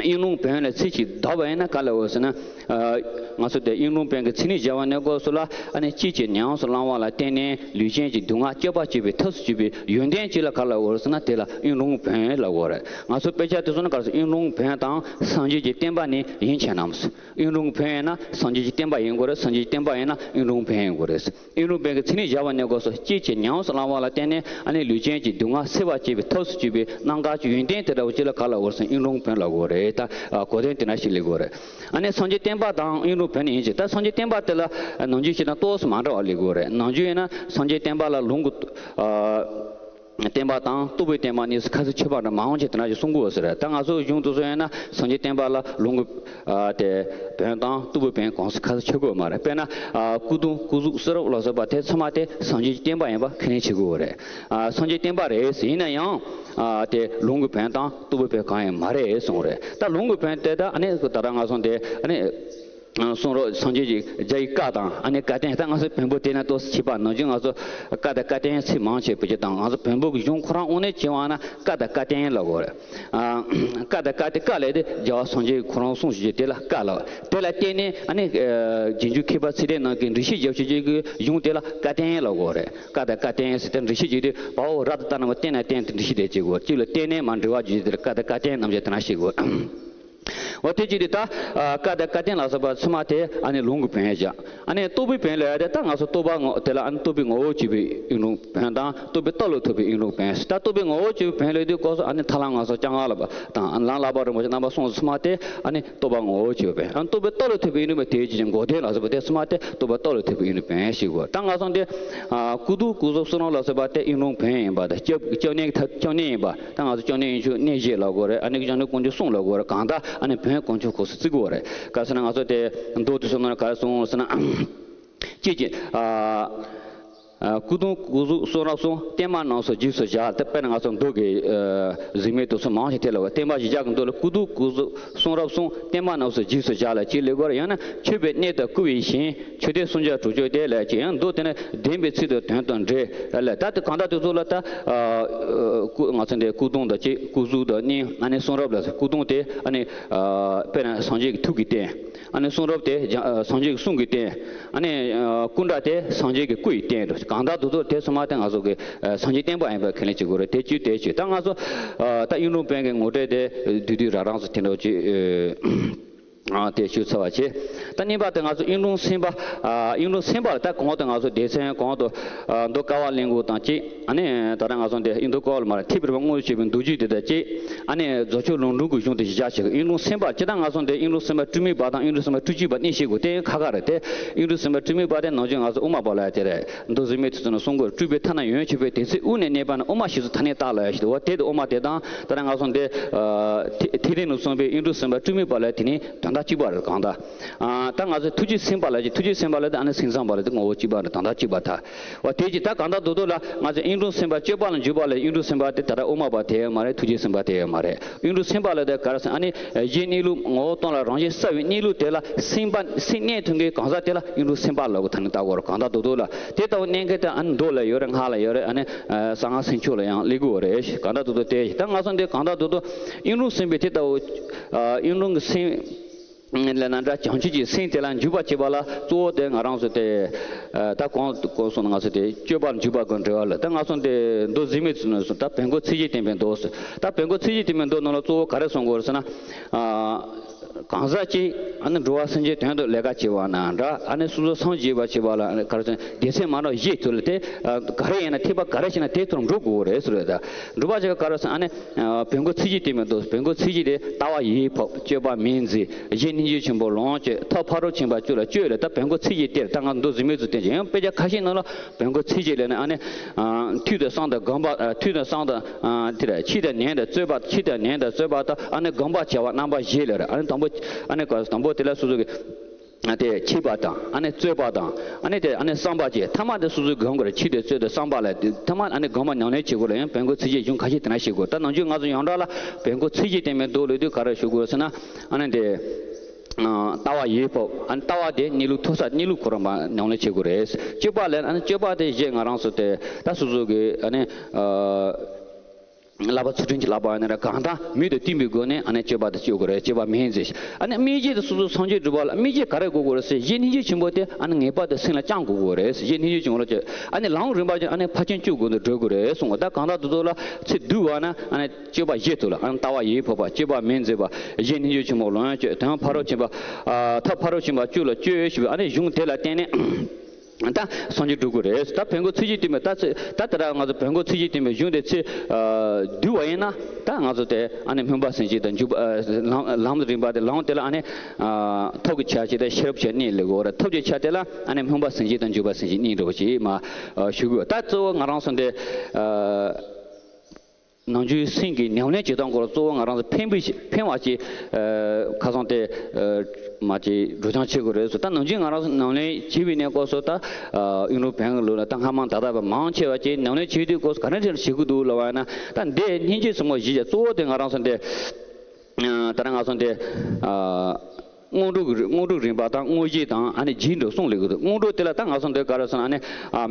གཡུང་དྲུང་བོན་ལ་ཚིག་གཅིག་བརྡབས་པ་ཡིན་ན་ག་ལ་འོ་ཟེར་ན། ང་ཚོ་དེ་གཡུང་དྲུང་བོན་གྱི་མཚན་ཉིད་སྦྱར་བ་ནས་སྐབས་སུ་ལ་ཨ་ནི་ལྕེ་གཅིག་ཉམས་སུ་བླང་བ་ལ་བརྟེན་ནས་ལུས་ཅན་གྱི་སྡུག་བསྔལ་སྐྱོབ་པར་བྱེད་པའི་ཐབས་སུ་གྱུར་པའི་ཡོན་ཏན་གཅིག་ལ་ག་ལ་འོ་ཟེར་ན་དེ་ལ་གཡུང་དྲུང་བོན་ལབ་དགོས་རེད། ང་ཚོ་དཔེ་ཆ་དེ་ཚོ་ནི་ག་ལ་གཡུང་དྲུང་བོན་དང་སངས་རྒྱས་ཀྱི་བསྟན་པ་ནི་ཡིན་ཕྱིར་ན། གཡུང་དྲུང་བོན་ཡིན་ན་སངས་རྒྱས་ཀྱི་བསྟན་པ་ཡིན་དགོས་རེད། སངས་རྒྱས་ཀྱི་བསྟན་པ་ཡིན་ན་གཡུང་དྲུང་བོན་ཡིན་དགོས་རེད། གཡུང་དྲུང་བོན་གྱི་མཚན་ཉིད་སྦྱར་བ་ནས་སྐབས་སུ་ལྕེ་གཅིག་ཉམས་སུ་བླང་བ་ལ་བརྟེན་ནས་ཨ་ནི་ལུས་ཅན་གྱི་སྡུག་བསྔལ་སེལ་བར་བྱེད་པའི་ཐབས་སུ་གྱུར་པའི་རྣམ་དཀར་གྱི་ཡོན་ཏན་དེ་འདྲ་བོ་ཅིག་ལ་ག་ལ་འོ་ཟེར་ན་གཡུང་དྲུང་བོན་ལབ་དགོས་རེད། ད་གོ་དོན་དེ་འདྲ་ཞིག་སླེབས་དགོས་རེད། ཨ་ནི་སངས་རྒྱས་བསྟན་པ་དང་གཡུང་དྲུང་བོན་ཡིན་ཕྱིར་ད་སངས་རྒྱས་བསྟན་པ་དེ་ལ་ནང་བཞིན་བྱས་ན་ཏོག་ཙམ་མ་འདྲ་བ་སླེབས་དགོས་རེད། ནང་བཞིན་ཡིན་ན་སངས་རྒྱས་བསྟན་པ་ལ་ལུང་གི་བསྟན་པ་དང་རྟོགས་པའི་བསྟན་པ་གཉིས་སུ་ཁ་ཚིག་ཆོད་པ་འདྲ་མ་འོང་ཆེད་དེ་འདྲ་ཞིག་གསུང་གི་ཡོད་ས་རེད། ད་ང་ཚོ་གཞུང་དེ་ཚོ་ཡིན་ན་སངས་རྒྱས་བསྟན་པ་ལ་ལུང་གི་ཨ་དེ་བོན་དང་རྟོགས་པའི་བོན་གང་སུ་ཁ་ཚིག་ཆོད་དགོས་མ་རེད། དཔེར་ན་ཨ་སྐུ་གདུང་སྐུ་གཟུགས་གསུང་རབ་ལ་སོགས་པ་དེ་ཚང་མ་དེ་སངས་རྒྱས་ཀྱི་བསྟན་པ་ཡིན་པ་ཁས་ལེན་བྱེད་དགོས་རེད། ཨ་སངས་རྒྱས་བསྟན་པ་རེད་ཟེར་ཡིན་ན་ཡང་ཨ་དེ་ལུང་གི་བོན་དང་རྟོགས་པའི་བོན་གང་ཡང་མ་རེད་གསུངས་རེད། ད་ལུང་གི་བོན་དེ་ད་ཨ་ནི་ད་ལྟ་ང་ཚོ་དེ་ཨ་ནི་གསུང་རབ་སངས་རྒྱས་ཀྱི་རྒྱ་ཡི་བཀའ་དང་ཨ་ནི་བཀའ་བསྟན། ད་ང་ཚོ་བོན་པོ་དེ་ན་ཏོག་ཙམ་ཁྱད་པར་ནང་བཞིན་ང་ཚོ་བཀའ་དང་བཀའ་བསྟན་ཚིག་མང་ཆེ་བོད་ཀྱི་དང་ང་ཚོ་བོན་པོ་གི་གཞུང་ཁོ་རང་དབང་ནས་བྱས་པ་ན་བཀའ་དང་བཀའ་བསྟན་ལབ་དགོས་རེད། ཨ་བཀའ་དང་བཀའ་དེ་བཀའ་ལས་དེ་རྒྱལ་བ་སངས་རྒྱས་ཁོ་རང་གསུངས་ཞུས་ཀྱི་དེ་ལ་བཀའ་ལབ། དེ་ལ་བརྟེན་ནས་ཨ་ནི་ཨ་རྗེས་འཇུག་མཁས་པ་ཚུལ་ལྡན་རྣམས་ཀྱིས་འགྲེལ་བཤད་རྒྱབ་ཞུས་ཀྱི་གཞུང་དེ་ལ་བཀའ་བསྟན་ལབ་དགོས་རེད། བཀའ་དང་བཀའ་བསྟན་ཟེར་ཏེ་འགྲེལ་བཤད་བྱས་ཏེ་དཔའ་བོ་རབ་ཏུ་བརྟན་རྣམས་ཀྱིས་བསྟན་ནས་བསྟན་ཏེ་འགྲེལ་བཤད་དེ་བྱེད་དགོས། གཅིག་ལ་བརྟེན་ནས་མར་འགྲེལ་བ་བརྗོད་ཀྱི་དེ་ལ་བཀའ་དང་བཀའ་བསྟན་རྣམས་ཀྱིས་དེ་འདྲ་བཤད་དགོས། འོ་དེ་བྱས་ཏེ་ད་ཨ་བཀའ་དང་བཀའ་བསྟན་ལ་སོགས་པ་ཚང་མ་དེ་ཨ་ནི་ལུང་གི་བོན་བཞག་ཨ་ནི་རྟོགས་པའི་བོན་ལབ་ཡ་དེ་ད་ང་ཚོ་རྟོགས་པ་ངོ་དེ་ལ་ཨ་ནི་རྟོགས་པའི་ངོ་བོ་གཅིག་པའི་གཡུང་དྲུང་བོན་དང་རྟོགས་པའི་རྟོགས་ལ་ཐུག་པའི་གཡུང་དྲུང་བོན་ཟེར། ད་རྟོགས་པའི་ངོ་བོ་གཅིག་པའི་བོན་ལབ་དུས་སྐབས་སུ་ཨ་ནི་ཐར་ལམ་ངང་སོགས་སྐྱབས་མགོན་བསླབ་པ་དང་ལམ་བསླབ་པ་རིན་པོ་ཆེ་རྣམ་པ་གསུམ་ཚང་མ་དེ་ཨ་ནི་རྟོགས་པ་ངོ་བོ་གཅིག་པའི་བོན། ཨ་ནི་རྟོགས་པའི་རྟོགས་ལ་ཐུག་པའི་གཡུང་དྲུང་བོན་དེའི་རྗེས་ཀྱི་འགོག་བདེན་ལ་སོགས་པ་དེ་ཚང་མ་དེ་རྟོགས་པའི་རྟོགས་ལ་ཐུག་པའི་གཡུང་དྲུང་བོན་ཞེས་གོ། ད་ང་ཚོ་འདི་ཨ་སྐུ་གདུང་སྐུ་གཟུགས་གསུང་རབ་ལ་སོགས་པ་དེ་གཡུང་དྲུང་བོན་ཡིན་པ་དང་སྐྱབས་སྐྱབས་གནས་ཀྱི་ཐབས་སྐྱབས་གནས་ཡིན་པ། ད་ང་ཚོ་སྐྱབས་གནས་ཡིན་ཕྱིར་གནས་བཞི་ལབ་དགོས་རེད། ཨ་ནི་སྐྱབས་གནས་དཀོན་མཆོག་གསུམ་ལབ་དགོས་རེད། གང་ལྟར་ཨ་ནི་བོན་དཀོན་མཆོག་སྐུ་གཟུགས་བརྩི་དགོས་རེད། ག་ཟེར་ན་ང་ཚོ་དེ་མདོ་དེ་ཚོ་ནང་ག་རེ་གསུངས་ཟེར་ན། ཅེས་ཀྱི་ཨ་ཨ་སྐུ་གདུང་སྐུ་གཟུགས་གསུང་རབ་གསུམ་བརྟན་མ་རྣམས་སུ་རྗེས་སུ་བཞག་དེ་དཔེར་ན་ང་ཚོ་མདོ་གི་ཨ་གཟེངས་མིག་དེ་ཚོ་མང་ཆེ་དེ་ལ་བ་བསྟན་པ་བཞི་བརྒྱ་གི་མདོ་ལ་སྐུ་གདུང་སྐུ་གཟུགས་གསུང་རབ་གསུམ་བརྟན་མ་རྣམས་སུ་རྗེས་སུ་བཞག་ལ་ཅེས་ལབ་དགོས་རེད། ཡང་ན་མཆོད་པའི་གནས་དང་བསྐུལ་བའི་ཞིང་མཆོད་རྟེན་སུམ་བརྒྱ་དྲུག་ཅུ་སྟེ་ལ་ཅེས་ཡང་མདོ་དེ་ནི་བདེན་པའི་ཚིག་དང་དོན་དང་འབྲེལ་ལ་ད་དེ་གང་ལྟར་དེ་ཚོ་ལ་ད་ཨ་སྐུ་ང་ཚོ་འདི་སྐུ་གདུང་དང་གཅིག་སྐུ་གཟུགས་དང་གཉིས་ཨ་ནི་གསུང་རབ་ལ་སྐུ་གདུང་དེ་ཨ་ནི་ཨ་དཔེར་ན་སངས་རྒྱས་ཀྱི་ཐུགས་ཀྱི་རྟེན། ཨ་ནི་གསུང་རབ་དེ་སངས་རྒྱས་ཀྱི་གསུང་གི་རྟེན། ཨ་ནི་སྐུ་འདྲ་དེ་སངས་རྒྱས་ཀྱི་སྐུ་ཡི་རྟེན་རེད། གང་ལྟར་དུ་དུ་དེ་ཚང་མ་དེ་ང་ཚོ་གི་སངས་རྒྱས་བསྟན་པ་ཡིན་པ་ཁས་ལེན་བྱེད་དགོས་རེད། དེ་བཅུ་དེ་བཅུ་ད་ང་ཚོ་ད་གཡུང་དྲུང་བོན་གྱི་ངོ་སྤྲོད་དེ་བསྡུས་བསྡུས་རང་རང་ཚོ་དེ་འདྲ་བཅུ་དེ་ཞུ་ཚར་བ་བྱས། ད་གཉིས་པ་དེ་ང་ཚོ་གཡུང་དྲུང་སེམས་དཔའ། གཡུང་དྲུང་སེམས་དཔའ་ལ་ད་གོང་དུ་ང་ཚོ་སྡེ་ཚན་གོང་དུ་མདོ་ཀ་བ་ལན་དགུ་དང་གཅིག་ཨ་ནི་ད་ལྟ་ང་ཚོ་འདི་ཨིན་དུ་ཀོ་ལ་མ་རེད། ཐེག་པའི་རིམ་པ་དངོས་སུ་བྱེད་པའི་མདོ་རྒྱུད་དེ་དང་གཅིག་ཨ་ནི་རྫོགས་ཆེན་ལུང་དྲུག་གི་གཞུང་དེ་གཞི་བཞག་བྱེད་ཀྱི་གཡུང་དྲུང་སེམས་དཔའ་སྤྱིར་བཏང་ང་ཚོ་འདི་གཡུང་དྲུང་སེམས་དཔའ་སྤྲོས་མེད་པ་དང་གཡུང་དྲུང་སེམས་དཔའ་སྤྲོས་བཅས་པ་གཉིས་བཤད་དགོས་དེ་ཁག་ཁག་རེད་དེ། གཡུང་དྲུང་སེམས་དཔའ་སྤྲོས་མེད་པ་དེ་ནང་བཞིན་ང་ཚོ་དབུ་མ་པ་ལ་ཡ་དེ་རེད། མདོ་གཟེངས་མིག་དེ་ཚོ་ནས་གསུང་དགོས། སྤྲོས་པའི་མཐའ་ན་ཡོངས་གཅོད་པའི་དེ་ཚེ་དབུ་ནས་གནས་པ་ན་དབུ་མ་ཞེས་སུ་ཐ་སྙད་བཏགས་ལ་ཡ་ཞེས་དེ་འོ་དེ་དེ་དབུ་མ་དེ་དང་ད་ལྟ་ང་ཚོ་འདི་ཐེག་ཐེག་ཆེན་ལ་གསུངས་པའི་གཡུང་དྲུང་སེམས་དཔའ་སྤྲོས་མེད་པ་ལ་ཡ་དེ་ནི་དོན་དག་གཅིག་པ་རེད། གང་ལྟར། ཨ་ད་ང་ཚོས་ཐུགས་རྗེ་སེམས་དཔའ་ལ་ཅིག་ཐུགས་རྗེ་སེམས་དཔའ་ལ་དེ་ཨ་ནི་སེམས་ཙམ་པ་ལ་དེ་ངོ་བོ་གཅིག་པ་རེད། དོན་དག་གཅིག་པ་ད། འོ་དེ་ཅིག་ད་གང་ལྟར་དོ་དོ་ལ་ང་ཚོས་གཡུང་དྲུང་སེམས་དཔའ་སྤྱོད་པ་ལ་འཇུག་པ་ལ་གཡུང་དྲུང་སེམས་དཔའ་དེ་ད་ལྟ་དབུ་མ་པ་དེ་ཡོད་མ་རེད། ཐུགས་རྗེ་སེམས་དཔའ་དེ་ཡོད་མ་རེད། གཡུང་དྲུང་སེམས་དཔའ་ལ་དེ་ག་རེ་ཟེར་ཨ་ནི་གཞིའི་གནས་ལུགས་ངོ་བོ་སྟོང་ལ་རང་བཞིན་གསལ་བའི་གནས་ལུགས་དེ་ལ་སེམས་པ་སེམས་གནས་ཐུབ་མཁན་གང་ཟག་དེ་ལ་གཡུང་དྲུང་སེམས་དཔའ་ལབ་དགོས། ད་ནི་ལྟ་བུར་གང་ལྟར་དོ་དོ་ལ་དེ་ལྟ་བུ་གནས་མཁན་དེ་ཨ་ནི་མདོ་ལ་ཡོད་རེད། སྔགས་ལ་ཡོད་རེད། ཨ་ནི་གསང་སྔགས་སེམས་ཕྱོགས་ལ་ཡང་སླེབས་དགོས་རེད། གང་ལྟར་དོ་དོ་དེ་ད་ང་ཚོ་འདི་གང་ལྟར་དོ་དོ་གཡུང་དྲུང་སེམས་དཔའི་དེ་ལྟ་བུ་གཡུང་དྲུང་གི་སེམས། ལས་ན་འདྲ་བྱང་ཆུབ་ཀྱི་སེམས་དེ་ལ་འཇུག་པར་བྱེད་པ་ལ་གཙོ་བོ་དེ་ང་རང་ཚོ་དེ་ད་གོང་གོང་སོང་ན་ང་ཚོ་དེ་སྤྱོད་པར་འཇུག་པ་དགོས་འབྲེལ་བ་ལ་ད་ང་ཚོ་དེ་མདོ་གཟེངས་མིག་ཚོ་ནས་སོང་ད་བོན་སྐོར་ཚིག་བཞི་བསྟན་པའི་མདོ་ཟེར། ད་བོན་སྐོར་ཚིག་བཞི་བསྟན་པའི་མདོ་ནང་ལ་གཙོ་བོ་ག་རེ་གསུང་དགོས་རེད་ཟེར་ན། ཨ་ གང་ཟག་གཅིག་ཨ་ནི་འགྲོ་བ་སེམས་ཅན་དོན་དུ་ལས་ཀ་བྱེད་པ་ན་འདྲ། ཨ་ནི་སོ་སོ་སངས་རྒྱས་པ་བྱེད་པ་ལ་ཨ་ནི་ག་རེ་ཟེར་སྡེ་ཚན་མ་འདྲ་བཞི་ཐོབ་ལ་དེ་ག་རེ་ཡིན་ན་ཐེག་པ་ག་རེ་བྱས་ན་དེ་ཐོག་འགྲོ་དགོས་རེད་ཟེར་བས། ད་འགྲོ་བ་བྱེད་ག་རེ་ཟེར་ཨ་ནི་བོན་སྐོར་ཚིག་གཅིག་དེ་མི་འདུག་བོན་སྐོར་ཚིག་གཅིག་དེ་ལྟ་བ་ཡིད་ཕབ། སྤྱོད་པ་མིང་འཛིན། གཞན་སྙིང་རྗེ་ཆེན་པོ་ལོངས་སྤྱོད། ཐབས་ཕ་རོལ་ཕྱིན་པ་བཅུ་ལ་སྤྱོད་ལ། ད་བོན་སྐོར་ཚིག་གཅིག་དེར་ད་ང་མདོ་གཟུགས་མེད་ཚུལ་བསྟན་ཅིང་ཡང་དཔེ་ཆ་ཁ་ཤས་ནང་ལ་བོན་སྐོར་ཚིག་གཅིག་ལས་ནི་ཨ་ནི་ཐོས་དང་བསམ་དང་སྒོམ་པ། ཐོས་དང་བསམ་དང་དེ་ལ་ཕྱི་དང་ནང་དང་རྩོད་པ། ཕྱི་དང་ནང་དང་རྩོད་པ་དང་ཨ་ནི་སྒོམ་པ་བྱ་བ་རྣམ་པ་བཞི་ལ་རེད། ཨ་ནི་དང་པོ་ཨ་ནི་ག་དང་པོ་དེ་ལ་སོ་སོ་གི་ཨ་དེ་ཕྱི་པ་དང་ཨ་ནི་རྩོད་པ་དང་ཨ་ནི་དེ་ཨ་ནི་བསམ་པ་བཅས་ཐ་མ་དེ་སོ་སོའི་སྒོམ་དགོས་རེད། ཕྱི་དེ་རྩོད་དེ་བསམ་པ་ལ་དེ་ཐ་མ་ཨ་ནི་སྒོམ་པ་ཉམས་ལེན་བྱེད་དགོས་ལ་ཡང་བོན་སྐོར་ཚིག་གཅིག་གཞུང་ཁ་ཤས་དེ་ན་ཤེས་དགོས། ད་ནམ་རྒྱུན་ང་ཚོ་ཡོངས་གྲགས་ལ་བོན་སྐོར་ཚིག་གཅིག་དེ་མིན་འདུག་ལབ་དུས་ག་རེ་ཞུ་དགོས་ཟེར་ན་ཨ་ནི་དེ་ལྟ་བ་ཡིད་ཕབ། ཨ་ནི་ལྟ་བ་དེ་གནས་ལུགས་ཐོབ་ས་གནས་ལུགས་ཁོ་རང་མ་ཉམས་ལེན་བྱེད་དགོས་རེད། སྤྱོད་པ་ལ་ཨ་ནི་སྤྱོད་པ་དེ་གཞན་ང་རང་ཚོ་དེ་ད་སོ་སོ་གི་ཨ་ནི། བསླབ་པ་ཚུལ་ཁྲིམས་ཀྱི་བསླབ་པ་ཡིན་ན་ར་གང་དག་མུས་དང་བསྟུན་པའི་སྒོ་ནས་ཨ་ནི་སྤྱོད་པ་དེ་སྤྱོད་དགོས་རེད། སྤྱོད་པ་མིང་འཛིན། ཨ་ནི་སྨིན་བྱེད་དེ་སོ་སོ་སངས་རྒྱས་སྒྲུབ་པ་ལ་སྨིན་བྱེད་ག་རེ་དགོས་དགོས་རེད་ཟེར་གཞན་སྙིང་རྗེ་ཆེན་པོ་དེ་ཨ་ནི་ངེས་པར་དུ་སེམས་ལ་བཅངས་དགོས་དགོས་རེད། གཞན་སྙིང་རྗེ་ཆེན་པོ་ལ་སྤྱོད་ཨ་ནི་ལམ་རིམ་པ་ཅན་ཨ་ནི་ཕར་ཕྱིན་བཅུ་སྒོ་ནས་སྒྲུབ་དགོས་རེད་གསུངས་པ། ད་གང་ལྟར་དེ་ཚོ་ལ་ཚིག་བསྡུས་པ་ན་ཨ་ནི་སྤྱོད་པ་བཞི་ཐོབ་ལ་ཨ་ནི་ལྟ་བ་ཡིད་ཕབ་པ། སྤྱོད་པ་མིང་འཛིན་པ། གཞན་སྙིང་རྗེ་ཆེན་པོ་ལོངས་སྤྱོད། དོན་ཕ་རོལ་ཕྱིན་པ། ཐབས་ཕ་རོལ་ཕྱིན་པ་བཅུ་ལ་སྤྱོད་ཞུས་པ་ཨ་ནི་གཞུང་དེ་ལ་བརྟེན་ནས། ད་སངས་རྒྱས་སྒྲུབ་དགོས་རེད། ད་བོན་སྐོར་ཚིག་གཅིག་བསྟན་པའི་ད་ཚེ་ད་ལྟ་ར་ང་ཚོ་བོན་སྐོར་ཚིག་གཅིག་བསྟན་པའི་གཞུང་དེ་ཚེ་བསྡུས་པ་ཡིན་ན་ད་ང་ཚོ་དེ་ཨ་ནི་སྨོན་པ་སེམས་བསྐྱེད་དང་འཇུག་པ་ལམ་ལམ་རིམ་པ་དེ་ལམ་དེ་ལ་ཨ་ནི་ཐབས་ཀྱི་ཆ་བྱད་དང་ཤེས་རབ་ཆ་གཉིས་ལས་དགོས་རེད། ཐབས་ཀྱི་ཆ་དེ་ལ་ཨ་ནི་སྨོན་པ་སེམས་བསྐྱེད་དང་འཇུག་པ་སེམས་བསྐྱེད་གཉིས་འགྲོ་བ་ཞིག་མ་ཞུ་དགོས། ད་གཙོ་བོ་ང་རང་ཚོ་འདི། ནམ་རྒྱུན་སེམས་ཀྱི་ཉམས་ལེན་བྱེད་སྟངས་སྐོར་གཙོ་བོ་ང་རང་ཚོ་ཕན་པའི་ཕན་བ་ཅིག་ཁ་སང་དེ་མ་ཅིག་སྒྲོག་སྦྱང་བྱེད་དགོས་རེད་ཟེར། ད་ནམ་རྒྱུན་ང་རང་ཚོ་ཉམས་ལེན་བྱེད་པའི་གནས་སྐོར་སོགས་ད་གཡུང་དྲུང་བོན་གྱི་ལུགས་ལ་ད་སྔ་མ་ད་ལྟ་བ་མང་ཆེ་བ་ཅིག་ཉམས་ལེན་བྱེད་དུས་སྐོར་ག་འདྲ་འདྲ་བྱེད་དགོས་འདུག་ལབ་པ་ཡིན་ན། ད་འདི་སྙིང་རྗེ་ཟེར་མོ་བཞི་ཅིག་གཙོ་བོ་དེ་ང་རང་ཚོ་འདི་ད་ནི་ང་ཚོ་འདི། སྔོན་འགྲོ་གི་སྔོན་འགྲོ་རིམ་པ་དང་དངོས་གཞི་དང་ཨ་ནི་རྗེས་འགྲོ་གསུམ་ལས་གི་འདུག་སྔོན་འགྲོ་དེ་ལ་ད་ང་ཚོ་འདི་ག་རེ་ཟེར་ན་ཨ་ནི་ཨ་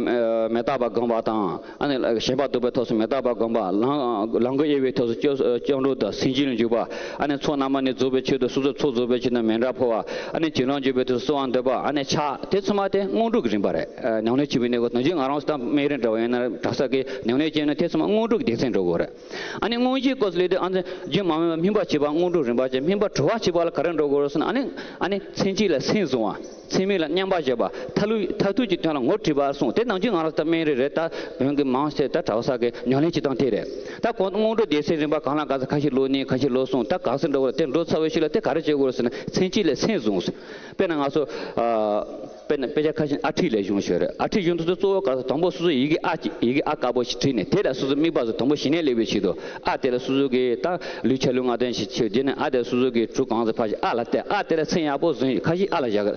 མི་རྟག་པ་སྒོམ་པ་དང་ཨ་ནི་ཞེན་པ་བཟློག་པའི་ཐོག་སུ་མི་རྟག་པ་སྒོམ་པ། ལམ་ལམ་གྱི་དབྱེ་བའི་ཐོག་སུ་སྐྱབས་སྐྱབས་འགྲོ་དང་སེམས་བསྐྱེད་ལ་འཇུག་པ། ཨ་ནི་ཚོགས་རྣམ་པ་གཉིས་རྫོགས་པའི་ཆེད་དུ་སོ་སོ་ཚོགས་རྫོགས་པའི་ཆེད་དུ་མཎྜལ་ཕུལ་བ། ཨ་ནི་བྱིན་རླབས་འཇུག་པའི་ཐོག་སུ་གསོལ་བ་འདེབས་པ། ཨ་ནི་ཕྱག་དེ་ཚང་མ་དེ་སྔོན་འགྲོ་གི་རིམ་པ་རེད། ཉམས་ལེན་བྱེད་པའི་གནས་སྐོར་ནམ་རྒྱུན་ང་རང་ཚོ་ད་སྨན་རི་འདྲ་བ་ཡིན་ན་གྲྭ་ས་གི་ཉམས་ལེན་བྱས་ན་དེ་ཚང་མ་སྔོན་འགྲོ་གི་སྡེ་ཚན་འགྲོ་དགོས་རེད། ཨ་ནི་དངོས་གཞིའི་སྐབས་སུ་ལས་དུས་ཨ་ནི་རྒྱུན་མ་སྨིན་པ་སྨིན་པ་བྱེད་པ་སྔོན་འགྲོ་རིམ་པ་བྱེད། སྨིན་པ་གྲོལ་བ་བྱེད་པ་ལ་ག་རེ་འགྲོ་དགོས་རེད་ཟེར་ན། ཨ་ནི་ཨ་ནི་སེམས་བསྐྱེད་ལ་སེམས་བཟུང་བ། ཚད་མེད་ལ་མཉམ་པར་བཞག་པ། མཐར་ཐུག་མཐར་ཐུག་གི་དོན་ལ་ངོ་འཕྲོད་པ་གསུངས། དེ་ནམ་རྒྱུན་ང་རང་ཚོ་ད་སྨན་རི་རེད། ད་བོན་གྱི་མང་ཆེ་ད་གྲྭ་ས་གི་ཉམས་ལེན་བྱེད་སྟངས་དེ་རེད། ད་གོང་དུ་སྔོན་འགྲོ་སྡེ་ཚན་རིམ་པ་གང་ལ་ག་ཚོད་ཁ་ཤས་ལོ་གཉིས་ཁ་ཤས་ལོ་གསུམ་ད་ག་ཚོད་འགྲོ་དགོས་རེད། དེ་འགྲོ་ཚར་བའི་ཤུལ་ལ་དེ་ག་རེ་བྱེད་དགོས་རེད་ཟེར་ན་སེམས་བསྐྱེད་ལ་སེམས་བཟུང་། དཔེར་ན་ང་ཚོ་ཨ། དཔེར་ན་དཔེ་ཆ་ཁ་ཤས་ཨ་ཁྲིད་ལས་གཞུང་ཞིག་རེད། ཨ་ཁྲིད་གཞུང་དུ་གཙོ་བོ་ག་ས་དང་པོ་སོ་སོ་ཡི་གེ་ཨ་ཅིག་ཡི་གེ་ཨ་དཀར་པོ་ཞིག་བྲིས་ནས་དེ་ལ་སོ་སོ་དམིགས་པ་ཚོ་དང་པོ་ཞི་གནས་ལེགས་པའི་ཆེད་དུ་ཨ་དེ་ལ་སོ་སོ་གི་ད་ལུས་ཆ་ལུས་ངག་དོན་ཞིག་ཆེད་དེ་ནས་ཨ་དེ་ལ་སོ་སོ་གི་གྲུ་གང་ཚོ་ཕར་ཞིག་ཨ་ལ་བལྟས། ཨ་དེ་ལ་མཚན་ཡག་པོ་བཟུང་ཡིག་ཁ་ཤས་ཨ་ལ་བཞག་གི།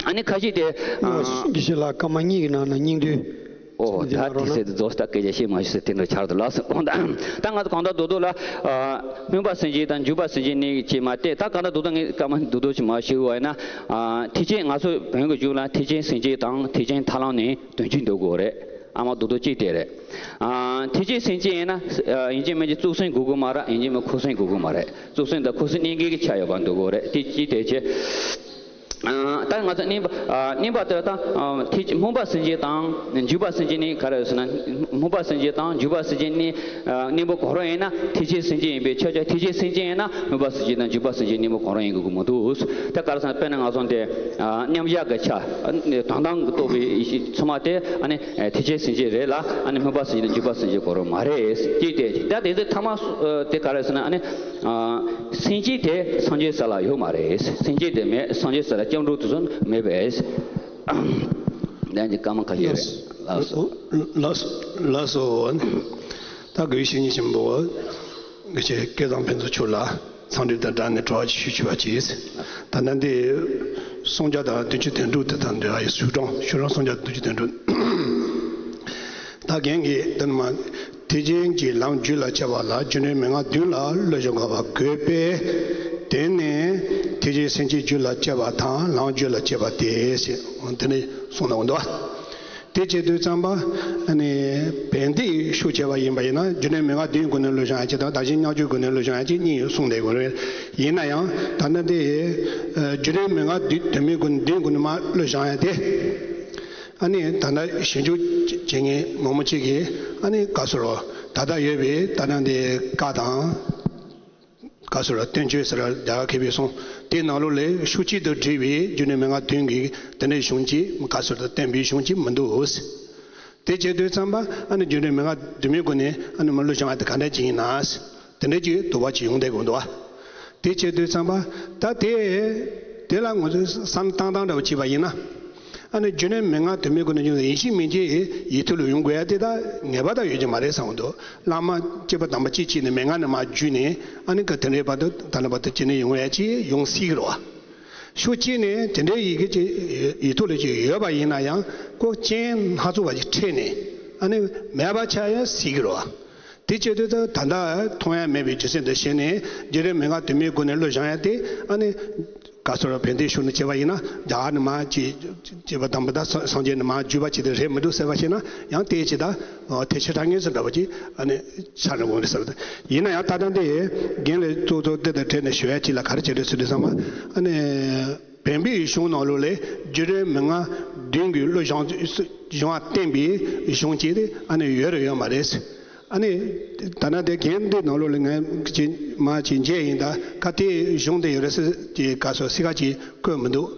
ཨ་ནི་ཁ་ཤས་དེ་ཨ། དགེ་བཤེས་ལགས་སྐར་མ་གཉིས་ཀྱི་ནང་ན་སྙིང་བསྡུས། ཨོ་ད་དེ་སྲིད་དུ་རྫོགས་སྟ་སྐད་ཆ་བཤད་མ་ཤེས་ཟེར་དེ་འདྲ་ཆར་དུ་ལགས་སོ། ད་ང་ཚོ་གང་ལྟར་རྡོག་རྡོག་ལ་སྨོན་པ་སེམས་བསྐྱེད་དང་འཇུག་པ་སེམས་བསྐྱེད་གཉིས་ཀྱི་མ་བལྟས། ད་གང་ལྟར་རྡོག་རྡོག་ངས་སྐར་མ་རྡོག་རྡོག་ཅིག་མ་ཞུ་བ་ཡིན་ན། ཐེག་ཆེན་ང་ཚོ་བོན་གྱི་གཞུང་ལ་ཐེག་ཆེན་སེམས་བསྐྱེད་དང་ཐེག་ཆེན་ཐར་ལམ་ནི་དོན་གཅིག་འདོད་དགོས་རེད། ཨ་མ་རྡོག་རྡོག་གཅིག་དེ་རེད། ཐེག་ཆེན་སེམས་བསྐྱེད་ཡིན་ན་ཡིན་གཅིག་མིན་གཅིག་གཙུག་སེམས་དགོས་ཀྱི་མ་རེད། ཡིན་གཅིག་མིན་ཁུ་སེམས་དགོས་ཀྱི་མ་རེད། གཙུག་སེམས་དང་ཁུ་སེམས་གཉིས་ཀའི་ཆ་ཡོད་པ་འདོད་དགོས་རེད། དེ་གཅིག་དེ་བྱས། ད་ང་ཚོ་གཉིས་པ་གཉིས་པ་དེ་ལ་ད་ཐེག་སྨོན་པ་སེམས་བསྐྱེད་དང་འཇུག་པ་སེམས་བསྐྱེད་གཉིས་ག་རེ་ཟེར་ན། སྨོན་པ་སེམས་བསྐྱེད་དང་འཇུག་པ་སེམས་བསྐྱེད་གཉིས་གཉེན་པོ་གང་རུང་ཡིན་ན་ཐེག་ཆེན་སེམས་བསྐྱེད་ཡིན་པས་ཁྱབ་ཀྱང་ཐེག་ཆེན་སེམས་བསྐྱེད་ཡིན་ན་སྨོན་པ་སེམས་བསྐྱེད་དང་འཇུག་པ་སེམས་བསྐྱེད་གཉེན་པོ་གང་རུང་ཡིན་དགོས་ཀྱི་མི་འདུག་ད་ག་རེ་ཟེར་ན་དཔེར་ན་ང་ཚོ་འདི་མཉམ་བཞག་གི་ཆ་དོན་དམ་གྱི་རྟོགས་པའི་ཚུལ་མ་དེ་ཨ་ནི་ཐེག་ཆེན་སེམས་བསྐྱེད་རེད་ལ། ཨ་ནི་སྨོན་པ་སེམས་བསྐྱེད་དང་འཇུག་པ་སེམས་བསྐྱེད་གང་རུང་མ་རེད། ཅེས་དེ་ད་དེ་ཚོ་ཐ་མ་དེ་ག་རེ་ཟེར་ན་ཨ་ནི། སེམས་བསྐྱེད་དེ་སངས་རྒྱས་ས་ལ་ཡོད་མ་རེད། སེམས་བསྐྱེད་དེ་མེད། སངས་རྒྱས་ས་ལ་སྐྱབས་འགྲོ་དེ་ཚོ་མེད་པས། ལན་གྱི་སྐར་མ་ཁ་ཤས་རེད། ལགས་སོ། ལགས་སོ། ལགས་སོ། ད་དགེ་བའི་བཤེས་གཉེན་ཆེན་པོ་དགེ་བཤེས་སྐལ་བཟང་ཕུན་ཚོགས་མཆོག་ལ་འཚམས་འདྲི་དང་སྦྲགས་ནས་དྲི་བ་ཅིག་ཞུ་ཆོག་པ་ཅིག་ད་ལྟ་འདི་སུམ་བརྒྱ་དང་བདུན་ཅུ་དོན་དྲུག་དེ་དང་འདི་ཨ་ཡི་ཞུ་གྲངས་ཞུ་གྲངས་སུམ་བརྒྱ་དང་བདུན་ཅུ་དོན་དྲུག་ད་རྒན་གྱིས་དེ་ནི་མ། ཐེག་ཆེན་གྱི་ལམ་རྒྱུད་ལ་སྐྱེ་བ་ལ་རྒྱུ་འབྲས་མན་ངག་བདུན་ལ་བློ་སྦྱོང་དགོས་པ་དགོས་པས། དེ་ནི་ཐེག་ཆེན་སེམས་བསྐྱེད་རྒྱུད་ལ་སྐྱེ་བ་དང་ལམ་རྒྱུད་ལ་སྐྱེ་བ་སྟེ་ཞེས་དེ་ནི་གསུངས་གནང་འདུག་དེ་བྱེད་དུས་ཙམ་པ་ཨ་ནི་བན་དེ་ཤུགས་ཆེ་བ་ཡིན་པ་ཡིན་ན་རྒྱུ་འབྲས་མན་ངག་བདུན་སྒོ་ནས་བློ་སྦྱང་ཡ་གཅིག་དང་བདག་གཞན་མཉམ་སྤྱོད་སྒོ་ནས་བློ་སྦྱང་ཡ་གཅིག་གཉིས་གསུངས་བསྡད་དགོས་རེད། ཡིན་ན་ཡང་ད་ལྟ་འདི་རྒྱུ་འབྲས་མན་ངག་བདུན་དོན་མེད་སྒོ་ནས་བདུན་སྒོ་ནས་མ་བློ་སྦྱང་ཡ་དེ། ཨ་ནི་ད་ལྟ་ཞིབ་འཇུག་བྱེད་མཁན་མང་པོ་ཅིག་གིས་ཨ་ནི་བཀའ་ཟུར་རོ་ད་ལྟ་ཡོད་པའི་ད་ལྟ་འདི་བཀའ་དང་ ག་སོ་ར་བསྟན་བཅོས་ཟེར་རྒྱ་གར་མཁས་པའི་གསུང་དེའི་ནང་ལོགས་ལས་ཤུགས་བསྐྱེད་དུ་བསྒྲིལ་བའི་རྒྱུ་འབྲས་མན་ངག་བདུན་གྱི་དེ་འདྲའི་གཞུང་གཅིག་ག་སོ་ར་བསྟན་པའི་གཞུང་གཅིག་མི་འདུག་དེ་བྱེད་དུས་ཙམ་པ་ཨ་ནི་རྒྱུ་འབྲས་མན་ངག་བདུན་མའི་སྒོ་ནས་ཨ་ནི་མི་བློ་སྦྱང་ཡ་དེ་ག་འདྲ་ཅིག་ཡིན་ན། དེ་འདྲ་ཅིག་དོགས་པ་ཅིག་ཡོང་བསྡད་དགོས་འདུག་བ། དེ་བྱེད་དུས་ཙམ་པ་ད་དེ་དེ་ལ་ང་ཚོས་བསམ་བློ་བཏང་སྟངས་འདྲ་བོ་བྱས་པ་ཡིན་ན། ཨ་ནི་རྒྱུ་འབྲས་མན་ངག་དུ་མའི་སྒོ་ནས་བྱུང་བའི་ཡེ་ཤེས་མན་ངག་ཡིད་ཐོག་ལ་ཡོང་དགོས་ཡ་དེ་ད་ངེས་པར་དུ་ཡོད་ཀྱི་མ་རེད་བསམ་གྱི་འདུག་བླ་མ་སྐྱེས་བུ་དམ་པ་གཅིག་གཅིག་ནས་མན་ངག་ནས་མར་བརྒྱུད་ནས་ཨ་ནི་ག་དེ་འདྲའི་བར་དུ་ད་ལྟ་བར་དུ་བྱས་ནས་ཡོང་ཡ་ཅིག་ཡོང་སྲིད་ཀྱི་རེད་བ། ཤུགས་བསྐྱེད་ནས་དེ་འདྲའི་ཡི་གེ་ཅིག་ཡིད་ཐོག་ལ་ཅིག་ཡོད་པ་ཡིན་ན་ཡང་ཁོ་རྐྱེན་སྣ་ཚོགས་པ་ཅིག་འཕྲད་ནས་ཨ་ནི་མེད་པ་ཆགས་ཡ་སྲིད་ཀྱི་རེད་བ། དེ་བྱེད་དུས་ད་ད་ལྟ་མཐོང་ཡ་མེད་པའི་རྒྱུ་མཚན་དུ་བྱས་ནས་རྒྱུ་འབྲས་མན་ངག་དུ་མའི་སྒོ་ནས་བློ་སྦྱང་ཡ་དེ་ཨ་ནི་ག་སོ་ར་བན་དེའི་ཤུགས་ནས་བྱས་པ་ཡིན་ན་རྒྱ་གར་ནས་མར་ཅིག་སྐྱེས་བུ་དམ་པ་དང་སངས་རྒྱས་ནས་མར་བརྒྱུད་པ་ཅིག་དེ་རེད་མི་འདུག་ཟེར་བ་བྱས་ན་ཡང་དེ་ཅིག་ད་ཐལ་ཆ་དྲག་ངེས་སུ་འདྲ་བ་ཅིག་ཨ་ནི་ཆགས་ནས་འོང་རེད་ཟེར་བ་དང་། ཡིན་ན་ཡང་ད་ལྟ་འདི་རྒན་ལགས་ཏོག་ཏོག་འདི་དང་འབྲེལ་ནས་ཞུ་ཡ་ཅིག་ལ་ག་རེ་བྱས་རེད་ཟེར་དུས་ཙམ་པ་ཨ་ནི། བན་དེའི་གཞུང་ནང་ལོགས་ལས་རྒྱུ་འབྲས་མན་ངག་བདུན་གྱི་བློ་སྦྱང་སྦྱང་བ་བསྟན་པའི་གཞུང་གཅིག་དེ་ཨ་ནི་ཡོད་རེད་ཡོད་མ་རེད། ཨ་ནི་ད་ནང་དེ་རྒན་འདི་ནང་ལོགས་ལ་ངས་ཅིག་མར་ཅིག་མཇལ་ཡིན་ད་ག་དེ་གཞུང་དེ་ཡོད་རེད་ཟེར་གྱི་ག་སོ་སི་ཁ་ཅིག་བཀོད་མི་འདུག་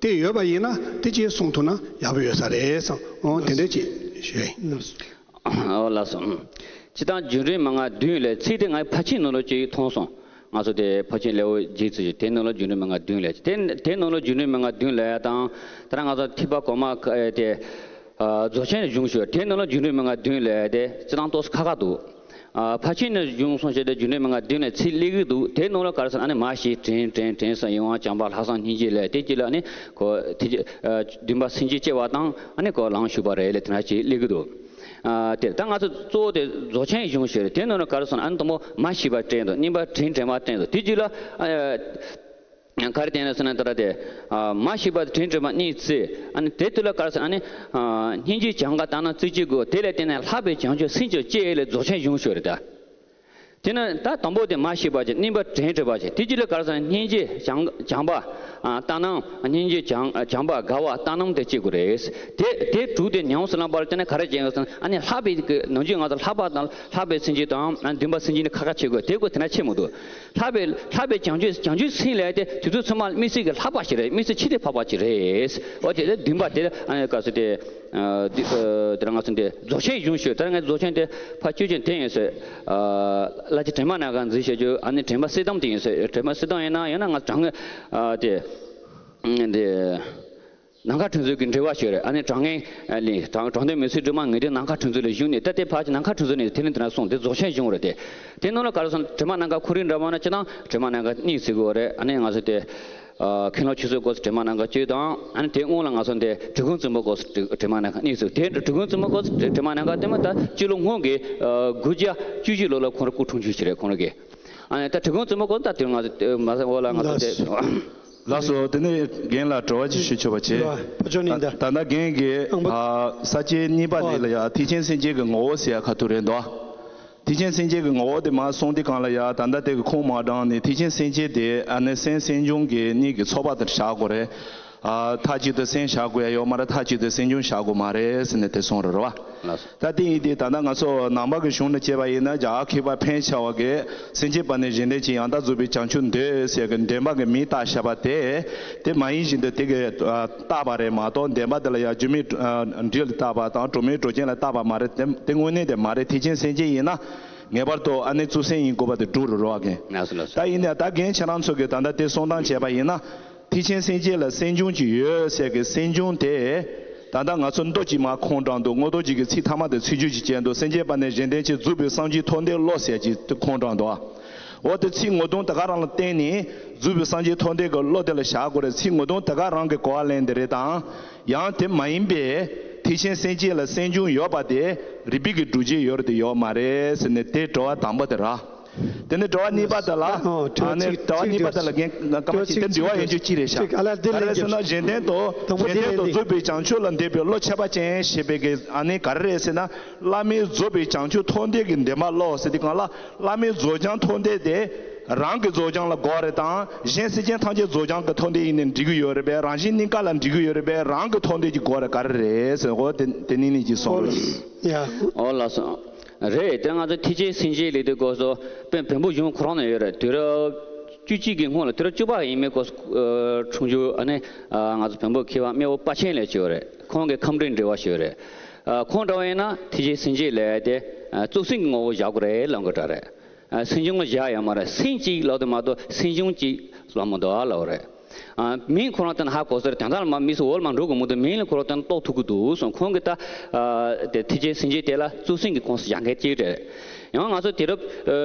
དེ་ཡོད་པ་ཡིན་ན་དེ་ཅིག་གསུང་ཐུབ་ན་ཡག་པོ་ཡོད་ས་རེད་བསམ། འོ་དེ་འདྲ་ཅིག་ཞུ་ཡ་ཡིན། ཨོ་ལགས་སོ། སྤྱིར་བཏང་རྒྱུ་འབྲས་མན་ངག་བདུན་ལས་ཚིག་དེ་ངའི་ཕལ་ཆེར་ནང་ལོགས་ཅིག་མཐོང་སོང་། ང་ཚོ་དེ་ཕལ་ཆེར་ལེའུ་བརྒྱད་ཙམ་ཞིག་དེ་ནང་ལོགས་རྒྱུ་འབྲས་མན་ངག་བདུན་ལས་དེ་དེ་ནང་ལོགས་རྒྱུ་འབྲས་མན་ངག་བདུན་ལས་དང་ད་ལྟ་ང་ཚོ་ཐེག་པ་གོང་མ་དེ་རྫོགས་ཆེན་གཞུང་ཞུ་དེ་ནང་ལོགས་རྒྱུ་འབྲས་མན་ངག་བདུན་ལས་དེ་སྤྱིར་བཏང་ཏོག་ཙམ་ཁག་ཁག་འདུག་ཨ་ཕལ་ཆེར་ནས་གཞུང་སོང་བྱས་ཏེ་རྒྱུ་འབྲས་མན་ངག་བདུན་ལས་ཚིག་སླེབས་ཀྱི་འདུག་དེ་ནང་ལོགས་ག་རེ་ཟེར་ན་ཨ་ནི་མ་ཤེས་དྲན་དྲན་དྲན་ས་ཡིད་དབང་བྱམས་པ་ལྷག་བསམ་སྙིང་རྗེ་ལས་དེ་གཅིག་ལ་ཨ་ནི་གོ་དེ་རྒྱུ་འདུན་པ་སེམས་བསྐྱེད་བསྐྱེད་པ་དང་ཨ་ནི་གོ་ལམ་ཞུགས་པ་རེད་ལས་དེ་འདྲ་ཅིག་སླེབས་ཀྱི་འདུག་ཨ་དེ་ད་ང་ཚོ་གཙོ་བོ་དེ་རྫོགས་ཆེན་གཞུང་ཞུ་རེད། དེ་ནང་ལ་ག་རེ་སོང་ན་ཨ་ནི་དང་པོ་མ་ཤེས་པ་དྲན་འདུག་གཉིས་པ་དྲན་དྲན་པ་དྲན་འདུག་དེ་རྒྱུད་ལ་ཨ་ག་རེ་བསྟན་ན་ཟེར་ན་ད་ལྟ་དེ་ཨ་མ་ཤེས་པ་དྲན་དྲན་པ་གཉིས་བརྩི། ཨ་ནི་དེ་དུས་ལ་ག་རེ་ཟེར་ཨ་ནི་ཨ་སྙིང་རྗེ་བྱང་ག་ལྟ་ན་རྩེ་གཅིག་དགོས། དེ་ལས་བརྟེན་ནས་ལྷག་པའི་བྱང་ཆུབ་སེམས་ཀྱི་བསྐྱེད་ལས་རྫོགས་ཆེན་གཞུང་ཞུ་རེད་ད། དེ་ནི་ད་དང་པོ་དེ་མ་ཤེས་པ་བྱས། གཉིས་པ་དྲན་དྲན་པ་བྱས། དེ་རྒྱུད་ལ་ག་རེ་ཟེར་སྙིང་རྗེ་བྱང་བྱམས་པ་ཨ་ལྟ་སྣང་། སྙིང་རྗེ་བྱང་བྱམས་པ་དགའ་བ་ལྟ་སྣང་དེ་སྐྱེ་དགོས་རེད། དེ་དེ་དྲུག་དེ་ཉམས་སུ་བླངས་པར་བྱས་ན་ག་རེ་བྱེད་དགོས་ཟེར་ན་ཨ་ནི་ལྷག་པའི་གི་ནང་རྒྱུད་ང་ཚོ་ལྷག་པ་དང་ལྷག་པའི་སེམས་བསྐྱེད་དང་ཨ་འདུན་པ་སེམས་བསྐྱེད་ནི་ཁ་ཁ་བྱེད་དགོས། དེ་དགོས་དེ་འདྲ་བྱེད་མི་འདུག་ལྷག་པའི་ལྷག་པའི་བྱང་ཆུབ་བྱང་ཆུབ་སེམས་ལས་དེ་དུས་ཚོད་ཚང་མ་དམིགས་བསལ་གྱི་ལྷག་པ་ཞིག་རེད། དམིགས་བསལ་ཆེད་དུ་འཕགས་པ་ཅིག་རེད། འོ་དེ་ལ་འདུན་པ་དེ་ཨ་ནི་ག་ཚོད་དེ། ཨ་འདི་ཨ་དེ་རིང་ང་ཚོ་འདི་རྫོགས་ཆེན་གཞུང་ཞུ། ད་ངས་རྫོགས་ཆེན་དེ་ཕར་བཅུ་ཅན་དེ་ཡིན་ཟེར། ཨ་བླ་བརྒྱུད་དྲི་མ་ནམ་མཁའ་འཛིན་བྱེད་རྒྱུ་ཨ་ནི་དྲི་མ་སེལ་གཏམ་དེ་ཡིན་ཟེར། དྲི་མ་སེལ་གཏམ་ཡིན་ན་ཡང་ན་ང་དྲང་ངེས་ཨ་དེ་འདི་ནམ་མཁའ་དྲུང་འཚོའི་གི་འགྲེལ་པ་ཞིག་རེད། ཨ་ནི་དྲང་ངེས་ཨ་ནི་དྲང་དྲང་དོན་མི་ཚེའི་སྒྲོན་མ་ངེས་དོན་ནམ་མཁའ་དྲུང་འཚོ་ལས་བཞུགས་ནས་ད་དེ་ཕར་ནམ་མཁའ་དྲུང་འཚོ་ནས་དེ་ནི་དེ་ན་གསུངས་དེ་རྫོགས་ཆེན་གཞུང་རེད་དེ། དེ་ནང་ལ་ག་རེ་གསུངས་དྲི་མ་ནམ་མཁའ་ཁོ་རང་འདྲ་མ་ན་ཅི་དང་དྲི་མ་ནམ་མཁའ་གཉིས་ཟེར་གི་རེད། ཨ་ནི་ང་ཚོ་དེ། ཨ་མཁན་སློབ་ཆོས་ཚོགས་སྐོར་དྲི་མ་ནམ་མཁའ་གཅིག་དང་། ཨ་ནི་དེ་སྔོན་ལ་ང་ཚོ་འདི་གྲི་གུམ་བཙུན་མོའི་སྐོར་དྲི་མ་ནམ་མཁའ་གཉིས་ཟེར། དེ་གྲི་གུམ་བཙུན་མོའི་སྐོར་དྲི་མ་ནམ་མཁའ་དེ་མ་ད་སྤྱི་ལོ་སྔོན་གྱི་ཨ་དགུ་བརྒྱ་བཅུ་བཞི་ལོ་ལ་ཁོང་རང་སྐུ་འཁྲུངས་རྒྱུ་ཞིག་རེད་ཁོང་རང་གི། ཨ་ནི་ད་གྲི་གུམ་བཙུན་མོའི་སྐོར་ད་དེ་ང་ཚོ་མ་ཟད་འོ་ལ་ང་ཚོ་དེ། ལགས་སོ། དེ་ནས་རྒན་ལ་དྲི་བ་ཅིག་ཞུ་ཆོག་པ་བྱེད། ཕ་ཆོས་ནི་ད། ད་ལྟ་རྒན་གྱིས་ཨ་ས་བཅད་གཉིས་པ་དེ་ལ་ཡ་ཐེག་ཆེན་སེམས་བསྐྱེད་ཀྱི་ངོ་བོ་ཟེར་ཡ་ཁ་ཐུག་རེད་འདུག་ཐེག་ཆེན་སེམས་བསྐྱེད་ཀྱི་ངོ་བོ་དེ་མར་གསུངས་དུས་སྒང་ལ་ཡ་ད་ལྟ་དེ་གི་ཁུངས་མ་དྲངས་ནས་ཐེག་ཆེན་སེམས་བསྐྱེད་དེ་ཨ་ནི་སེམས་སེམས་བྱུང་གི་གཉིས་ཀྱི་ཚོགས་པ་དེར་བཞག་དགོས་རེད། ཨ་མཐའ་གཅིག་ཏུ་སེམས་བཞག་དགོས་ཡ་ཡོད་མ་རེད། མཐའ་གཅིག་ཏུ་སེམས་བྱུང་བཞག་དགོས་མ་རེད་ཟེར་ནས་དེ་གསུངས་རེད་རེད་བ། ལགས་སོ། ད་དེ་ཡིན་དུས་ད་ལྟ་ང་ཚོ་ནང་པ་གི་གཞུང་ལ་བྱས་པ་ཡིན་ན་རྒྱ་གར་མཁས་པ་ཕན་ཆེ་བ་གིས་སེམས་བསྐྱེད་པ་ནི་གཞན་དོན་ཆེད་ཡང་དག་རྫོགས་པའི་བྱང་ཆུབ་འདོད་ཟེར་གི་འདོན་པ་གི་མིང་བཏགས་བཞག་པ་དེ་དེ་མ་ཡིན་བཞིན་དུ་དེ་གི་བཏགས་པ་རེད་མ་གཏོགས་འདོན་པ་དེ་ལ་ཡང་སྒྱུ་མའི་འབྲུ་ལ་བཏགས་པ་དང་གྲོགས་མེད་གྲོགས་ཅན་ལ་བཏགས་པ་མ་རེད། དེ་དེ་དངོས་གནས་དེ་མ་རེད། ཐེག་ཆེན་སེམས་བསྐྱེད་ཡིན་ན། ངེས་པར་དུ་ཨ་ནི་བཅུ་སེམས་ཡིན་དགོས་པ་དེ་འགྲུབ་རུ་རོགས་ཨ་རྒན། ལགས་སོ་ལགས་སོ། ད་ཡིན་ནའི་ད་རྒན་ཁྱེད་རང་ཚོ་གིས་ད་ལྟ་དེ་གསུང་སྟངས་བྱས་པ་ཡིན་ན། ཐེག་ཆེན་སེམས་བསྐྱེད་ལ་སེམས་བྱུང་ཅིག་ཡོད་ཟེར་གི་སེམས་བྱུང་དེ། ད་ལྟ་ང་ཚོ་མདོ་གཅིག་མར་ཁུངས་དྲངས་འདུག་དངོས་སྟོབས་ཀྱི་ཚིག་ཐ་མ་དེ་ཚིག་བརྗོད་ཅིག་བྱས་འདུག་སེམས་བསྐྱེད་པ་ནི་གཞན་དོན་ཆེད་རྫོགས་པའི་སངས་རྒྱས་མཐོང་ལྡན་བློ་ཟེར་ཅིག་དེ་ཁུངས་དྲངས་འདུག་འོ་དེ་ཚིག་ངོ་གདོང་དེ་ག་རང་ལ་བརྟེན་ནས་རྫོགས་པའི་སངས་རྒྱས་མཐོང་ལྡན་གྱི་བློ་དེ་ལ་བཞག་དགོས་རེད། ཚིག་ངོ་གདོང་དེ་ག་རང་གི་གོ་བ་ལེན་དེ་རེད་དང་། ཡང་དེ་མ་ཡིན་པའི་ཐེག་ཆེན་སེམས་བསྐྱེད་ལ་སེམས་བྱུང་ཡོད་པ་དེ་རིགས་པའི་གི་སྒྲུབ་བྱེད་ཡོད་རེད་དེ་ཡོད་མ་རེད་ཟེར་ནས་དེ་དྲི་བ་དང་པོ་དེ་ར། དེ་ནས་དྲི་བ་གཉིས་པ་དེ་ལ་ཨ་ནི་དྲི་བ་གཉིས་པ་དེ་ལ་རྒན་སྐར་མ་གཅིག་དེ་འདྲི་བ་ཡོང་རྒྱུ་གཅིག་རེད་ཤག་ག་རེ་ཟེར་ན་གཞན་དོན་དུ་གཞན་དོན་དུ་རྫོགས་པའི་བྱང་ཆུབ་ལ་འདོད་པའི་བློ་ཁྱད་པར་ཅན་ཞེས་པའི་གི་ཨ་ནི་ག་རེ་རེད་ཟེར་ན། བླ་མའི་རྫོགས་པའི་བྱང་ཆུབ་མཐོང་ལྡན་གྱི་འདོན་པ་བློ་ཟེར་དུས་སྒང་ལ། བླ་མའི་རྫོགས་བྱང་མཐོང་ལྡན་དེ་རང་གི་རྫོགས་བྱང་ལ་གོ་བ་རེད་དང་། གཞན་སེམས་ཅན་ཐམས་ཅད་རྫོགས་བྱང་གི་མཐོང་ལྡན་ཡིན་ནའི་འགྲིག་གི་ཡོད་རེད་པས། རང་བཞིན་གཉིས་ཀ་ལ་འགྲིག་གི་ཡོད་རེད་པས། རང་གི་མཐོང་ལྡན་གྱི་གོ་བ་རེད་ག་རེ་རེད་ཟེར་གོ་དེ་དེ་ནི་ནི་ཅིག་གསུང་རོགས་གྱིས། ཡ། ཨོ་ལགས་སོ། རེད། དེ་ང་ཚོ་ཐེག་ཆེན་སེམས་བསྐྱེད་ལབ་དུས་སྐབས་སུ་དཔེ་བོན་པོ་གཞུང་ཁོ་རང་ནས་ཡོད་རེད། དུས་རབས་བཅུ་གཅིག་གི་སྔོན་ལ། དུས་རབས་བཅུ་པ་ཡས་མས་སྐབས་སུ་ཨ་འཁྲུངས་རྒྱུ། ཨ་ནི་ཨ་ང་ཚོ་བོན་པོ་མཁས་པ་སྨེ་བོ་དཔའ་ཆེན་ལབ་ཅིག་ཡོད་རེད། ཁོང་གིས་ཁམས་འབྲིང་འགྲེལ་པ་ཞིག་ཡོད་རེད། ཨ་ཁོང་འདྲ་བ་ཡིན་ན་ཐེག་ཆེན་སེམས་བསྐྱེད་ལབ་ཡ་དེ་ཨ་གཙོ་སེམས་ཀྱི་ངོ་བོ་བཞག་དགོས་རེད་ལབ་གི་འདྲ་རེད། ཨ་སེམས་བྱུང་ལ་བཞག་ཡོད་མ་རེད། སེམས་བསྐྱེད་ལབ་དེ་མ་གཏོགས་སེམས་བྱུང་ཅིག་ལབ་མི་འདུག་ཨ་ལབ་རེད། ཨ་མིང་ཁོ་རང་བཏོན་ན་ཧ་གོ་ས་རེད། དོན་དག་ལ་མ་དམིགས་སུ་འོག་ལ་མ་འགྲོ་གི་མི་འདུག། མིང་ལ་ཁོ་རང་བཏོན་ན་རྟོགས་ཐུབ་ཀྱི་འདུག་གསུངས། ཁོང་གིས་ད་ཨ་དེ་ཐེག་ཆེན་སེམས་བསྐྱེད་དེ་ལ་གཙོ་སེམས་ཀྱི་ཁོངས་སུ་བཞག་མཁན་གཅིག་རེད། ཡང་ང་ཚོ་དུས་རབས་ཨ་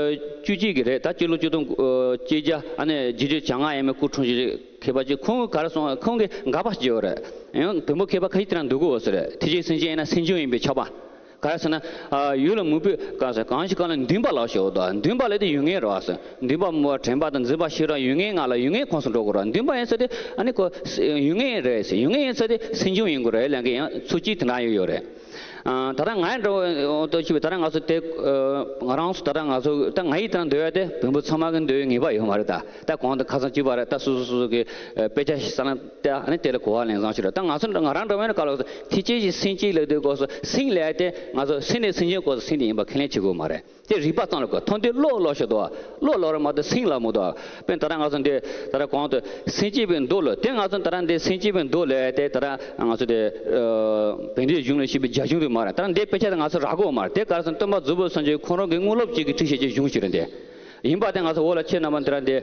བཅུ་གཅིག་གི་རེད། ད་སྤྱི་ལོ་ཆིག་སྟོང་ཨ་གཅིག་བརྒྱ་ཨ་ནི་བརྒྱད་ཅུ་གྱ་ལྔ་ཡས་མས་སྐུ་འཁྲུངས་ཀྱི་མཁས་པ་ཅིག། ཁོང་གིས་ག་རེ་གསུངས། ཁོང་གིས་དགག་པ་བྱས་ཡོད་རེད། ཡང་བོན་པོ་མཁས་པ་ཁ་ཤས་དེ་འདྲ་འདུག་གོ་ཟེར། ཐེག་ཆེན་སེམས་བསྐྱེད་ཡིན་ན་སེམས་བྱུང་ཡིན་པས་ཁྱབ་པ། ག་རེ་ཟེར་ན། ཨ་ཡུལ་ལ་མུ་པོས་གང་ཟེར། གང་ཞིག་གང་ལ་འདུན་པ་ལབ་ཞེས་པ་དང་། འདུན་པ་ལབ་དེ་ཡུལ་ངེས་རེད་པ་ཟེར། འདུན་པ་སྨོན་པ་དྲན་པ་དང་འཛིན་པ་ཤེས་རབ་ཡུལ་ངེས་ལྔ་ལ་ཡུལ་ངེས་ཁོངས་སུ་འགྲོ་དགོས་རེད། འདུན་པ་ཡིན་ས་དེ་ཨ་ནི་ཁོ་ཡུལ་ངེས་རེད་ཟེར། ཡུལ་ངེས་ཡིན་ས་དེ་སེམས་བྱུང་ཡིན་དགོས་རེད་ལབ་མཁན་ཡང་ཚིག་གཅིག་དེ་འདྲ་ཡོད་ཡོད་རེད། ཨ་ད་ལྟ་ང་འདྲ་བོ་ཏོ་ཆུ་བའི་ད་ལྟ་ང་ཚོ་དེ་ཨ་ང་རང་ཚོ་ད་ལྟ་ང་ཚོ་ད་ང་ཡི་ད་ལྟ་འདོད་ཡ་དེ་བོན་པོ་ཚང་མ་གི་འདོད་ཡ་ངེས་པ་ཡོད་མ་རེད། ད་ད་གོང་དུ་ཁ་སང་བཅུ་པ་རེད། ད་སོ་སོ་སོ་སོ་གི་ཨ་དཔེ་ཆ་ཞིག་ས་ན། ད་ཨ་ནི་དེ་ལ་གོ་བ་ལེན་སྟངས་ཤིག་རེད། ད་ང་ཚོ་ང་རང་འདྲ་བོ་ཡིན་ན་ག་ལ་ཐེག་ཆེན་གྱི་སེམས་བསྐྱེད་ལབ་དུས་སྐབས་སུ་སེམས་ལབ་དེ་ང་ཚོ་སེམས་ནས་སེམས་བྱུང་སྐབས་སུ་སེམས་དེ་ཡིན་པ་ཁས་ལེན་བྱེད་དགོས་མ་རེད། དེ་རིག་པ་ཙམ་ལ་གོ། མཐོང་ཐོས་བློ་ལབ་ཞིག་འདུག། བློ་ལབ་རེད་མ་གཏོགས་སེམས་ལབ་མི་འདུག། དཔེར་ན་ད་ལྟ་ང་ཚོ་འདི་ད་ལྟ་གོང་དུ་སེམས་བསྐྱེད་པའི་མདོ་ལ། དེ་ང་ཚོ་ད་ལྟ་འདི་སེམས་བསྐྱེད་པའི་མདོ་ལབ་དེ་ད་ལྟ་ང་ཚོ་དེ་ཨ་བན་དེ་གཞུང་ལ་བཤད་པའི་རྒྱ་གཞུང་དེ་མ་རེད། ད་ལྟ་འདི་དཔེ་ཆ་དེ་ང་ཚོ་རག་གི་ཡོད་མ་རེད། དེ་ག་རེ་ཟེར་ན་སྟོན་པ་རྫོགས་པའི་སངས་རྒྱས་ཁོང་རང་གི་དངོས་སློབ་ཅིག་གིས་བྲིས་བཞག་གི་གཞུང་ཞིག་རེད། འདི་ཡིན་པ་དེ་ང་ཚོ་འོག་ལ་ཁྱེད་རྣམ་པ་འདི་ར་འདི།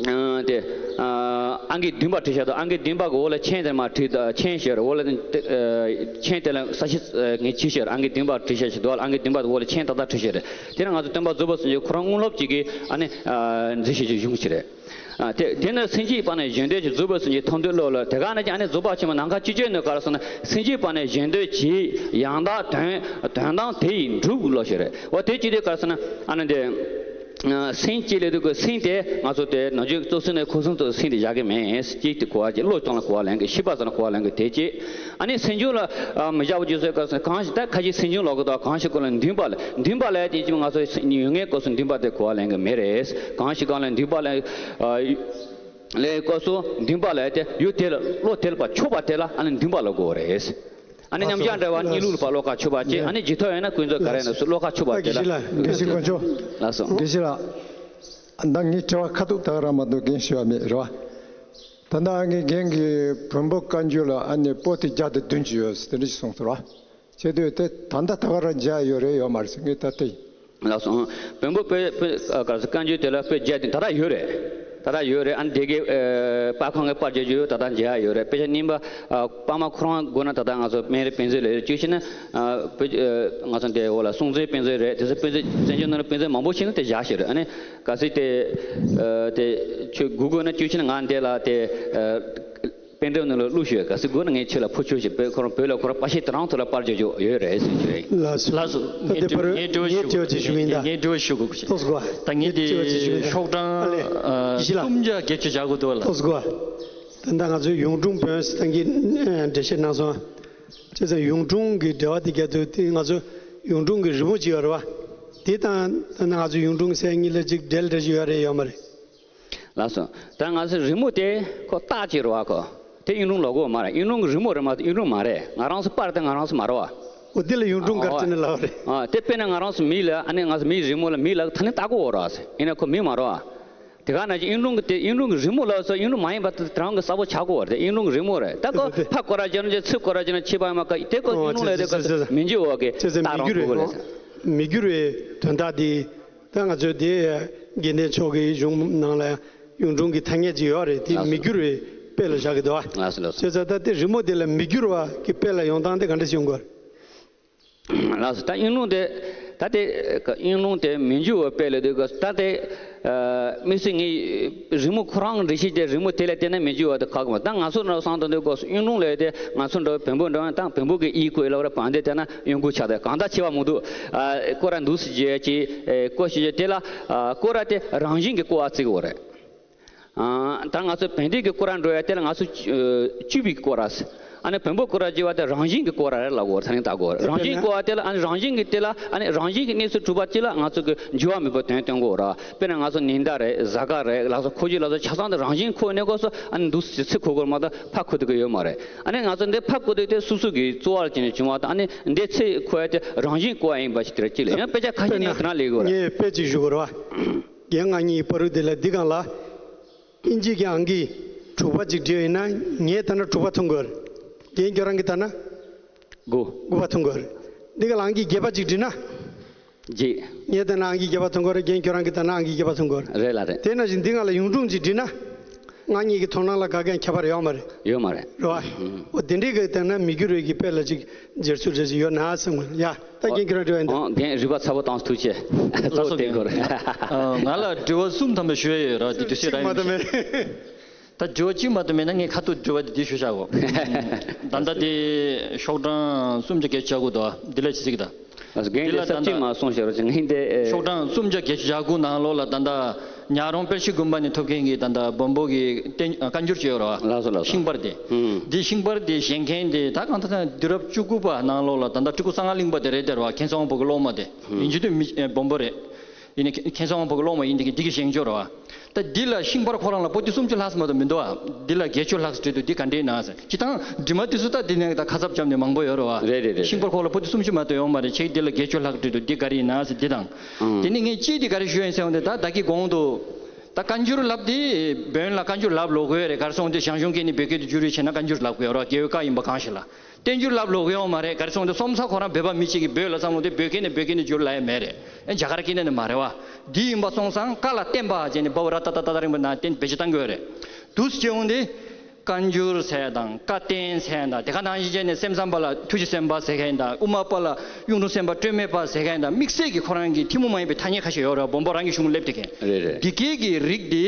ཨ་དེ་ཨ་ཨང་ཀི་བདུན་པ་བྲིས་བཞག་འདུག། ཨང་ཀི་བདུན་པ་གི་འོག་ལ་མཆན་དེ་མར་བྲིས། མཆན་ཞེས་འོག་ལ་ཨ་མཆན་དེ་ལ་གསལ་བཤད་ཨ་ངས་བྱས་ཤག། ཨང་ཀི་བདུན་པ་བྲིས་བཞག་ཞིག་འདུག། ཨང་ཀི་བདུན་པ་གི་འོག་ལ་མཆན་ཏག་ཏག་བྲིས་བཞག་རེད། དེ་ནི་ང་ཚོ་སྟོན་པ་རྫོགས་པའི་སངས་རྒྱས་ཁོ་རང་དངོས་སློབ་ཅིག་གིས་ཨ་ནི་ཨ་མཛད་བཞག་གི་གཞུང་ཞིག་རེད། ཨ་དེ་དེ་ནི་སེམས་བསྐྱེད་པ་ནས་གཞན་དོན་བྱེད། རྫོགས་པའི་སངས་རྒྱས་མཐོང་ཐོས་བློ་ལ། དེ་ག་ནང་བཞིན་ཨ་ནི་རྫོགས་པ་ཆེན་པོ་ནམ་མཁའ་སྤྱི་སྤྱོད་ནས་ག་རེ་ཟེར་ན། སེམས་བསྐྱེད་པ་ནས་གཞན་དོན་བྱེད། ཡང་དག་དོན་དོན་དམ་དེ་ཡིས་འགྲུབ་ལབ་ཞིག་རེད། འོ་དེ་ཅི་སྟེ་ག་རེ་ཟེར་ན་ཨ་ནི་འདི། ཨ་སེམས་བསྐྱེད་ལབ་དུས་ཀྱི་སེམས་དེ་ང་ཚོ་དེ་ནང་ཆོས་གཙོ་སེམས་ནས་ཁུངས་སེམས་ཚོ་སེམས་དེ་བཞག་གི་མེད། གཅིག་དེ་གོ་བ་གཅིག། བློ་ཙམ་ལ་གོ་བ་ལེན་གི། ཤེས་པ་ཙམ་ལ་གོ་བ་ལེན་གི། དེ་གཅིག། ཨ་ནི་སེམས་བྱུང་ལ་ཨ་མི་བཞག་པ་བརྗོད་སའི་སྐབས་སུ་གང་ཞིག་ད་ཁ་ཅིག་སེམས་བྱུང་ལབ་གི་འདུག། གང་ཞིག་གང་ལ་འདུན་པ་ལ། འདུན་པ་ལབ་དེ་ཅིག་ང་ཚོ་ཡུལ་ངེས་སྐབས་སུ་འདུན་པ་དེ་གོ་བ་ལེན་གི་མེད་རེད། གང་ཞིག་གང་ལ་འདུན་པ་ལ་ཨ་ལས་སྐབས་སུ་འདུན་པ་ལབ་དེ་ཡུལ་དེ་ལ་བློ་དེ་ལ་ཕར་ཕྱོགས་པ་དེ་ལ་ཨ་ནི་འདུན་པ་ལབ་དགོས་རེད། ཨ་ནི་མཉམ་གཞག་འདྲ་བ་གཉིས་ལུགས་ལ་ཕར་བློ་ཁ་ཕྱོགས་པ་གཅིག། ཨ་ནི་རྗེས་ཐོབ་ཡིན་ན་ཀུན་རྫོབ་ག་རེ་ཡིན་ན་སུ་བློ་ཁ་ཕྱོགས་པ་དེ་ལ། དགེ་བཤེས་དཀོན་མཆོག། ལགས་སོ། དགེ་བཤེས་ལགས། ད་ངའི་དྲི་བ་ཁ་ཐུག་ད་ག་རང་མ་གཏོགས་རྒན་ཞུ་བ་མེད་རེད་བ། ད་ལྟ་ངའི་རྒན་གྱིས་བོན་པོ་བཀའ་འགྱུར་ལ་ཨ་ནི་པོ་ཏི་བརྒྱ་དང་བདུན་ཅུ་ཡོད་ཟེར་དེ་འདྲ་ཞིག་གསུངས་སོང་ར། བྱས་དུས་དེ་ད་ལྟ་ད་ག་རང་མཇལ་ཡོད་རེད་ཡོད་མ་རེད་ཟེར། ངས་ད་དེ། ལགས་སོ། བོན་པོ་པོ་པོ་ག་རེ་ཟེར། བཀའ་འགྱུར་དེ་ལ་པོ་བརྒྱ་དེ་ད་ལྟ་ཡོད་རེད། ད་ལྟ་ཡོད་རེད། ཨ་ནི་དེ་གའི་ཨ་པར་ཁང་གི་པར་རྒྱག་རྒྱུ་ད་ལྟ་མཇལ་ཡོད་རེད། དཔེ་ཆ་རྙིང་པ་ཨ་པར་མ་ཁོ་རང་དགོས་ན་ད་ལྟ་ང་ཚོ་སྨན་རི་དཔེ་མཛོད་ལ་ཡོད་རེད། བཅུ་བཞི་ནི་ཨ་བོད་ཨ་ང་ཚོ་འདི་འོག་ལ་སྲོང་བཙན་དཔེ་མཛོད་རེད། དེ་ཚོ་དཔེ་མཛོད་བཙན་བྱོལ་ནང་ལ་དཔེ་མཛོད་མང་པོ་ཞིག་ནང་དེ་བཞག་བཞག་རེད། ཨ་ནི་གལ་སྲིད་དེ་ཨ་དེ་ཁྱོད་སྒུག་དགོས་ན་བཅུ་བཞི་ནི་ང་འདི་ལ་དེ་ཨ་པེན་ཌྲའིབ་ནང་ལ་བླུགས་ཞུ། གལ་སྲིད་དགོས་ན་ངས་ཁྱོད་ལ་ཕུལ་ཆོག་ཞེས། བོད་ཁོ་རང་བོད་ལ་ཁོ་རང་པར་ཤིང་དེ་རང་ཐོག་ལ་པར་རྒྱག་རྒྱུ་ཡོད་རེད་ཟེར་གྱི་རེད། ལགས་སོ། ལགས་སོ། ད་ལྟའི་བར་ངས་དྲི་བ་ཞུ་དགོས། ངས་དྲི་བ་ཞུ་དགོས། ངས་དྲི་བ་ཞུ་དགོས། ལགས་སོ། ད་ངས་དེ་ཤོག་གྲངས་ཨ་གསུམ་བརྒྱ་བརྒྱད་ཅུ་བཞག་དགོས་འདུག་ལགས། ལགས་སོ། ད་ལྟ་ང་ཚོའི་གཡུང་དྲུང་བོན་ཟེར་ད་གིན་འགྲེལ་བཤད་གནང་སོང་། བྱས་ཙང་གཡུང་དྲུང་གི་འགྲེལ་པ་དེ་རྒྱག་དུས་དེ་ང་ཚོ་གཡུང་དྲུང་གི་རི་མོ་ཅིག་ཡོད་རེད་བ། དེ་དང་ད་ལྟ་ང་ཚོ་གཡུང་དྲུང་གི་སྲས་གཉིས་ལ་ཅིག་འབྲེལ་འདྲ་ཅིག་ཡོད་རེད་ཡོད་མ་རེད། ལགས་སོ། ད་ང་ཚོའི་རི་མོ་དེ་ཁོ་རྟགས་ཅིག་རེད་བ། ཁོ་དེ་གཡུང་དྲུང་ལབ་དགོས་མ་རེད། གཡུང་དྲུང་གི་རི་མོ་རེད་མ་གཏོགས་གཡུང་དྲུང་མ་རེད། ང་རང་ཚོ་པར་དེ་ང་རང་ཚོ་མ་རེད་བ། འོ་དེ་ལ་གཡུང་དྲུང་ག་རེ་བྱས་ནས་ལབ་པ་རེད། ཨ་དེ་དཔེར་ན་ང་རང་ཚོ་མི་ལ་ཨ་ནི་ང་ཚོ་མིའི་རི་མོ་ལ་མི་ལ་ད་ནི་ལྟ་དགོས་འོ་ར་ཟེར། ཡིན་ན་ཁོ་མི་མ་རེད་བ། དེ་ག་ནང་བཞིན་གཡུང་དྲུང་གི་དེ་གཡུང་དྲུང་གི་རི་མོ་ལབ་སོ་གཡུང་དྲུང་མ་ཡིན་པ་དེ་རང་གི་གསལ་པོ་ཆགས་དགོས་བ་རེད། དེ་གཡུང་དྲུང་གི་རི་མོ་རེད། ད་ཁོ་ཕ་སྐོར་ར་བྱས་ན་ཚུར་སྐོར་ར་བྱས་ན་ཕྱི་པ་ཡིན་མ་ཁ་དེ་ཁོ་གཡུང་དྲུང་ལབ་དེ་ཁོ་མི་འཇུག་བ་གི་ད་རང་དགོས་ལ་ཟེར། མི་འགྱུར་བའི་དོན་དག་དེ། ད་ང་ཚོའི་དེ་དགེ་ལྡན་ཕྱོགས་ཀྱི་གཞུང་ནང་ལ་ཡང་གཡུང་དྲུང་གི་ཐ་སྙད་ཅིག་ཡོད་རེད། དེ་ལགས་སོ། མི་འགྱུར་བའི་དཔེ་ལ་བཞག་གི་འདུག་ཨ། ལགས་སོ་ལགས་སོ། བྱས་ཙང་ད་དེ་རི་མོ་དེ་ལ་མི་འགྱུར་བ་གི་དཔེ་ལ་ཡོང་སྟངས་དེ་ག་འདྲ་ཞིག་ཡོང་དགོས་རེད། ལགས་སོ། ད་གཡུང་དྲུང་དེ་ད་དེ་གཡུང་དྲུང་དེ་མི་འགྱུར་བའི་དཔེ་ལ་འདུག་ག་ད་དེ་དམིགས་བསལ་ངས་རི་མོ་ཁོ་རང་འགྲེལ་བཤད་དེ་རི་མོ་དེ་ལ་བལྟས་ན་མི་འགྱུར་བ་དེ་ཁག་མ། ད་ང་ཚོ་ནང་བསམ་དུ་འདུག་ག་གཡུང་དྲུང་ལབ་དེ་ང་ཚོ་འདྲ་བོད་པ་འདྲ་བོ་ད་བོན་པོ་གི་ཡིག་བཀོད་ལབ་ར་བན་དེ་བལྟས་ན། གཡོ་འགུལ་ཆགས་ཏེ་གང་ལྟར་ཁྱད་པར་མི་འདུག། ཨ་སྐོར་ར་འདུག་སེ་བརྗོད་ཀྱི་ཨེ་སྐོར་ཞེས་བརྗོད་དེ་ལ་ཨ་སྐོར་ར་དེ་རང་བཞིན་གྱི་སྐོར་བ་བརྩི་དགོས་རེད། ཨ་ད་ང་ཚོ་བན་དེ་གི་སྐོར་ར་འགྲོ་ཡ་དེ་ལ་ང་ཚོ་ཨ་བཅུ་པའི་སྐོར་ར་ཟེར། ཨ་ནི་བོན་པོ་སྐོར་ར་ཅེས་པ་དེ་རང་བཞིན་གྱི་སྐོར་ར་རེད་ལབ་དགོས་རེད། ད་རིང་ལྟ་དགོས་རེད། རང་བཞིན་སྐོར་བ་དེ་ལ། ཨ་ནི་རང་བཞིན་གྱི་དེ་ལ། ཨ་ནི་རང་བཞིན་གྱི་གནས་ཚུལ་གྲུབ་པ་དེ་ལ་ང་ཚོ་གི་འགྱུར་བ་མེད་པའི་དོན་སྟོན་དགོས་ར། དཔེར་ན་ང་ཚོ་ཉི་ཟླ་རེད། གཟའ་སྐར་རེད། ལགས་སོ། འཁོར་རྒྱུག་ལ་སོགས་ཆ་ཚང་དེ་རང་བཞིན་འཁོར་གནས་སྐབས་སུ། ཨ་ནི་འདུག་སེ་ཚིག་འཁོར་དགོས་རེད་མ་གཏོགས་ཕར་འཁོར་ཐུབ་ཀྱི་ཡོད་མ་རེད། ཨ་ནི་ང་ཚོ་འདི་ཕར་འཁོར་དུས་དེ་སོ་སོ་གི་རྩོལ་བ་ལ་བརྟེན་ནས་བྱུང་བ་དང་། ཨ་ནི་འདི་ཚིག་འཁོར་ཡ་དེ་རང་བཞིན་སྐོར་བ་ཡིན་པ་ཞིག་དེ་ར་གཅིག་ལ། ཡང་དཔེ་ཆ་ཁ་ཤས་ནས་དེ་རང་ལས་དགོས་ར། ངས་དཔེ་ཅིག་ཞུ་དགོས་ར་བ། རྒན་ང་གཉིས་པ་རུ་དེ་ལ་འདི་གང་ལ། ཨིན་ཇི་གི་ཨང་ཀི་དྲུག་པ་ཅིག་བྲིས་ཡིན་ན། ངས་ལྟ་ན་དྲུག་པ་མཐོང་གི་ཡོད་རེད། རྒན་ཁྱོད་རང་གིས་ལྟ་ན། དགུ། དགུ་པ་མཐོང་གི་ཡོད་རེད། འདི་ག་ལ་ཨང་ཀི་བརྒྱད་པ་ཅིག་བྲིས་ན། བརྒྱད། ངས་ལྟ་ན་ཨང་ཀི་བརྒྱད་པ་མཐོང་གི་ཡོད་རེད། རྒན་ཁྱོད་རང་གིས་ལྟ་ན་ཨང་ཀི་བརྒྱད་པ་མཐོང་གི་ཡོད་རེད། རེད་ལ་རེད། དེ་ནང་བཞིན་འདི་ག་ལ་གཡུང་དྲུང་ཅིག་བྲིས་ན། ང་གཉིས་ཀྱི་མཐོང་སྣང་ལ་ག་གེ་ཁྱད་པར་ཡོད་མ་རེད། ཡོད་མ་རེད། རེད་བ། ཨོ་དེ་འདྲའི་གི་ལྟ་ན་མི་འགྱུར་བའི་གི་དཔེ་ལ་ཅིག་སྦྱར་ཚུལ་འདྲ་ཅིག་ཡོད་ན་བསམ་གི། ཡ། ད་རྒན་ཁྱོད་རང་དྲི་བ་ཡིན་ད། ཨོ་རྒན་རིག་པ་ཚ་པོ་བཏང་། ཐུགས་རྗེ་ཆེ། ལགས་སོ། གཏན་འཁོར། ཨ། ང་ལ་དྲི་བ་གསུམ་ཐམ་པ་ཞུ་ཡ་ཡོད་ར། དེ་དུས་ཚོད་རག་ཡོད་མ་གཏོགས་མེད། ད་དྲི་བ་གཅིག་མ་གཏོགས་མེད་ན། ངས་ཁ་ཐུག་དྲི་བ་དེ་འདི་ཞུ་བཞག་གོ། ད་ལྟ་དེ་ཤོག་གྲངས་སུམ་བརྒྱ་བརྒྱད་ཅུ་གྱ་དགུ་འདུག། འདི་ལ་ཅི་ཟིག་ད། ལགས་སོ། རྒན་དེ་ལ་ད་ལྟ་ས་གཅིག་མ་གསུངས་ཤག་རོགས་བྱེད། ངས་འདི། ཨེ། ཤོག་གྲངས་སུམ་བརྒྱ་བརྒྱད་ཅུ་གྱ་དགུ་ནང་ལོགས་ལ་ད་ལྟ་ཉག་རོང་དཔལ་སྐྱིད་དགོན་པ་ནས་ཐོབ་མཁན་གྱི་ད་ལྟ་བོན་པོ་གི་བསྟན། ཨ། བཀའ་འགྱུར་བྱས་ཡོད་ར་བ། ལགས་སོ། ལགས་སོ། ཤིང་པར་དེ། ཨུམ། འདི་ཤིང་པར་དེ་བཞེངས་མཁན་དེ་ད་གང་ལྟར་ད་དུས་རབས་བཅུ་དགུ་པ་ནང་ལོགས་ལ་ད་ལྟ་སྤྲུལ་སྐུ་གསང་སྔགས་གླིང་པ་དེ་རེད་དེ་ར་བ། མཁན་ཚེ་དབང་ཕོ་གི་སློབ་མ་དེ། ཨུམ། ཡིན་གཅིག་མིན་གཅིག་བོན་པོ་རེད། ཡིན་ནའི་མཁན་ཚེ་དབང་ཕོ་གི་སློབ་མ་ཡིན་དེ་གི་འདི་གི་བཞེངས་ཆོག་ར་བ། ད་འདི་ལ་ཤིང་པར་ཁོ་རང་ལ་པོ་ཏི་སུམ་ཅུ་ལྷག་ཙམ་མ་གཏོགས་མི་འདུག་ཨ། འདི་ལ་བརྒྱད་ཅུ་ལྷག་ཙམ་བྲིས་འདུག། འདི་ག་འདྲའི་ནང་ཟེར། སྤྱིར་བཏང་འབྲི་མ་དེ་ཚོ་ད་འདི་ནས་ད་ཁ་གསབ་བརྒྱབ་ནས་མང་པོ་ཡོད་རེད་བ། རེད་རེད་རེད། ཤིང་པར་ཁོ་ལ་པོ་ཏི་སུམ་ཅུ་མ་གཏོགས་ཡོད་མ་རེད། ཁྱེད་འདི་ལ་བརྒྱད་ཅུ་ལྷག་བྲིས་འདུག། འདི་ག་རེ་ཡིན་ན་ཟེར། འདི་དང་། ཨང་། དེ་ནས་ངས་ཅིག་འདི་ག་རེ་ཞུ་ཡ་ཡིན་ཟེར་བ་འདི། ད་བདག་གི་གོང་དུ་ད་བཀའ་འགྱུར་ལབ་དེ་བོན་ལ་བཀའ་འགྱུར་ལབ་ལོག་གི་ཡོད་རེད། ག་རེ་སོང་དེ་ཞང་ཞུང་སྐད་ནས་བོད་སྐད་དུ་བསྒྱུར་རེས་བྱས་ན་བཀའ་འགྱུར་ལབ་གི་ཡོད་རེད། རྒྱལ་བའི་བཀའ་ཡིན་པ་གང་ཞིག་ལ། བསྟན་འགྱུར་ལབ་ལོག་གི་ཡོད་མ་རེད། ག་རེ་སོང་དེ་སོམ་ས་ཁོ་རང་བོད་པ་མི་གཅིག་གིས་བོད་ལ་བསམ་བློ་དེ་བོད་སྐད་ནས་བོད་སྐད་ནས་བསྒྱུར་ལབ་ཡ་མེད་རེད། ཨེ། རྒྱ་གར་སྐད་ནས་ནི་མ་རེད་བ། འདི་ཡིན་པ་སོང་ཙང་བཀའ་ལ་བསྟན་པ་བྱས་ནས་འབབ་ར་ཏ་ཏ་ཏ་ཏ་རིང་པོ་ན་བསྟན་བེད་སྤྱོད་བཏང་གི་ཡོད་རེད། དུས་སྐྱེ་འོང་དེ། བཀའ་འགྱུར་ཟེར་དང་བཀའ་བསྟན་ཟེར་དང་། དེ་ག་ནང་བཞིན་བྱས་ནས་སེམས་ཙམ་པ་ལ་ཐུགས་རྗེ་སེམས་དཔའ་ཟེར་མཁན་དང་། དབུ་མ་པ་ལ་གཡུང་དྲུང་སེམས་དཔའ་སྤྲོས་མེད་པ་ཟེར་མཁན་དང་། དམིགས་བསལ་གྱི་ཁོ་རང་གི་ཐུན་མོང་མ་ཡིན་པའི་ཐ་སྙད་ཁ་ཤས་ཡོད་རེད། བོན་པོ་རང་གི་གཞུང་སླེབས་དེ་མཁན། རེད་རེད། འདི་སྐད་ཀྱི་རིགས་འདི་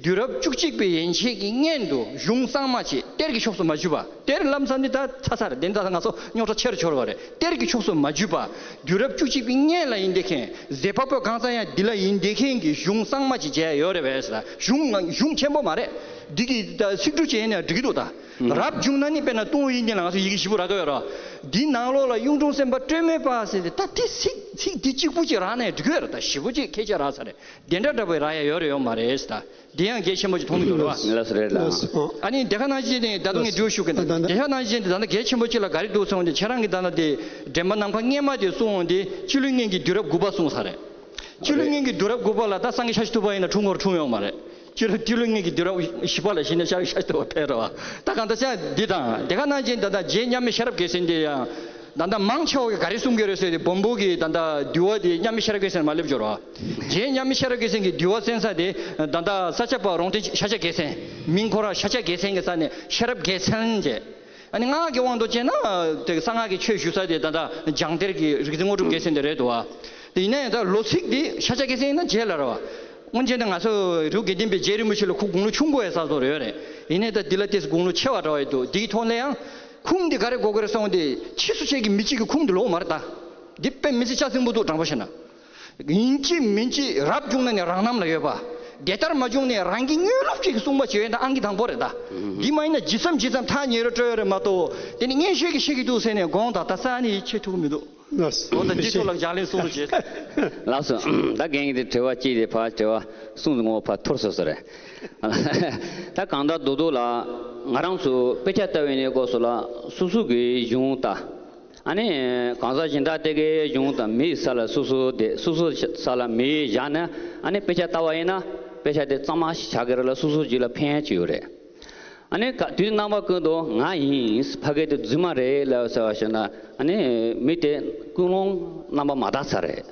དུས་རབས་བཅུ་གཅིག་པའི་ཡན་ཆད་ཀྱི་སྔོན་དུ་གཞུང་གཙང་མ་ཅིག་གཏེར་གྱི་ཕྱོགས་སུ་མ་འཇུས་པ། གཏེར་ལམ་སང་འདི་ད་ཚར་ཚར་རེད། དེ་འདྲ་ང་ཚོ་རྙོག་དྲ་ཆེ་རུ་འཆོར་བ་རེད། གཏེར་གྱི་ཕྱོགས་སུ་མ་འཇུས་པ། དུས་རབས་བཅུ་གཅིག་པའི་སྔོན་ལ་ཡིན་བསྡད་མཁན། ཟེར་བ་པོ་གང་ཚང་ཡང་འདི་ལ་ཡིན་བསྡད་མཁན་གྱི་གཞུང་གཙང་མ་ཅིག་མཇལ་ཡོད་རེད་པས་ཟེར། གཞུང་ང་གཞུང་ཆེན་པོ་མ་རེད། འདི་གི་ད་ཚིག་འབྲུ་ཅན་ཡང་འགྲིག་གི་འདུག་ད། རབ་བྱུང་ན་ནི་དཔེར་ན་ཏུའུ་ཝེན་ཏིན་ལ་ང་ཚོ་ཡི་གེ་བཞི་པོ་རག་གི་ཡོད་རེད། འདི་ནང་ལོགས་ལ་གཡུང་དྲུང་སེམས་དཔའ་སྤྲོས་མེད་པ་ཟེར་ཏེ། ད་དེ་ཚིག་ཚིག་འདི་གཅིག་པུ་ཅིག་རག་ན་ཡང་འགྲིག་གི་ཡོད་རེད། ད་ཞེ་པོ་ཅིག་ཁྱད་ཆོས་རག་ས་རེད། དེ་འདྲ་འདྲ་པོ་རག་ཡ་ཡོད་རེད་ཡོད་མ་རེད་ཟེར། ད་དེ་ཡང་གལ་ཆེན་པོ་ཅིག་མཐོང་གི་འདུག་རེད་བ། ལགས་སོ། རེད་ལགས། ཨ་ནི་དེ་ག་ནང་བཞིན་དེ་ད་དུང་ངས་འདྲི་བ་ཞུ་གི་ཡིན། ད་ད་ད་དེ་ག་ནང་བཞིན་དེ་ད་ལྟ་གལ་ཆེན་པོ་ཅིག་ལ་ག་རེ་འདུག་ཟེར་བ་དེ། ཁྱེད་རང་གི་ད་ལྟ་དེ་འདྲེན་པ་ནམ་མཁའ་སྔས་མ་དེ་གསུངས་འོང་དེ། སྤྱི་ལོའི་སྔོན་གྱི་དུས་རབས་དགུ་པ་གསུངས་ས་རེད། སྤྱི་ལོའི་སྔོན་གྱི་དུས་རབས་དགུ་པ་ལ་ད་སངས་རྒྱས་ཤཱཀྱ་ཐུབ་པ་ཡིན་ན་འཁྲུངས་སྐོར་འཁྲུངས་ཡོང་མ་རེད། སྤྱི་ལོ་སྤྱི་ལོའི་སྔོན་གྱི་དུས་རབས་བཞི་པ་ལ་གཞི་ནས་ཤཱཀྱ་ཤཱཀྱ་ཐུབ་པ་ཕེབས་རེད་བ། ད་གང་ལྟར་ཅང་འདི་དང་དེ་ག་ནང་བཞིན་ད་ལྟ་རྗེ་མཉམ་མེད་ཤེས་རབ་རྒྱལ་མཚན་དེ་ཡང་། ད་ལྟ་མང་ཆེ་བ་གིས་ག་རེ་གསུང་གི་རེད་ཟེར་ཏེ། བོན་པོ་གི་ད་ལྟ་འདུལ་བ་དེ་མཉམ་མེད་ཤེས་རབ་རྒྱལ་མཚན་མ་སླེབས་འབྱོར་བ། རྗེ་མཉམ་མེད་ཤེས་རབ་རྒྱལ་མཚན་གྱི་འདུལ་བ་གསན་ས་དེ་ད་ལྟ་ས་སྐྱ་པ་རོང་སྟོན་ཤཱཀྱ་རྒྱལ་མཚན། མིང་ཁོ་རང་ཤཱཀྱ་རྒྱལ་མཚན་གྱི་ས་ནས་ཤེས་རབ་རྒྱལ་མཚན་བྱས། ཨ་ནི་སྔགས་ཀྱི་དབང་དུ་བྱས་ན་དེ་གསང་སྔགས་ཀྱི་ཆོས་ཞུ་ས་དེ་ད་ལྟ་འཇང་གཏེར་གྱི་རིག་འཛིན་དངོས་གྲུབ་རྒྱལ་མཚན་དེ་རེད་འདུག་བ། དེ་ཡིན་ན་ཡང་ད་ལོ་ཚིགས་དེ་ཤཱཀྱ་རྒྱལ་མཚན་ཡིན་ན་རྗེས་ལ་རེད་བ། སྔོན་ཆད་ད་ང་ཚོ་རི་བོ་དགེ་ལྡན་པའི་རྗེ་རིན་པོ་ཆེ་ལ་ཁོ་དགུང་ལོ་ཆུང་དགོས་ཡ་ས་སོ་རེ་ཡོད་རེད། ཡིན་ནའི་ད་འདི་ལ་ཏོག་ཙམ་དགུང་ལོ་ཆེ་བ་འདྲ་བ་ཡོད་འདུག། འདིའི་ཐོག་ལ་ཡང་ཁུངས་འདི་ག་རེ་དགོས་ཀྱི་རེད་གསུངས་ཏེ། ཕྱིས་སུ་བྱས་ཀྱི་མི་གཅིག་གི་ཁུངས་འདི་ལོག་མ་རེད་ད། འདི་དཔེ་མི་སྲིད་ཆ་ཚིམ་པོ་འདུག། དྲང་པོ་བཤད་ན། ཡིན་གཅིག་མིན་གཅིག་རབ་བྱུང་ན་ནི་རང་རྣམ་ལ་ཡོད་པ། དེ་ལྟར་མ་བྱུང་ནས་རང་གི་དངོས་སློབ་ཅིག་གིས་གསུངས་པ་ཅིག་ཡོད་ན་ཨང་ཀི་དང་པོ་རེད་ད། འདི་མ་ཡིན་ན་ཇི་བསམ་ཇི་བསམ་ཐག་ཉེ་རུ་སྤྲོད་ཡོད་རེད་མ་གཏོགས། དེ་ནི་སྙན་ཤོས་ཀྱིས་བཤད་ཀྱི་འདུག་ཟེར་ནས་དགོངས་དག་ད་ས་ནི་ཆེ་ཐུབ་མི་འདུག། ལགས་སོ། འོ་ད་འདི་ཚོ་ལ་ལྗགས་ལན་གསུང་རོགས་བྱེད། ལགས་སོ། ད་རྒན་གྱིས་དེ་དྲི་བ་གཅིག་དེ་ཕར་དྲི་བ་གསུང་ངོ་ཕར་འཐོར་སོང་ས་རེད། ད་གང་ལྟར་རྡོག་རྡོག་ལ་ང་རང་ཚོ་དཔེ་ཆ་ལྟ་བའི་གནས་སྐབས་སུ་ལ་སོ་སོ་གི་གཞུང་ལྟ། ཨ་ནི་གང་ཟག་གཞན་དག་དེ་གའི་གཞུང་དང་མིའི་ས་ལ་སོ་སོ་དེ་སོ་སོ་ས་ལ་མི་བཞག་ནས། ཨ་ནི་དཔེ་ཆ་ལྟ་བ་ཡིན་ན་དཔེ་ཆ་དེ་གཙང་མ་ཞིག་ཆགས་ཀྱི་རེད་ལ་སོ་སོ་རྒྱུད་ལ་ཕན་ཡ་ཅིག་ཡོད་རེད། ཨ་ནི་ག་དུས་རྣམ་པ་ཀུན་ཏུ་ང་ཡིན། ཕ་གི་དེ་རྫུན་མ་རེད་ལབ་ཟེར་བ་ཞིག་ན། ཨ་ནི་མི་དེ་ཀུན་སློང་རྣམ་པ་མ་དག་ཚར་རེད།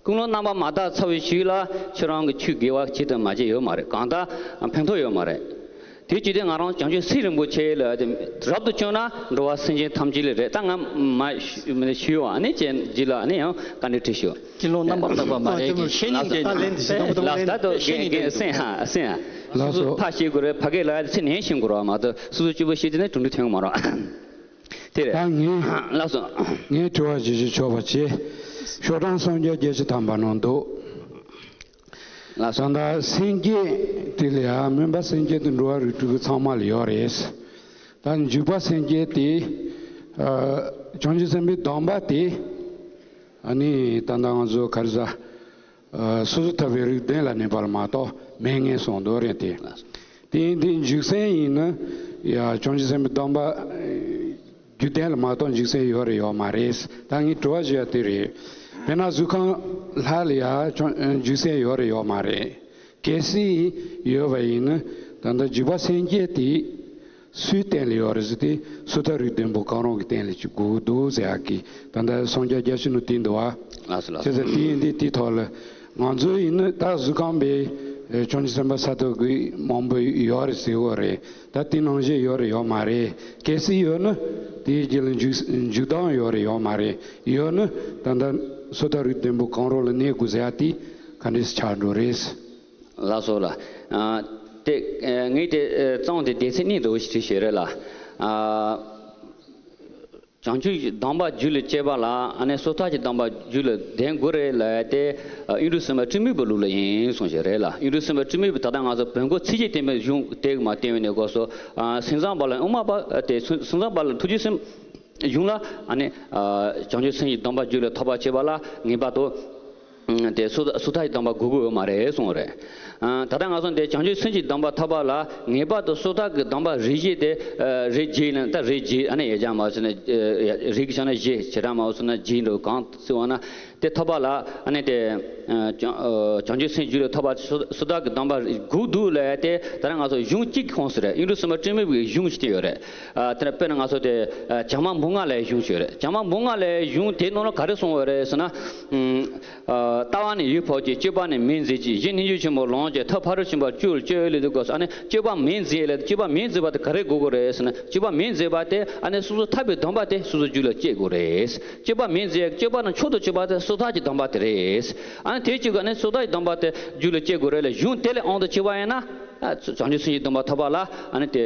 ཀུན་སློང་རྣམ་པ་མ་དག་ཚར་བའི་ཤུལ་ལ་ཁྱོད་རང་གི་ཆོས་དགེ་བ་བྱེད་དང་མ་བྱེད་ཡོད་མ་རེད། གང་ལྟར་ཕན་ཐོགས་ཡོད་མ་རེད། དེ་བྱས་ཏེ་ང་རང་བྱང་ཆུབ་སེམས་རིན་པོ་ཆེ་ལ་དེ་རབ་ཏུ་བཅོས་ན་འགྲོ་བ་སེམས་ཅན་ཐམས་ཅད་ལ་རེད། ད་ང་མ་ཞུ་མི་ཞུ་བ་ནི་ཅན་རྗེས་ལ་ནི་ཡང་བཀའ་འདྲི་དྲི་ཞུ། ཀུན་སློང་རྣམ་པར་དག་པ་མ་རེད་ཀྱི་ཤེས་ཉིད་དེ། ད་ལན་དེ་ཞིག་དང་པོ་དང་ལ་ལན་ད་དུ་ཤེས་ཉིད་དེ་སེམས་ཧ་སེམས་ཧ། ལགས་སོ། ཕ་ཤེས་དགོས་རེད། ཕ་གི་ལ་ཚེ་ནས་ཤེས་དགོས་རེད་མ་གཏོགས་སོ་སོ་སྐྱིད་པོ་ཤེས་དེ་ནི་གྲུང་གྲུང་ཐོན་གི་མ་རེད། དེ་རེད། ད་ངས། ལགས་སོ། ངས་དྲི་བ་ཞིག་ཞུ་ཆོག་པ་བྱེད། ཤོག་གྲངས་སུམ་བརྒྱ་བརྒྱད་ཅུ་ཐམ་པ་ནང་འདུག། ལགས་སོ། ད་ལྟ་སེམས་བསྐྱེད་དེ་ལ་ཡང་མོན་པ་སེམས་བསྐྱེད་དེ་འགྲོ་བ་རིགས་དྲུག་གི་ཚང་མ་ལ་ཡོད་རེད། ད་འཇུག་པ་སེམས་བསྐྱེད་དེ། ཨ། བྱང་ཆུབ་སེམས་དཔའི་སྡོམ་པ་དེ། ཨ་ནི་ད་ལྟ་ང་ཚོ་ག་རེ་ཟ། ཨ། སོ་སོ་ཐར་པའི་རིགས་བདུན་ལ་གནས་པ་ལ་མ་གཏོགས་མེད་ངེས་གསུངས་འདུག་རེད་དེ། དེ་ཡིན་དུས་འཇུག་སེམས་ཡིན་ན། ཡ། བྱང་ཆུབ་སེམས་དཔའི་སྡོམ་པ་རྒྱུད་ལྡན་ལ་མ་གཏོགས་འཇུག་སེམས་ཡོད་རེད་ཡོད་མ་རེད། ད་ངས་དྲི་བ་ཞུ་ཡ་དེ་རེད། དཔེར་ན་གཟུགས་ཁམས་ལྷ་ལ་ཡ་བྱང་། འཇུག་སེམས་ཡོད་རེད་ཡོད་མ་རེད། གལ་སྲིད་ཡོད་པ་ཡིན་ན། ད་ལྟ་འཇུག་པ་སེམས་བསྐྱེད་དེ་སུའི་སྟེང་ལ་ཡོད་རེད་ཟེར་དུས། སོ་ཐར་རིགས་བདུན་པོ་གང་རུང་གི་སྟེང་ལ་ཅིག་དགོས་ཀྱི་འདུག་ཟེར་ཡག་གི། ད་ལྟ་གསུང་བཤད་རྒྱ་ཆེ་ནོ་དེ་འདུག་བ། ལགས་སོ། ལགས་སོ། བྱས་ཙང་དེ་ཡིན་དུས་དེའི་ཐོག་ལ་ང་ཚོ་ཡིན་ན། ད་གཟུགས་ཁམས་པའི་བྱང་ཆུབ་སེམས་དཔའ་ས་ཐོབ་ཀྱི་མང་པོ་ཡོད་རེད་ཟེར་གྱི་ཡོད་རེད། ད་དེ་ནང་བཞིན་ཡོད་རེད་ཡོད་མ་རེད། གལ་སྲིད་ཡོད་ན་དེའི་རྗེས་ལ་འཇུག་འཇུག་ལྡོག་ཡོད་རེད་ཡོད་མ་རེད། ཡོད་ན་ད་ལྟ་སོ་ཐར་རིགས་བདུན་པོ་གང་རུང་ལ་གནས་དགོས་ཟེར་ཡ་དེ་ག་འདྲས་ཆགས་འགྲོ་རེད། ལགས་སོ་ལགས། ཨ། དེ། ཨ། ངས་དེ། ཨ། གཙང་དེ་སྡེ་ཚན་གཉིས་འདྲ་བོ་ཞིག་བྲིས་ཤེས་རེད་ལགས། ཨ། བྱང་ཆུབ་ཀྱི་སྡོམ་པ་རྒྱུད་ལ་སྐྱེས་པ་ལ། ཨ་ནི་སོ་ཐར་གྱི་སྡོམ་པ་རྒྱུད་ལ་ལྡན་དགོས་རེད་ལབ་ཡ་དེ། ཨ། གཡུང་དྲུང་སེམས་དཔའ་དྲི་མེད་པའི་ལུགས་ལ་ཡིན་གསུངས་ཤེས་རེད་ལགས། གཡུང་དྲུང་སེམས་དཔའ་དྲི་མེད་པའི། ད་ལྟ་ང་ཚོ་བོན་སྐོར་ཚིགས་བཅད་བསྟན་པའི་གཞུང་དེ་མར་བསྟན་པའི་གནས་སྐབས་སུ། ཨ། སེམས་ཙམ་པ་ལ་དབུ་མ་པ་དེ། སེམས་ཙམ་པ་ལ་ཐུགས་རྗེ་སེམས། གཞུང་ལ། ཨ་ནི། ཨ། བྱང་ཆུབ་སེམས་ཀྱི་སྡོམ་པ་རྒྱུད་ལ་ཐོབ་པར་བྱེད་པ་ལ་ངེས་པར་དུ། ཨ། དེ་སོ་སོ་ཐར་གྱི་སྡོམ་པ་དགོས་ཀྱི་ཡོད་མ་རེད་གསུངས་པ་རེད། ཨ། ད་ལྟ་ང་ཚོ་འདི་བྱང་ཆུབ་སེམས་ཀྱི་སྡོམ་པ་ཐོབ་པ་ལ་ངེས་པར་དུ་སོ་ཐར་གྱི་སྡོམ་པ་རིགས་བཞི་དེ། ཨ། རིགས་བཞི་ནི། ད་རིགས་བཞི། ཨ་ནི་ཡར་རྒྱས་མར་སོང་ན། ཨ། རིགས་བྱས་ན་བཞི། བྱེ་བྲག་མར་སོང་ན་བཞི་འདྲ་བོ་གང་ཟེར་བ་ན། དེ་ཐོབ་པ་ལ། ཨ་ནི་དེ། ཨ། བྱང་། ཨ། བྱང་ཆུབ་སེམས་རྒྱུད་ལ་ཐོབ་པ། སོ་སོ་ཐར་གྱི་སྡོམ་པ་དགོས་འདུག་ལབ་ཡ་དེ། ད་ལྟ་ང་ཚོ་གཞུང་གཅིག་གི་ཁོངས་སུ་རེད། གཡུང་དྲུང་སེམས་དཔའ་དྲི་མེད་པའི་གཞུང་ཞིག་དེ་ཡོད་རེད། ཨ། དེ་ནས་དཔེར་ན་ང་ཚོ་དེ། ཨ། བྱམས་པ་སྨྲ་བསྔགས་ལབ་ཡའི་གཞུང་ཞིག་ཡོད་རེད། བྱམས་པ་སྨྲ་བསྔགས་ལབ་ཡའི་གཞུང་དེའི་ནང་ལ་ག་རེ་གསུངས་ཡོད་རེད་ཟེར་ན། ཨ། ལྟ་བ་ནི་ཡིད་འཕགས་ཀྱི། སྤྱོད་པ་ནི་མིང་འཛིན་གྱི། གཞན་སྙན་བརྒྱུད་ཆེན་པོ་ལོངས་སྤྱོད། ཐབས་ཕ་རོལ་ཕྱིན་པ་བཅུ་ལ་སྤྱོད་ལས་འདུག་གོ། ཨ་ནི་སྤྱོད་པ་མིང་འཛིན་ལས། སྤྱོད་པ་མིང་འཛིན་པ་དེ་ག་རེ་དགོས་ཀྱི་རེད་ཟེར་ན། སྤྱོད་པ་མིང་འཛིན་པ་དེ། ཨ་ནི་སོ་སོ་ཐར་པའི་སྡོམ་པ་དེ་སོ་སོ་རྒྱུད་ལ་སྐྱེ་དགོས་རེད། སྤྱོད་པ་མིང་འཛིན། སྤྱོད་པ་ནི་མཆོག་ཏུ་གྱུར་པ་དེ་སོ་ཐར་གྱི་སྡོམ་པ་དེ་རེད། ཨ་ནི་དེ་གཅིག་ག་ནི་སོ་ཐར་གྱི་སྡོམ་པ་དེ་རྒྱུད་ལ་སྐྱེ་དགོས་རེད་ལ། གཞུང་དེ་ལས་དབང་དུ་བྱས་པ་ཡིན་ན། ཨ། བྱང་ཆུབ་སེམས་ཀྱི་སྡོམ་པ་ཐོབ་པ་ལ། ཨ་ནི་དེ།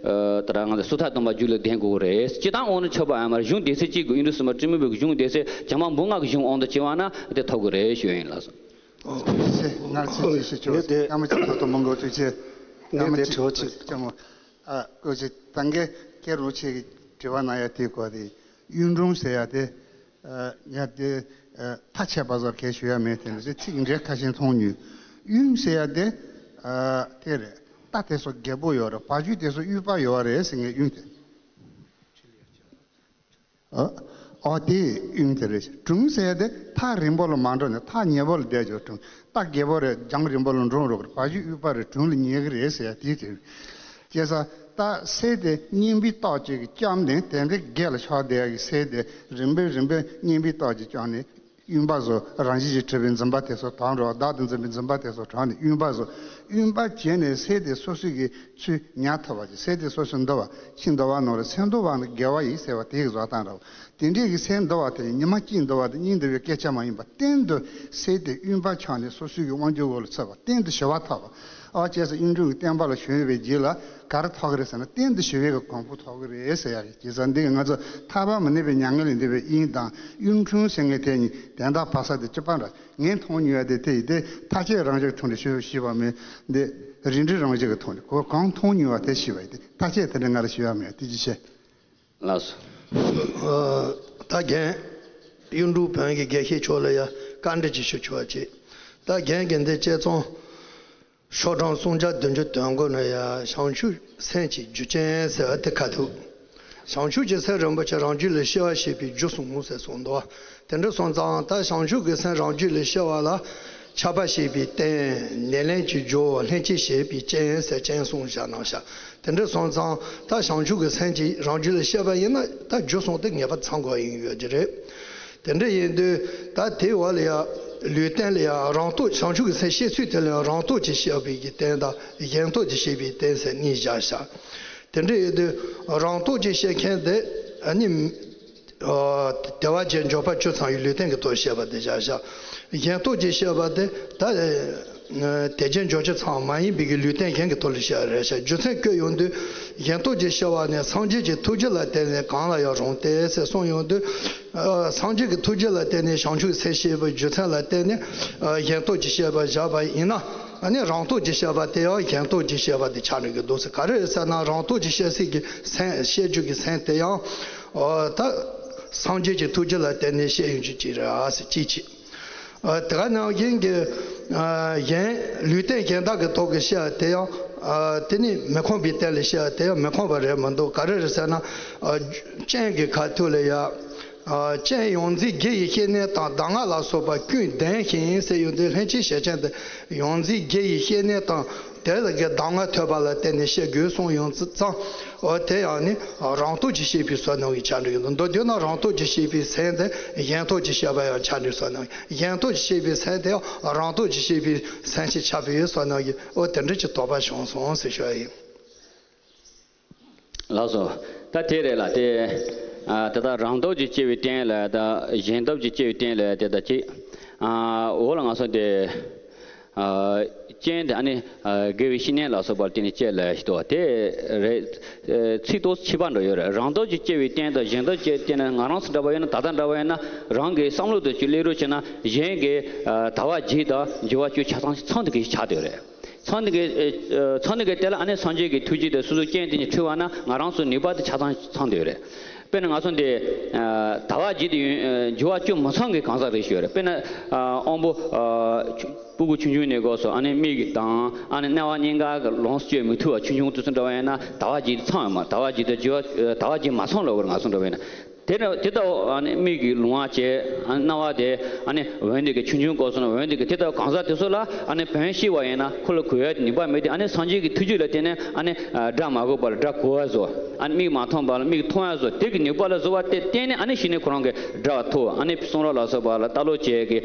ཨ། ད་ལྟ་ང་ཚོ་སོ་ཐར་སྡོམ་པ་རྒྱུད་ལ་ལྡན་དགོས་རེད། སྤྱིར་བཏང་དབང་དུ་བྱས་པ་ཡང་མ་རེད། གཞུང་སྡེ་ཚན་གཅིག་གི། གཡུང་དྲུང་སེམས་དཔའ་དྲི་མེད་པའི་གཞུང་སྡེ་ཚན། བྱམས་པ་སྨྲ་བསྔགས་ཀྱི་གཞུང་དབང་དུ་བྱས་པ་ན་དེ་ཐོབ་དགོས་རེད་ཞུ་ཡ་ཡིན། ལགས་སོ། ཨོ། ངར་ཆེ་ཆེ་ཞུ་ཆོག་ངས་དེ། སྐར་མ་གཅིག་ཐོག་ཏུ་མང་པོ་ཐུགས་རྗེ། སྐར་ངས་མ་དེ་གཅིག་དྲི་བ་གཅིག་ལྕམ་མོ། ཨ། སྐུ་མཁྱེན། ད་གིན་ཁྱེད་རང་ཆེ་གི་དྲི་བ་གནང་ཡ་དེའི་སྐོར་དེ། གཡུང་དྲུང་ཟེར་ཡ་དེ། ཨ། ཡ་དེ། ཨ། ཐ་ཆད་པ་ཟེར་གས་ཞུ་ཡ་མེད། དེ་འདྲ་ཚིག་འགྲེལ་ཁ་ཤས་མཐོང་མྱོང་། གཡུང་ཟེར་ཡ་དེ། ཨ། དེ་རེད། རྟ་དེ་ཚོ་རྒད་པོ་ཡོད་རེད། བ་ཕྱུགས་དེ་ཚོ་ཡུལ་པ་ཡོད་རེད་ཟེར་ངས། གཡུང་དེ། ཨ། ཨོ། དེ་གཡུང་དེ་རེད། དྲུང་ཟེར་ཡ་དེ་ཐག་རིང་པོ་ལ་མ་འགྲོ་ནས་ཐག་ཉེ་པོ་ལ་བསྡད་ཡོད་དྲུང་། རྟ་རྒད་པོ་རེད། རྒྱང་རིང་པོ་ལ་འགྲོ་རོགས་རེད། བ་ཕྱུགས་ཡུལ་པ་རེད། དྲུང་ལ་ཉེ་གི་རེད་ཟེར་ཡ་དེ་རེད། བྱས་ཙང་ད་སེ་དེ་སྙིང་པོའི་ཏོག་ཅིག་གིས་བཅོམ་ནས། དེ་འདྲའི་སྒེར་ལ་ཕྱོགས་བསྡད་ཡ་གི་སེ་དེ་རིམ་པས་རིམ་པས་སྙིང་པོའི་ཏོག་ཅིག་བཅོམ་ནས། གཡུང་པ་ཚོ་རང་བཞིན་གྱིས་གྲུབ་པའི་འཛིན་པ་དེ་ཚོ་དྲངས་རོགས། བདག་ཏུ་འཛིན་པའི་འཛིན་པ་དེ་ཚོ་དྲངས་ནས། གཡུང་པ་ཚོ། གཡུང་པ་བྱས་ནས་སེ་དེ་སོ་སོ་གི་ཚུར་ཉར་ཐུབ་པ་ཅིག་སེ་དེ་སོ་སོ་འདུལ་བ། ཕྱི་འདུལ་བ་ནང་ལ་སེ་འདུལ་བ་ནི་དགེ་བ་ཡིན་ཟེར་བ་དེ་གི་བཟོ་སྟངས་རེད། དེ་འདྲའི་གི་སེ་འདུལ་བ་དེ་ཉི་མ་གཅིག་འདུལ་བ་དང་གཉིས་འདུལ་བའི་སྐད་ཆ་མ་ཡིན་པ། གཏན་དུ་སེ་དེ་གཡུང་པ་ཆགས་ནས་སོ་སོའི་གི་དབང་སྒྱུར་འོག་ལ་ཚུད་པ། གཏན་དུ་ཞི་བ་ཐོབ་པ། ཨོ། བྱས་ཙང་གཡུང་དྲུང་གི་བསྟན་པ་ལ་ཞོན་པའི་རྗེས་ལ་ག་རེ་ཐོབ་ཀྱི་རེད་ཟེར་ན། གཏན་དུ་ཞི་བའི་གི་གོ་འཕང་ཐོབ་ཀྱི་རེད་ཟེར་ཡ་རེད། བྱས་ཙང་འདི་གི་ང་ཚོ་ཐར་པ་མི་གནས་པའི་མྱ་ངན་ལས་འདས་པའི་དབྱིངས་དང་། གཡུང་དྲུང་ཟེར་མཁན་དེ་གཉིས་དན་རྟགས་ཕ་ས་དེ་གཅིག་པ་འདྲ། ངས་མཐོང་མྱོང་ཡ་དེ་དེ་ཡིན་ཏེ། ཐ་ཆད་རང་བཞག་ཐོག་ནས་ཞུ་ཞུས་པ་མིན། འདི་རིགས་འགྲེ་རང་བཞག་གི་ཐོག་ནས་གོ་གང་མཐོང་མྱོང་བ་དེ་ཞུས་པ་ཡིན་ཏེ། ཐ་ཆད་དེ་འདྲ་ང་ལ་ཞུ་ཡ་མེད། དེ་ཅི་བྱས། ལགས་སོ། ཨ། ད་རྒན། གཡུང་དྲུང་བོན་གྱི་དགེ་བཤེས་མཆོག་ལ་ཡ་བཀའ་འདྲི་ཅིག་ཞུ་ཆོག་ཅིག་ད་རྒན་གྱིས་འདི་དཔྱད་རྩོམ། ཤོག་གྲངས་སུམ་བརྒྱ་བདུན་ཅུ་དོན་དགུ་ནས་ཡ་བྱང་ཆུབ་སེམས་ཀྱི་རྒྱུ་རྐྱེན་ཟེར་བ་དེ་ཁ་ཐུག་བྱང་ཆུབ་ཀྱི་སེམས་རིན་པོ་ཆེ་རང་རྒྱུད་ལ་སྐྱེ་བར་བྱེད་པའི་རྒྱུ་གསུངས་ཟེར་གསུངས་འདུག་དེ་འདྲ་སོང་ཙང་ད་བྱང་ཆུབ་ཀྱི་སེམས་རང་རྒྱུད་ལ་སྐྱེ་བ་ལ་ཁྱབ་པ་བྱེད་པའི་རྟེན། ལེགས་ལྡན་གྱི་རྒྱུ། ལྷན་སྐྱེས་བྱེད་པའི་རྐྱེན་ཟེར་རྐྱེན་གསུངས་བཞག་གནང་ཤག་དེ་འདྲ་སོང་ཙང་ད་བྱང་ཆུབ་ཀྱི་སེམས་ཀྱིས་རང་རྒྱུད་ལ་སྐྱེ་བ་ཡིན་ན། ད་རྒྱུ་གསུམ་དེ་ངེས་པར་ཚང་དགོས་ཡིན་ཡོད་ཀྱི་རེད། དེ་འདྲ་ཡིན་དུས་ད་དེའི་འོག་ལ་ཡ་ལུས་རྟེན་ལ་ཡ་རང་སྟོབས། བྱང་ཆུབ་ཀྱི་སེམས་སྐྱེ་ཚུལ་དེ་ལ་ཡ་རང་སྟོབས་ཀྱིས་སྐྱེ་བའི་གི་རྟེན་དང་། གཞན་སྟོབས་ཀྱིས་སྐྱེ་བའི་རྟེན་ཟེར་གཉིས་བཞག་ཤག་དེ་འདྲ་ཡིན་དུས་རང་སྟོབས་ཀྱིས་སྐྱེ་མཁན་དེ་ཨ་ནི། ཨ། དལ་བ་བརྒྱད། འབྱོར་པ་བཅུ་ཚང་བའི་ལུས་རྟེན་གྱི་སྟོབས་བཤད་པ་དེ་བཞག་ཤག་གཞན་སྟོབས་ཀྱིས་བཤད་པ་དེ་ད། ཨ། དལ་བརྒྱད་འབྱོར་བཅུ་ཚང་མ་ཡིན་པའི་གི་ལུས་རྟེན་གཞན་གྱི་ཐོག་ལ་བཤད་རེད་ཤག་རྒྱུ་མཚན་བཀོད་ཡོང་དུས་གཞན་སྟོབས་ཀྱིས་བཤད་པ་ནི་སངས་རྒྱས་ཀྱི་ཐུགས་རྗེ་ལ་བརྟེན་ནས་གང་ལ་ཡང་རུང་སྟེ་ཟེར་གསུངས་ཡོང་དུས། ཨ། སངས་རྒྱས་ཀྱི་ཐུགས་རྗེ་ལ་བརྟེན་ནས་བྱང་ཆུབ་སེམས་སྐྱེ་བའི་རྒྱུ་མཚན་ལ་བརྟེན་ནས། ཨ། གཞན་སྟོབས་ཀྱིས་བཤད་པ་བཞག་པ་ཡིན་ན། ཨ་ནི་རང་སྟོབས་ཀྱིས་བཤད་པ་དེ་ཡང་གཞན་སྟོབས་ཀྱིས་བཤད་པ་དེ་ཆགས་འགྲོ་གི་འདུག་ཟེར། ག་རེ་རེད་ཟེར་ན་རང་སྟོབས་ཀྱིས་བཤད་སྲིད་ཀྱི་སེམས་བཤད་རྒྱུ་གི་སེམས་དེ་ཡང་ཨོ་ད་སངས་རྒྱས་ཀྱི་ཐུགས་རྒྱུད་ལ་བརྟེན་ནས་བཤད་ཡོང་རྒྱུ་ཅིག་རེད་ཨ་ཟེར་གཅིག་བྱས། ཨ་དེ་ག་ནང་བཞིན་གྱི་ཨ་གཞན་ལུས་རྟེན་གཞན་དག་གི་ཐོག་གི་བཤད་དེ་ཡང་ཨ་དེ་ནི་མི་ཁོམ་པའི་རྟེན་ལ་བཤད་དེ་ཡང་མི་ཁོམ་པ་རེད་མི་འདུག་ག་རེ་རེད་ཟེར་ན་ཨ་སྤྱན་གྱི་ཁ་ཐུག་ལ་ཡ། ཨ་སྤྱན་ཡོངས་འཛིན་བརྒྱད་ཡི་བཤེས་གཉེན་དང་གདམས་ངག་ལ་སོགས་པ་ཀུན་ལྡན་ཞིང་ཟེར་ཡོང་དུས་ལྷན་ཅིག་བྱེད་ཅན་དེ་ཡོངས་འཛིན་བརྒྱད་ཡི་བཤེས་གཉེན་དང་དེ་ལ་གི་གདམས་ངག་ཐོས་པ་ལ་བརྟེན་ནས་བཤད་དགོས་གསུངས་ཡོང་ཙང་འོ་དེ་ཡང་ནི་རང་སྟོབས་ཀྱིས་བཤད་པའི་བསོད་ནམས་ཀྱི་ཆ་འགྲིག་ཡོད་འདུག་མདོར་བསྡུས་ན་རང་སྟོབས་ཀྱིས་བཤད་པའི་སེམས་དེ་གཞན་སྟོབས་ཀྱིས་བཤད་པ་ཡང་ཆ་འགྲིག་བསོད་ནམས་ཀྱི་གཞན་སྟོབས་ཀྱིས་བཤད་པའི་སེམས་དེ་ཡང་རང་སྟོབས་ཀྱིས་བཤད་པའི་སེམས་ཤིག་ཆགས་པའི་བསོད་ནམས་ཀྱི་འོ་དེ་འདྲ་གྱི་དོགས་པ་བྱུང་སོང་ཟེར་ཞུ་ཡ་ཡིན། ལགས་སོ། ད་དེ་རེད་ལ་དེ། ཨ་ད་ལྟ་རང་སྟོབས་ཀྱིས་སྐྱེ་བའི་རྟེན་ལ་ད་གཞན་སྟོབས་ཀྱིས་སྐྱེ་བའི་རྟེན་ལ་དེ་ད་ཅི། ཨ་འོ་ལ་ང་ཚོ་དེ། ཨ་རྐྱེན་དེ་ཨ་ནི་ཨ་དགེ་བའི་བཤེས་གཉེན་ལ་སོགས་པར་བརྟེན་ནས་སྐྱེ་ལ་ཞིག་ཏོ་དེ་རེད། ཨ་ཚིག་ཏོག་ཙམ་ཁྱད་པར་འགྲོ་ཡོད་རེད། རང་སྟོབས་ཀྱིས་སྐྱེ་བའི་རྟེན་དང་གཞན་སྟོབས་ཀྱིས་སྐྱེ་བའི་རྟེན་ལ་ང་རང་ཚོ་འདྲ་པོ་ཡིན་ན་ད་ལྟ་འདྲ་པོ་ཡིན་ན་རང་གི་བསམ་བློ་དང་ཅིག་སླེབས་རོགས་བྱས་ན་གཞན་གྱི་ཨ་ཟླ་བ་བརྒྱད་དང་འགྱུར་བ་བཅུ་ཆ་ཚང་ཚང་དེ་གི་ཆགས་བསྡད་ཡོད་རེད། ཚང་དེ་གའི་ཚང་དེ་གའི་དེ་ལ་ཨ་ནི་སངས་རྒྱས་ཀྱི་ཐུགས་རྗེ་དེ་སོ་སོའི་རྐྱེན་དེ་ཉིད་འཁྲུལ་བ་ན་ང་རང་ཚོ་ནུས་པ་དེ་ཆ་ཚང་ཚང་དེ་ཡོད་རེད། དཔེར་ན་ང་ཚོ་འདི་ཟླ་བ་བརྒྱད་དེ་ཡོད་འགྱུར་བ་བཅུ་མ་ཚང་གི་གང་ཟག་རེ་ཞིག་ཡོད་རེད། དཔེར་ན་དབང་པོ་ཕྲུ་གུ་ཆུང་ཆུང་ནས་གོ་སོང་ཨ་ནི་མིག་དང་ཨ་ནི་རྣ་བ་གཉིས་ཀ་གི་ལོངས་སུ་སྤྱོད་མི་ཐུབ་པ་ཆུང་ཆུང་དེ་ཚོ་འདྲ་བ་ཡིན་ན་ཟླ་བ་བརྒྱད་དེ་ཚང་ཡོད་མ་ཟླ་བ་བརྒྱད་དེ་འགྱུར་བ་ཟླ་བ་བརྒྱད་མ་ཚང་ལོ་བར་ང་ཚོ་འདྲ་བ་ཡིན་ན། དེ་ནི་དེ་ལྟ་བུ་ཨ་ནི་མིག་གི་ལོང་བ་བྱས་ཨ་ནི་རྣ་བ་དེ་ཨ་ནི་འོན་ཏེ་གི་ཆུང་ཆུང་སྐོར་སོང་ན་འོན་ཏེ་གི་དེ་ལྟ་བུ་གང་ཟག་དེ་ཚོ་ལ་ཨ་ནི་བོན་ཤེས་པ་ཡིན་ན་ཁོ་ལ་གོ་ཡ་ནུས་པ་མེད་དེ་ཨ་ནི་སངས་རྒྱས་ཀྱི་ཐུགས་རྒྱུད་ལ་བརྟེན་ནས་ཨ་ནི་སྒྲ་མ་གོ་བར་སྒྲ་གོ་བ་བཟོ། ཨ་ནི་མིག་མ་མཐོང་བ་ལ་མིག་མཐོང་ཡ་བཟོ། དེ་གི་ནུས་པ་ལ་བཟོ་བ་དེ་བརྟེན་ནས་ཨ་ནི་གཞི་ནས་ཁོ་རང་གི་སྒྲ་ཐོས། ཨ་ནི་གསུང་རབ་ལ་སོགས་པ་ལ་ལྟ་ཀློག་བྱས་ཀྱི་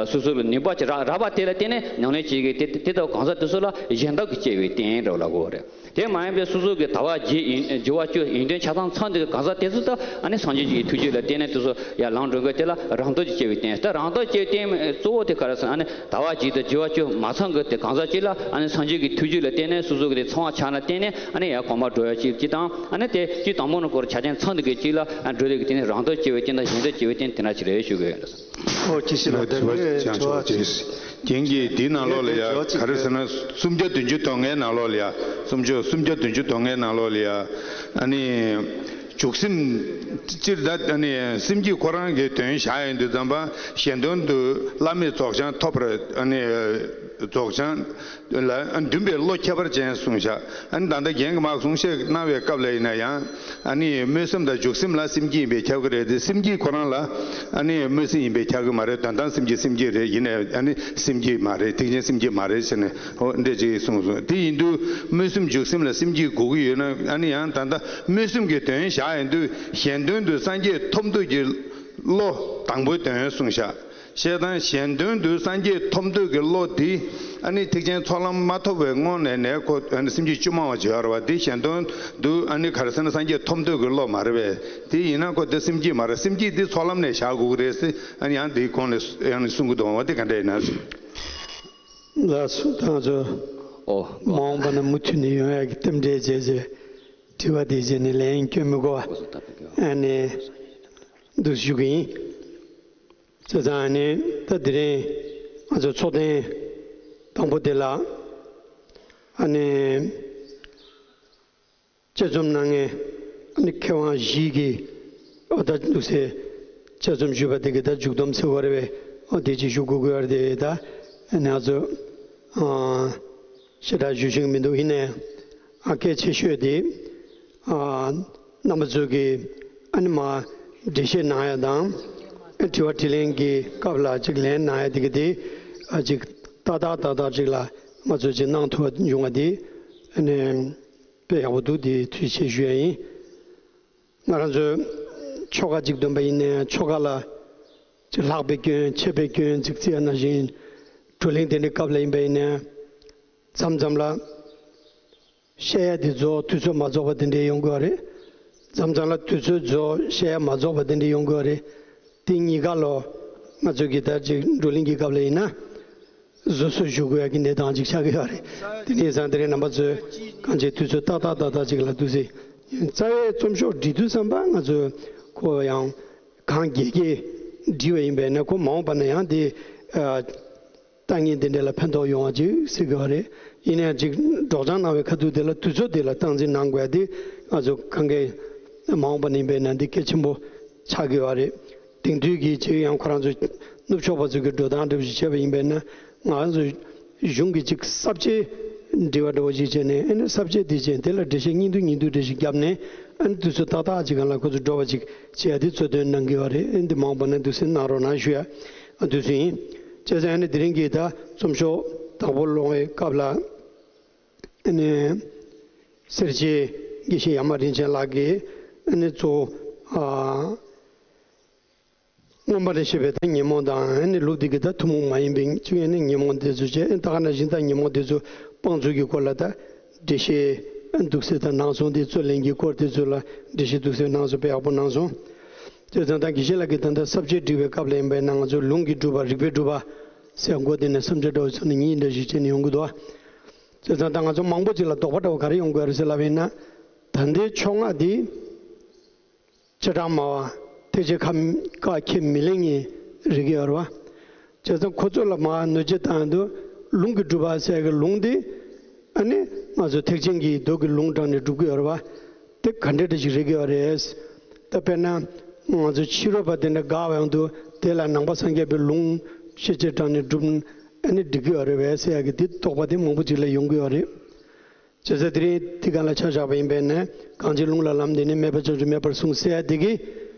སོ་སོ་ལ་ནུས་པ་ཅིག་རག་རག་པ་དེ་ལ་བརྟེན་ནས་ཉམས་ལེན་བྱེད་ཀྱི་དེ་དེ་ལྟ་བུ་གང་ཟག་དེ་ཚོ་ལ་གཞན་དག་གིས་སྐྱེ་བའི་རྟེན་འདྲ་བོ་ལ་གོ་བ་རེད། དེ་མ་ཡིན་པའི་སོ་སོ་གི་ཟླ་བ་རྗེས་ཡིན་འགྱུར་བ་བཅུ་ཡོན་ཏན་ཆ་ཚང་ཚང་འདི་གི་གང་ཟག་དེ་ཚོ་ད་ཨ་ནི་སངས་རྒྱས་ཀྱི་ཐུགས་རྒྱུད་ལ་བརྟེན་ནས་དེ་ཚོ་ཡར་ལངས་འགྲོ་མཁན་དེ་ལ་རང་སྟོབས་ཀྱིས་སྐྱེ་བའི་རྟེན། ད་རང་སྟོབས་སྐྱེ་བའི་རྟེན་གཙོ་བོ་དེ་ག་རེ་ཟེར་ན་ཨ་ནི་ཟླ་བ་རྗེས་དང་འགྱུར་བ་བཅུ་མ་ཚང་གི་དེ་གང་ཟག་ཅིག་ལ་ཨ་ནི་སངས་རྒྱས་ཀྱི་ཐུགས་རྒྱུད་ལ་བརྟེན་ནས་སོ་སོ་གི་དེ་ཚང་བ་ཆགས་ན་བརྟེན་ནས་ཨ་ནི་ཡར་གོང་མར་འགྲོ་ཡ་ཅིག་ཅིག་དང་ཨ་ནི་དེ་སྤྱི་དང་པོ་ནས་སྐོར་ཆ་རྐྱེན་ཚང་འདི་གི་ཅིག་ལ་ཨ་འགྲོ་དེ་གི་དེ་ནི་རང་སྟོབས་སྐྱེ་བའི་རྟེན་དང་གཞན་སྟོབས་སྐྱེ་བའི་རྟེན་དེ་འདྲ་ཅིག་རེད་ཞུ་གི་ཡོད། ཨོ་ཅི་ཞིག་ལ་དྲི་བ་དྲི་བ་ཅང་ཆོག་ཅེས། རྐྱེན་གྱིས་འདི་ནང་ལོགས་ལ་ཡ་ག་རེ་ཟེར་ན་སུམ་བརྒྱ་བདུན་ཅུ་དོན་ལྔའི་ནང་ལོགས་ལ་ཡ་སུམ་ཅུ་སུམ་བརྒྱ་བདུན་ཅུ་དོན་ལྔའི་ནང་ལོགས་ལ་ཡ་ཨ་ནི་འཇུག་སེམས་སྤྱིར་ད་ཨ་ནི་སེམས་བསྐྱེད་ཁོ་རང་གི་དོན་བཞག་ཡོང་དུས་ཙམ་པ་གཞན་དོན་དུ་བླ་མེད་རྫོགས་བྱང་ཐོབ་པར་ཨ་ནི་རྫོགས་བྱང་ལ་འདུན་པའི་བློ་ཁྱད་པར་ཅན་གསུངས་བཞག་ཨ་ནི་ད་ལྟ་རྒན་གྱིས་མར་གསུང་བཤད་གནང་བའི་སྐབས་ལ་ཡིན་ན་ཡང་། ཨ་ནི་སྨོན་སེམས་དང་འཇུག་སེམས་ལ་སེམས་བསྐྱེད་ཡིན་པས་ཁྱབ་ཀྱི་རེད་དེ་སེམས་བསྐྱེད་ཁོ་རང་ལ་ཨ་ནི་སྨོན་སེམས་ཡིན་པས་ཁྱབ་ཀྱི་མ་རེད། དོན་དམ་སེམས་བསྐྱེད་སེམས་བསྐྱེད་རེད། ཡིན་ནའི་ཨ་ནི་སེམས་བསྐྱེད་མ་རེད། ཐེག་ཆེན་སེམས་བསྐྱེད་མ་རེད་ཟེར་ནས་ཧོ་འདྲས་ཅིག་གསུངས་སོང་། དེ་ཡིན་དུས་སྨོན་སེམས་འཇུག་སེམས་ལ་སེམས་བསྐྱེད་དགོས་ཀྱི་ཡོད་ན་ཨ་ནི་ཡང་ད་ལྟ་སྨོན་སེམས་ཀྱི་དོན་བཞག་ཡིན་དུས་གཞན་དོན་དུ་སངས་རྒྱས་ཐོབ་འདོད་ཀྱི་བློ་དང་པོའི་དོན་གསུངས་བཞག་བཤད་སྟངས་གཞན་དོན་དུ་སངས་རྒྱས་ཐོབ་འདོད་ཀྱི་བློ་འདི་ཨ་ནི་ཐེག་ཆེན་ཚོགས་ལམ་མ་ཐོབ་པའི་སྔོན་ནས་ནས་ཁོ་ཨ་ནི་སེམས་བསྐྱེད་བཅོས་མ་བ་བྱེད་ཡོད་རེད་བ། འདི་གཞན་དོན་དུ་ཨ་ནི་ག་རེ་ཟེར་ན་སངས་རྒྱས་ཐོབ་འདོད་ཀྱི་བློ་མ་རེད་པས། དེ་ཡིན་ན་ཁོ་འདི་སེམས་བསྐྱེད་མ་རེད། སེམས་བསྐྱེད་འདི་ཚོགས་ལམ་ནས་བཞག་དགོས་ཀྱི་རེད་ཟེར་ཨ་ནི་ཡང་འདིའི་གོང་ནས་ཡང་ནས་གསུང་གི་འདུག་བ། འདི་ག་འདྲ་ཡིན་ན། ལགས་སོ། ད་ང་ཚོ་ཨོ། མ་འོངས་པ་ན་མུ་མཐུད་ནས་ཡོང་ཡག་གི་རྟེན་འབྲེལ་བྱས་རྗེས་དྲི་བ་དེ་བྱས་ནས་ལན་སྐྱོན་མི་དགོས་པ་ཨ་ནི་འདུག་ཞུ་གི་ཡིན། བྱས་ཙང་ཨ་ནི་ད་དེ་རིང་ང་ཚོ་ཚོགས་ཐེངས་དང་པོ་དེ་ལ་ཨ་ནི་དཔྱད་རྩོམ་གནང་མཁན་ཨ་ནི་མཁས་དབང་བཞི་གིས་ཨ་ད་འདུག་སེ་དཔྱད་རྩོམ་ཞུས་པ་དེ་གི་ད་མཇུག་སྡོམ་ཟེར་བ་རེད་པས། ཨ་དེ་ཅིག་ཞུ་དགོས་ཀྱི་ཡོད་རེད་དེ། ད་ཨ་ནི་ང་ཚོ་ཨ་ཞེ་དྲག་ཞུ་ཤེས་ཀྱི་མི་འདུག་ཡིན་ནའི་ཨ་གལ་ཆེ་ཤོས་དེ་ཨ་རྣམ་པ་ཚོ་གིས་ཨ་ནི་མར་འགྲེལ་བཤད་གནང་ཡ་དང་ཨ་དྲི་བ་དྲིས་ལན་གྱི་སྐབས་ལ་ཅིག་ལན་གནང་ཡ་དེ་གི་དེ་ཨ་ཅིག་ཏག་ཏག་ཏག་ཏག་ཅིག་ལ་ང་ཚོ་ཅིག་གནང་ཐུབ་པ་བྱུང་བ་དེ་ཨ་ནི་དཔེ་ཡག་པོ་འདུག་དེ་ཐུགས་རྗེ་ཆེ་ཞུ་ཡ་ཡིན། ང་རང་ཚོའི་ཆོ་ག་ཅིག་འདོན་པ་ཡིན་ནའི་ཆོ་ག་ལ་ཅིག་ལྷག་པའི་སྐྱོན་ཆད་པའི་སྐྱོན་ཅིག་བརྩི་ཡ་ནང་བཞིན་བགྲོ་གླེང་དེ་འདྲའི་སྐབས་ལ་ཡིན་པ་ཡིན་ནའི་མཚམས་མཚམས་ལ་བཤད་ཡ་དེ་རྫོགས་དུས་ཚོད་མ་རྫོགས་པ་དེ་འདྲའི་ཡོང་གི་ཡོད་རེད། མཚམས་མཚམས་ལ་དུས་ཚོད་རྫོགས་བཤད་ཡ་མ་རྫོགས་པ་དེ་འདྲའི་ཡོང་གི་ཡོད་རེད། དེ་གཉིས་ཀ་ལོ་ང་ཚོ་གི་ད་ཅིག་བགྲོ་གླེང་གི་སྐབས་ལ་ཡིན་ན། བཟོ་བཟོ་ཞུ་དགོས་ཡ་གི་གནས་སྟངས་ཅིག་ཆགས་ཀྱི་ཡོད་རེད། དེ་ནས་བཟང་དེ་རིང་རྣམ་པ་ཚོས་གང་ཅིའི་དུས་ཚོད་ཏག་ཏག་ཏག་ཏག་ཅིག་ལ་འདུག་སེ། རྩ་བའི་རྩོམ་ཤོག་འབྲི་དུས་ཙམ་པ་ང་ཚོས་ཁོ་ཡང་གང་རྒྱས་རྒྱས་བྲིས་པ་ཡིན་པས་ན་ཁོ་མ་འོངས་པ་ན་ཡང་དེ་ཨ་ ལྟ་མཁན་དེ་འདྲ་ལ་ཕན་ཐོགས་ཡོང་བ་ཅིག་ཟེར་གི་བ་རེད། ཡིན་ནའང་ཅིག་སྒྲོག་སྦྱང་གནང་བའི་ཁ་ཐུག་དེ་ལ་དུས་ཚོད་དེ་ལ་སྟངས་འཛིན་གནང་དགོས་ཡ་དེ་ང་ཚོ་གང་གས་མ་འོངས་པ་ནས་འབད་ན་འདི་གལ་ཆེན་པོ་ཆགས་ཀྱི་བ་རེད། དེང་དུས་ཀྱི་ཅིག་ཡང་ཁོ་རང་ཚོ་ནུབ་ཕྱོགས་པ་ཚོ་གི་འགྲོ་སྟངས་འདྲ་བོ་ཞིག་བྱས་པ་ཡིན་པས་ན། ང་རང་ཚོ་གཞུང་གི་ཅིག་ས་བཅད་འབྲི་བ་འདྲ་བོ་ཞིག་བྱས་ནས། ཨ་ནི་ས་བཅད་དེ་བྱས་དེ་ལ་འགྲེལ་བཤད་སྙིང་བསྡུས་སྙིང་བསྡུས་འགྲེལ་བཤད་བརྒྱབ་ནས། ཨ་ནི་དུས་ཚོད་ཏག་ཏག་ཅིག་སྒང་ལ་ཁོ་ཚོ་འགྲོ་བ་ཅིག་བྱེད་ཡ་དེ་གཙོ་དོན་གནང་གི་བ་རེད། ཨ་ནི་འདི་མ་འོངས་པ་ན་འདུག་སེ་གནང་རོགས་གནང་ཞུ་ཡ་འདུག་སེ་ཡིན། བྱས་ཙང་ཨ་ནི་དེ་རིང་གི་ད་རྩོམ་ཤོག་དང་པོ་ཀློག་པའི་སྐབས་ལ། ཨ་ནི་སེར་བྱེས་དགེ་བཤེས་ཡ་མ་རིན་ཆེན་ལགས་ཀྱིས་ཨ་ནི་གཙོ་བོ་ཨ་མངོན་པ་ནས་བཤད་པའི་ད་ཉོན་མོངས་དང་། ཨ་ནི་ལུགས་འདི་གི་ད་ཐུན་མོང་མ་ཡིན་པའི་ཚུལ་ཡང་ནི་ཉོན་མོངས་དེ་ཚོ་བྱས། ད་ག་ནང་བཞིན་ད་ཉོན་མོངས་དེ་ཚོ་སྤང་ཚུལ་གྱི་སྐོར་ལ་ད་འགྲེལ་བཤད་འདུག་སེ་ད་གནང་སོང་། དེ་རྩོད་ལེན་གྱི་སྐོར་དེ་ཚོ་ལ་འགྲེལ་བཤད་འདུག་སེ་གནང་སོང་། དཔེ་ཡག་པོ་གནང་སོང་། དེ་ཙང་ད་དགེ་བཤེས་ལགས་ཀྱིས་ད་ལྟ་ས་བཅད་འབྲི་བའི་སྐབས་ལ་ཡིན་པས་ན། ང་ཚོ་ལུང་གི་སྒྲུབ་པ་རིགས་པས་སྒྲུབ་པ་ཟེར་མགོ་དེ་ནས་བསམ་འཆར་འདྲ་བོ་ཚོ་ནི་གཉིས་འདྲ་ཞིག་བྱས་ནས་ཡོང་གི་འདུག་བ། བྱས་ཙང་ད་ང་ཚོ་མང་པོ་ཅིག་ལ་དོགས་པ་འདྲ་བོ་ག་རེ་ཡོང་གི་ཡོད་རེད་ཟེར་ལབ་པ་ཡིན་ན། ད་ལྟའི་ཕྱོགས་སྔ་འདི་བྱེ་བྲག་སྨྲ་བ་ཐེག་ཆེན་ཁ་ཁས་མི་ལེན་མཁན་རིགས་ཡོད་རེད་བ། བྱས་ཙང་ཁོ་ཚོ་ལ་མར་གནོད་བྱེད་བཏང་དུས། ལུང་གི་སྒྲུབ་པ་ཟེར་གི་ལུང་འདི་ཨ་ནི་ང་ཚོ་ཐེག་ཆེན་གྱི་མདོ་གི་ལུང་དྲངས་ནས་སྒྲུབ་ཀྱི་ཡོད་རེད་བ། དེ་ག་འདྲ་འདྲ་ཞིག་རེད་ཀྱི་ཡོད་རེད། ད་དཔེར་ན་ང་ཚོ་ཕྱི་རོལ་པ་དེ་འདྲ་དགག་པའང་འདུག་དེ་ལ་ནང་པ་སངས་རྒྱས་པའི་ལུང་ཤེས་བྱེད་དྲངས་ནས་སྒྲུབ་ཨ་ནི་འགྲིག་གི་ཡོད་རེད་བས་ཟེར་ཡ་གི་དེ་དོགས་པ་དེ་མང་པོ་ཅིག་ལ་ཡོང་གི་ཡོད་རེད། བྱས་ཙང་དེ་རིང་དེ་སྒང་ལ་ཆ་བཞག་པ་ཡིན་པས་ན། གང་ཕྱིར་ལུང་ལ་ལམ་འདི་ནི། མེད་པ་ཅན་དུ་མེད་པར་གསུངས་ཟེར་ཡ་དེ་གིས་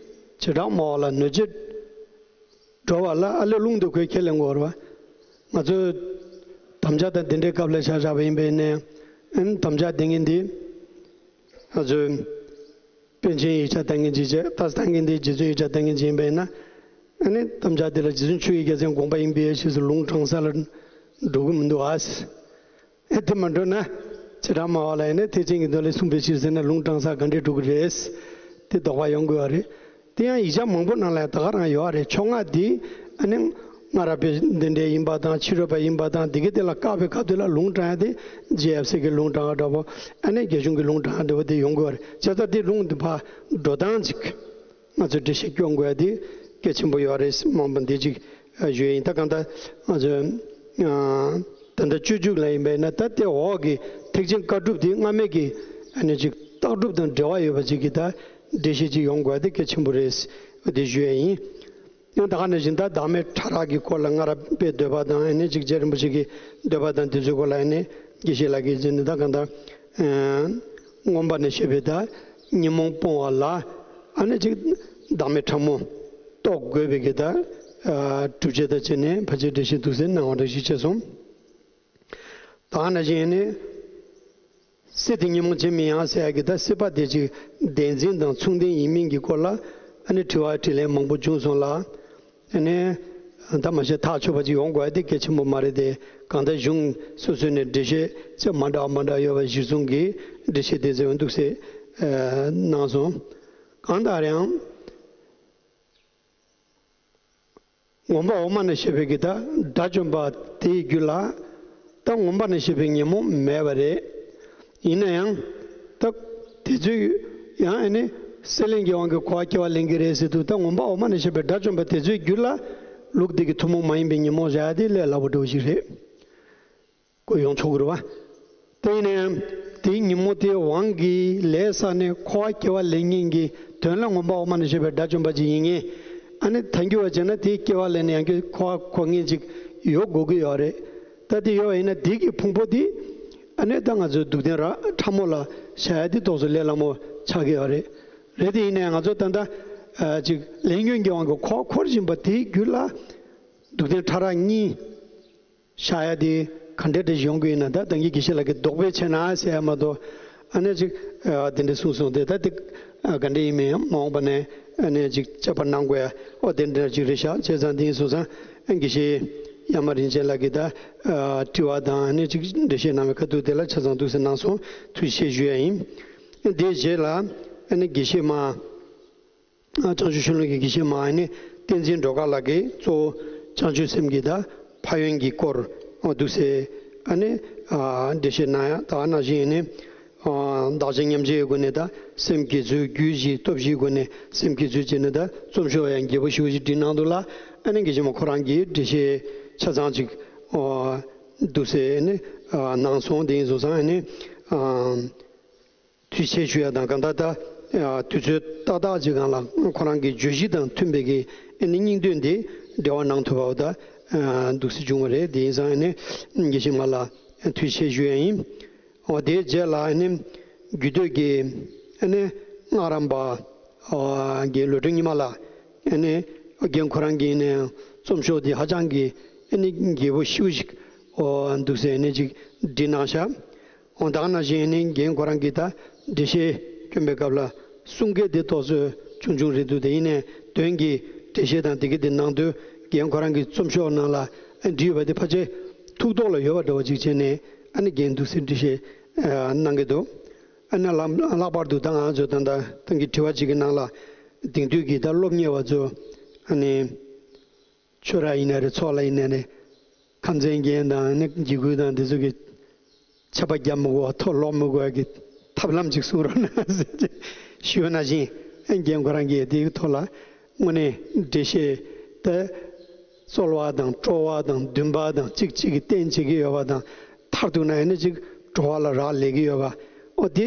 བྱེ་བྲག་སྨྲ་བ་ལ་གནོད་བྱེད་འགྲོ་བ་ལ་ཨ་ལས་ལུང་དེ་ཁོས་ཁས་ལེན་དགོས་རེད་བ། ང་ཚོས་དམ་བཅའ་དང་དེ་འདྲའི་སྐབས་ལ་ཆ་བཞག་པ་ཡིན་པས་ན། ཨ་ནི་དམ་བཅའ་དེ་ངན་འདི་ང་ཚོས་པཎ་ཆེན་ཡིག་ཆ་ལྟ་མཁན་ཅིག་བྱས། ལྟ་ལྟ་མཁན་འདི་རྗེ་བཙུན་ཡིག་ཆ་ལྟ་མཁན་ཅིག་ཡིན་པས་ན། ཨ་ནི་དམ་བཅའ་དེ་ལ་རྗེ་བཙུན་ཆོས་ཀྱི་རྒྱལ་མཚན་དགོངས་པ་ཡིན་པའི་ཕྱིར་ཟེར་ལུང་དྲངས་ས་ལ་འགྲོ་གི་མི་འདུག་ཨ། ཨེ་དེ་མ་འགྲོ་ན། བྱེ་བྲག་སྨྲ་བ་ལ་ཡིན་ན་ཐེག་ཆེན་གྱི་མདོ་ལས་གསུངས་པའི་ཕྱིར་ཟེར་ན་ལུང་དྲངས་ས་ག་འདྲས་འགྲོ་གི་རེད། དེ་དོགས་པ་ཡོང་དགོས་པ་རེད། དེ་ཡང་ཡིག་ཆ་མང་པོ་ནང་ལ་ཡང་ད་ག་རང་ཡོད་རེད། ཕྱོགས་སྔ་དེ་ཨ་ནི་སྔ་རབས་པའི་འདི་འདྲས་ཡིན་པ་དང་། ཕྱི་རོལ་པ་ཡིན་པ་དང་། དེ་གི་དེ་ལ་བཀག་པའི་སྐབས་དེ་ལ་ལུང་དྲངས་ཡ་དེ་རྗེ་ཡབ་སྲས་ཀྱི་ལུང་དྲངས་པ་འདྲ་པོ། ཨ་ནི་རྒྱ་གཞུང་གི་ལུང་དྲངས་པ་འདྲ་པོ་དེ་ཡོང་དགོས་པ་རེད། བྱས་ཙང་དེ་ལུང་དེ་ཕར་འགྲོ་སྟངས་ཅིག་ང་ཚོས་འགྲེལ་བཤད་སྐྱོན་དགོས་ཡ་དེ་གལ་ཆེན་པོ་ཡོད་རེད། མང་པོ་འདི་ཅིག་ཞུ་ཡ་ཡིན། ད་གང་ལྟར་ང་ཚོས་ད་ལྟ་སྤྱོད་འཇུག་ལ་ཡིན་པས་ན། ད་དེ་འོག་གི་ཐེག་ཆེན་བཀའ་སྒྲུབ་དེ་སྔ་མའི་གི་ཨ་ནི་ཅིག་བཏགས་གྲུབ་དང་འབྲེལ་བ་ཡོད་པ་ཅིག་གི་ད་འགྲེལ་བཤད་ཅིག་ཡོང་དགོས་ཡ་དེ་གལ་ཆེན་པོ་རེད། འོ་དེ་ཞུ་ཡ་ཡིན། ཡང་ད་ག་ནང་བཞིན་ད་བདག་མེད་ཕྲ་རགས་ཀྱི་སྐོར་ལ་སྔ་རབས་པའི་འདོད་པ་དང་། ཨ་ནི་ཅིག་རྗེ་རིན་པོ་ཆེ་གི་འདོད་པ་དང་། དེ་ཚོའི་སྐོར་ལ་ཨ་ནི་དགེ་བཤེས་ལགས་ཀྱིས་བྱས་ནས་ད་གང་ལྟར་མངོན་པ་ནས་བཤད་པའི་ད་ཉོན་མོངས་སྤོང་བ་ལ་ཨ་ནི་ཅིག་བདག་མེད་ཕྲ་མོ་རྟོགས་དགོས་པའི་གི་ད་སྒྲུབ་བྱེད་དང་བྱས་ནས་ཕལ་ཆེར་འགྲེལ་བཤད་འདུག་སེ་གནང་བ་འདྲ་ཞིག་བྱས་སོང་། ད་ག་ནང་བཞིན་ཨ་ནི། སྲེད་དེ་ཉོན་མོངས་ཅན་མིན་ཡང་ཟེར་ཡ་གི་ད་སྲེད་པ་དེ་ཅིག་བདེན་འཛིན་དང་མཚུངས་ལྡན་ཡིན་མིན་གྱི་སྐོར་ལ་ཨ་ནི་དྲི་བ་དྲིས་ལན་མང་པོ་བྱུང་སོང་ལ། ཨ་ནི་ད་མ་གཞི་ཐག་ཆོད་པ་ཅིག་ཡོང་དགོས་ཡ་དེ་གལ་ཆེན་པོ་མ་རེད་དེ། གང་ལྟར་གཞུང་སོ་སོ་ནས་འགྲེལ་བཤད་ཚད་མ་འདྲ་བ་མ་འདྲ་བ་ཡོད་པ་གཞིར་བཟུང་གིས་འགྲེལ་བཤད་དེ་ཚོ་འདུག་སེ་གནང་སོང་། གང་ལྟར་ཡང་། མངོན་པ་འོག་མ་ནས་བཤད་པའི་གི་ད་དགྲ་བཅོམ་པ་དེའི་རྒྱུད་ལ་ད་མངོན་པ་ནས་བཤད་པའི་ཉོན་མོངས་མེད་པ་རེད། ཡིན་ན་ཡང་ད་དེ་ཚོས་ཡང་ཨ་ནི་སྲེད་ལེན་གྱི་དབང་གིས་འཁོར་བ་སྐྱེ་བ་ལེན་གྱི་རེད་ཟེར་དུས། ད་མངོན་པ་འོག་མ་ནས་བཤད་པའི་དགྲ་བཅོམ་པ་དེ་ཚོའི་རྒྱུད་ལ་ལུགས་འདི་གི་ཐུན་མོང་མ་ཡིན་པའི་ཉོན་མོངས་བཞག་ཡ་དེ་ལས་སླ་པོ་འདྲ་བོ་ཞིག་རེད། སྐུ་ཡོང་ཆོག་གི་རེད་བ། དེ་ཡིན་ནའང་དེའི་ཉིན་མོ་དེའི་དབང་གིས་ལས་བསགས་ནས་འཁོར་བ་སྐྱེ་བ་ལེན་མཁན་གྱི་དོན་ལ་མངོན་པ་འོག་མ་ནས་བཤད་པའི་དགྲ་བཅོམ་པ་ཅིག་ཡིན་ངེས། ཨ་ནི་ཐལ་འགྱུར་བ་བྱས་ན་དེའི་སྐྱེ་བ་ལེན་ནས་ཡང་བསྐྱར་འཁོར་བ་འཁོར་མཁན་ཅིག་ཡོད་དགོས་ཀྱི་ཡོད་རེད། ད་དེ་ཡོད་པ་ཡིན་ན་དེ་གི་ཕུང་པོ་དེ་ཨ་ནི་ད་ང་ཚོའི་སྡུག་བདེན་ར་ཕྲ་མོ་ལ་བཞག་ཡ་དེ་ཏོག་ཙམ་ལས་སླ་མོ་ཆགས་ཀྱི་ཡོད་རེད། རེད་དེ་ཡིན་ནའང་ང་ཚོ་ད་ལྟ་ཅིག་ལས་ཉོན་གྱི་དབང་གིས་འཁོར་བ་འཁོར་བཞིན་པ་དེའི་རྒྱུད་ལ་སྡུག་བདེན་ཕྲ་རགས་གཉིས་བཞག་ཡ་དེ་ག་འདྲ་འདྲ་ཞིག་ཡོང་གི་ཡིན་ན། ད་ད་གིན་དགེ་བཤེས་ལགས་ཀྱིས་དོགས་པས་ཕྱེ་ན་ཟེར་ཡ་མ་གཏོགས། ཨ་ནི་ཅིག་ཨ་དེ་འདྲ་གསུངས་སོང་སྟེ། ད་དེ་ཨ་ག་འདྲ་ཡིན་མིན་ཡང་མ་འོངས་པ་ནས་ཨ་ནི་ཅིག་དཔྱད་པ་གནང་དགོས་ཡ་ཨོ་དེ་འདྲ་ཅིག་རེད་ཤག་བྱས་ཙང་དེ་ཡིན་སོང་ཙང་། ཨ་དགེ་བཤེས་ཡ་མ་རིན་ཆེན་ལགས་ཀྱིས་ད་ཨ་དྲི་བ་དང་ཨ་ནི་ཅིག་འགྲེལ་བཤད་གནང་བའི་ཁ་ཐུག་དེ་ལ་ཆ་ཚང་འདུག་སེ་གནང་སོང་། ཐུགས་རྗེ་ཆེ་ཞུ་ཡ་ཡིན། ཨ་དེའི་རྗེས་ལ་ཨ་ནི་དགེ་བཤེས་མ། བྱང་ཆུབ་ཤིང་ལུགས་ཀྱི་དགེ་བཤེས་མ་ཨ་ནི་བསྟན་འཛིན་སྒྲོལ་དཀར་ལགས་ཀྱིས་གཙོ་བོ་བྱང་ཆུབ་སེམས་ཀྱི་ད་ཕན་ཡོན་གྱི་སྐོར་འདུག་སེ་ཨ་ནི་འགྲེལ་བཤད་གནང་ཡ། ད་ག་ནང་བཞིན་ཨ་ནི་བདག་གཞན་མཉམ་བརྗེའི་སྒོ་ནས་ད་སེམས་བསྐྱེད་ཚུལ་རྒྱུད་བཞི་སྟོབས་བཞིའི་སྒོ་ནས་སེམས་བསྐྱེད་ཚུལ་བྱས་ནས་ད་རྩོམ་ཤོག་ཡང་རྒྱས་པོ་ཞེ་པོ་ཅིག་བྲིས་གནང་འདུག་ལ། ཨ་ནི་དགེ་བཤེས་མ་ཁོ་རང་གིས་འགྲེལ་བཤད་ཆ་ཚང་ཅིག་ འདུག་སེ་ནི་གནང་སོང་། དེ་ཡིན་སོང་ཙང་ནི་ཐུགས་རྗེ་ཆེ་ཞུ་ཡ་དང་། གང་ལྟར་ད་དུས་ཚོད་ཏག་ཏག་ཅིག་སྒང་ལ་ཁོ་རང་གི་བརྗོད་གཞི་དང་མཐུན་པའི་གི་ནི་སྙིང་དོན་དེ་འབྲེལ་བ་གནང་ཐུབ་པ་ད་འདུག་སེ་བྱུང་བ་རེད། དེ་ཡིན་ཙང་ནི་དགེ་བཤེས་མ་ལ་ཐུགས་རྗེ་ཆེ་ཞུ་ཡ་ཡིན། འོ་དེའི་རྗེས་ལ་ནི་རྒྱུད་སྟོད་ཀྱི་ནི་སྔགས་རམས་པ་རྒན་ལོ་གྲོས་ཉི་མ་ལགས། ནི་རྒན་ཁོ་རང་གིས་ནི་རྩོམ་ཤོག་འདི་ཧ་ཅང་གི་ནི་རྒྱས་པོ་ཞེ་པོ་ཞིག་འདུག་སེ་ནི་ཅིག་བྲིས་གནང་ཤག་འོ་ད་ག་ནང་བཞིན་ནི་རྒན་ཁོ་རང་གིས་ད་འགྲེལ་བཤད་སྐྱོན་པའི་སྐབས་ལ་གསུང་སྐད་དེ་ཏོག་ཙམ་ཆུང་ཆུང་རེད་འདུག་དེ་ཡིན་ནའི་དོན་གྱི་འགྲེལ་བཤད་དང་དེ་ག་དེ་གནང་དུས་རྒན་ཁོ་རང་གི་རྩོམ་ཤོག་ནང་ལ་བྲིས་ཡོད་པ་དེ་ཕལ་ཆེར་ཐུགས་ཐོག་ལ་ཡོད་པ་འདྲ་བོ་ཅིག་བྱས་ནས་ཨ་ནི་རྒན་འདུག་སེ་འགྲེལ་བཤད་གནང་གི་འདུག་ཨ་ནི་ལྷག་པར་དུ་ད་ང་ཚོ་ད་ལྟ་ཁོང་གི་དྲི་བ་ཅིག་གི་ནང་ལ་དེང་དུས་ཀྱི་ད་སློབ་གཉེར་བ་ཚོ་ཨ་ནི་ཆོས་ར་ཡིན་ན་རེད། ཚོགས་ལ་ཡིན་ན་རེད། ཁམས་ཚན་རྒན་དང་ནི་འཇིགས་སྐུལ་དང་དེ་ཚོ་གི་ཆད་པ་བརྒྱབ་མི་དགོས་པ། ཐོ་ལོག་མི་དགོས་པ་གི་ཐབས་ལམ་ཅིག་གསུང་རོགས་གནང་ཟེར་ཞུས་ནང་བཞིན་རྒན་ཁོ་རང་གིས་དེའི་ཐོག་ལ་དངོས་གནས་འགྲེལ་བཤད་དེ་རྩོལ་བ་དང་སྤྲོ་བ་དང་འདུན་པ་དང་གཅིག་གཅིག་གིས་བསྟེན་བྱེད་ཀྱི་ཡོད་པ་དང་། མཐར་གཏུགས་ན་ཡང་ནི་ཅིག་བྲོ་བ་ལ་རག་ལས་ཀྱི་ཡོད་པ། འོ་དེ་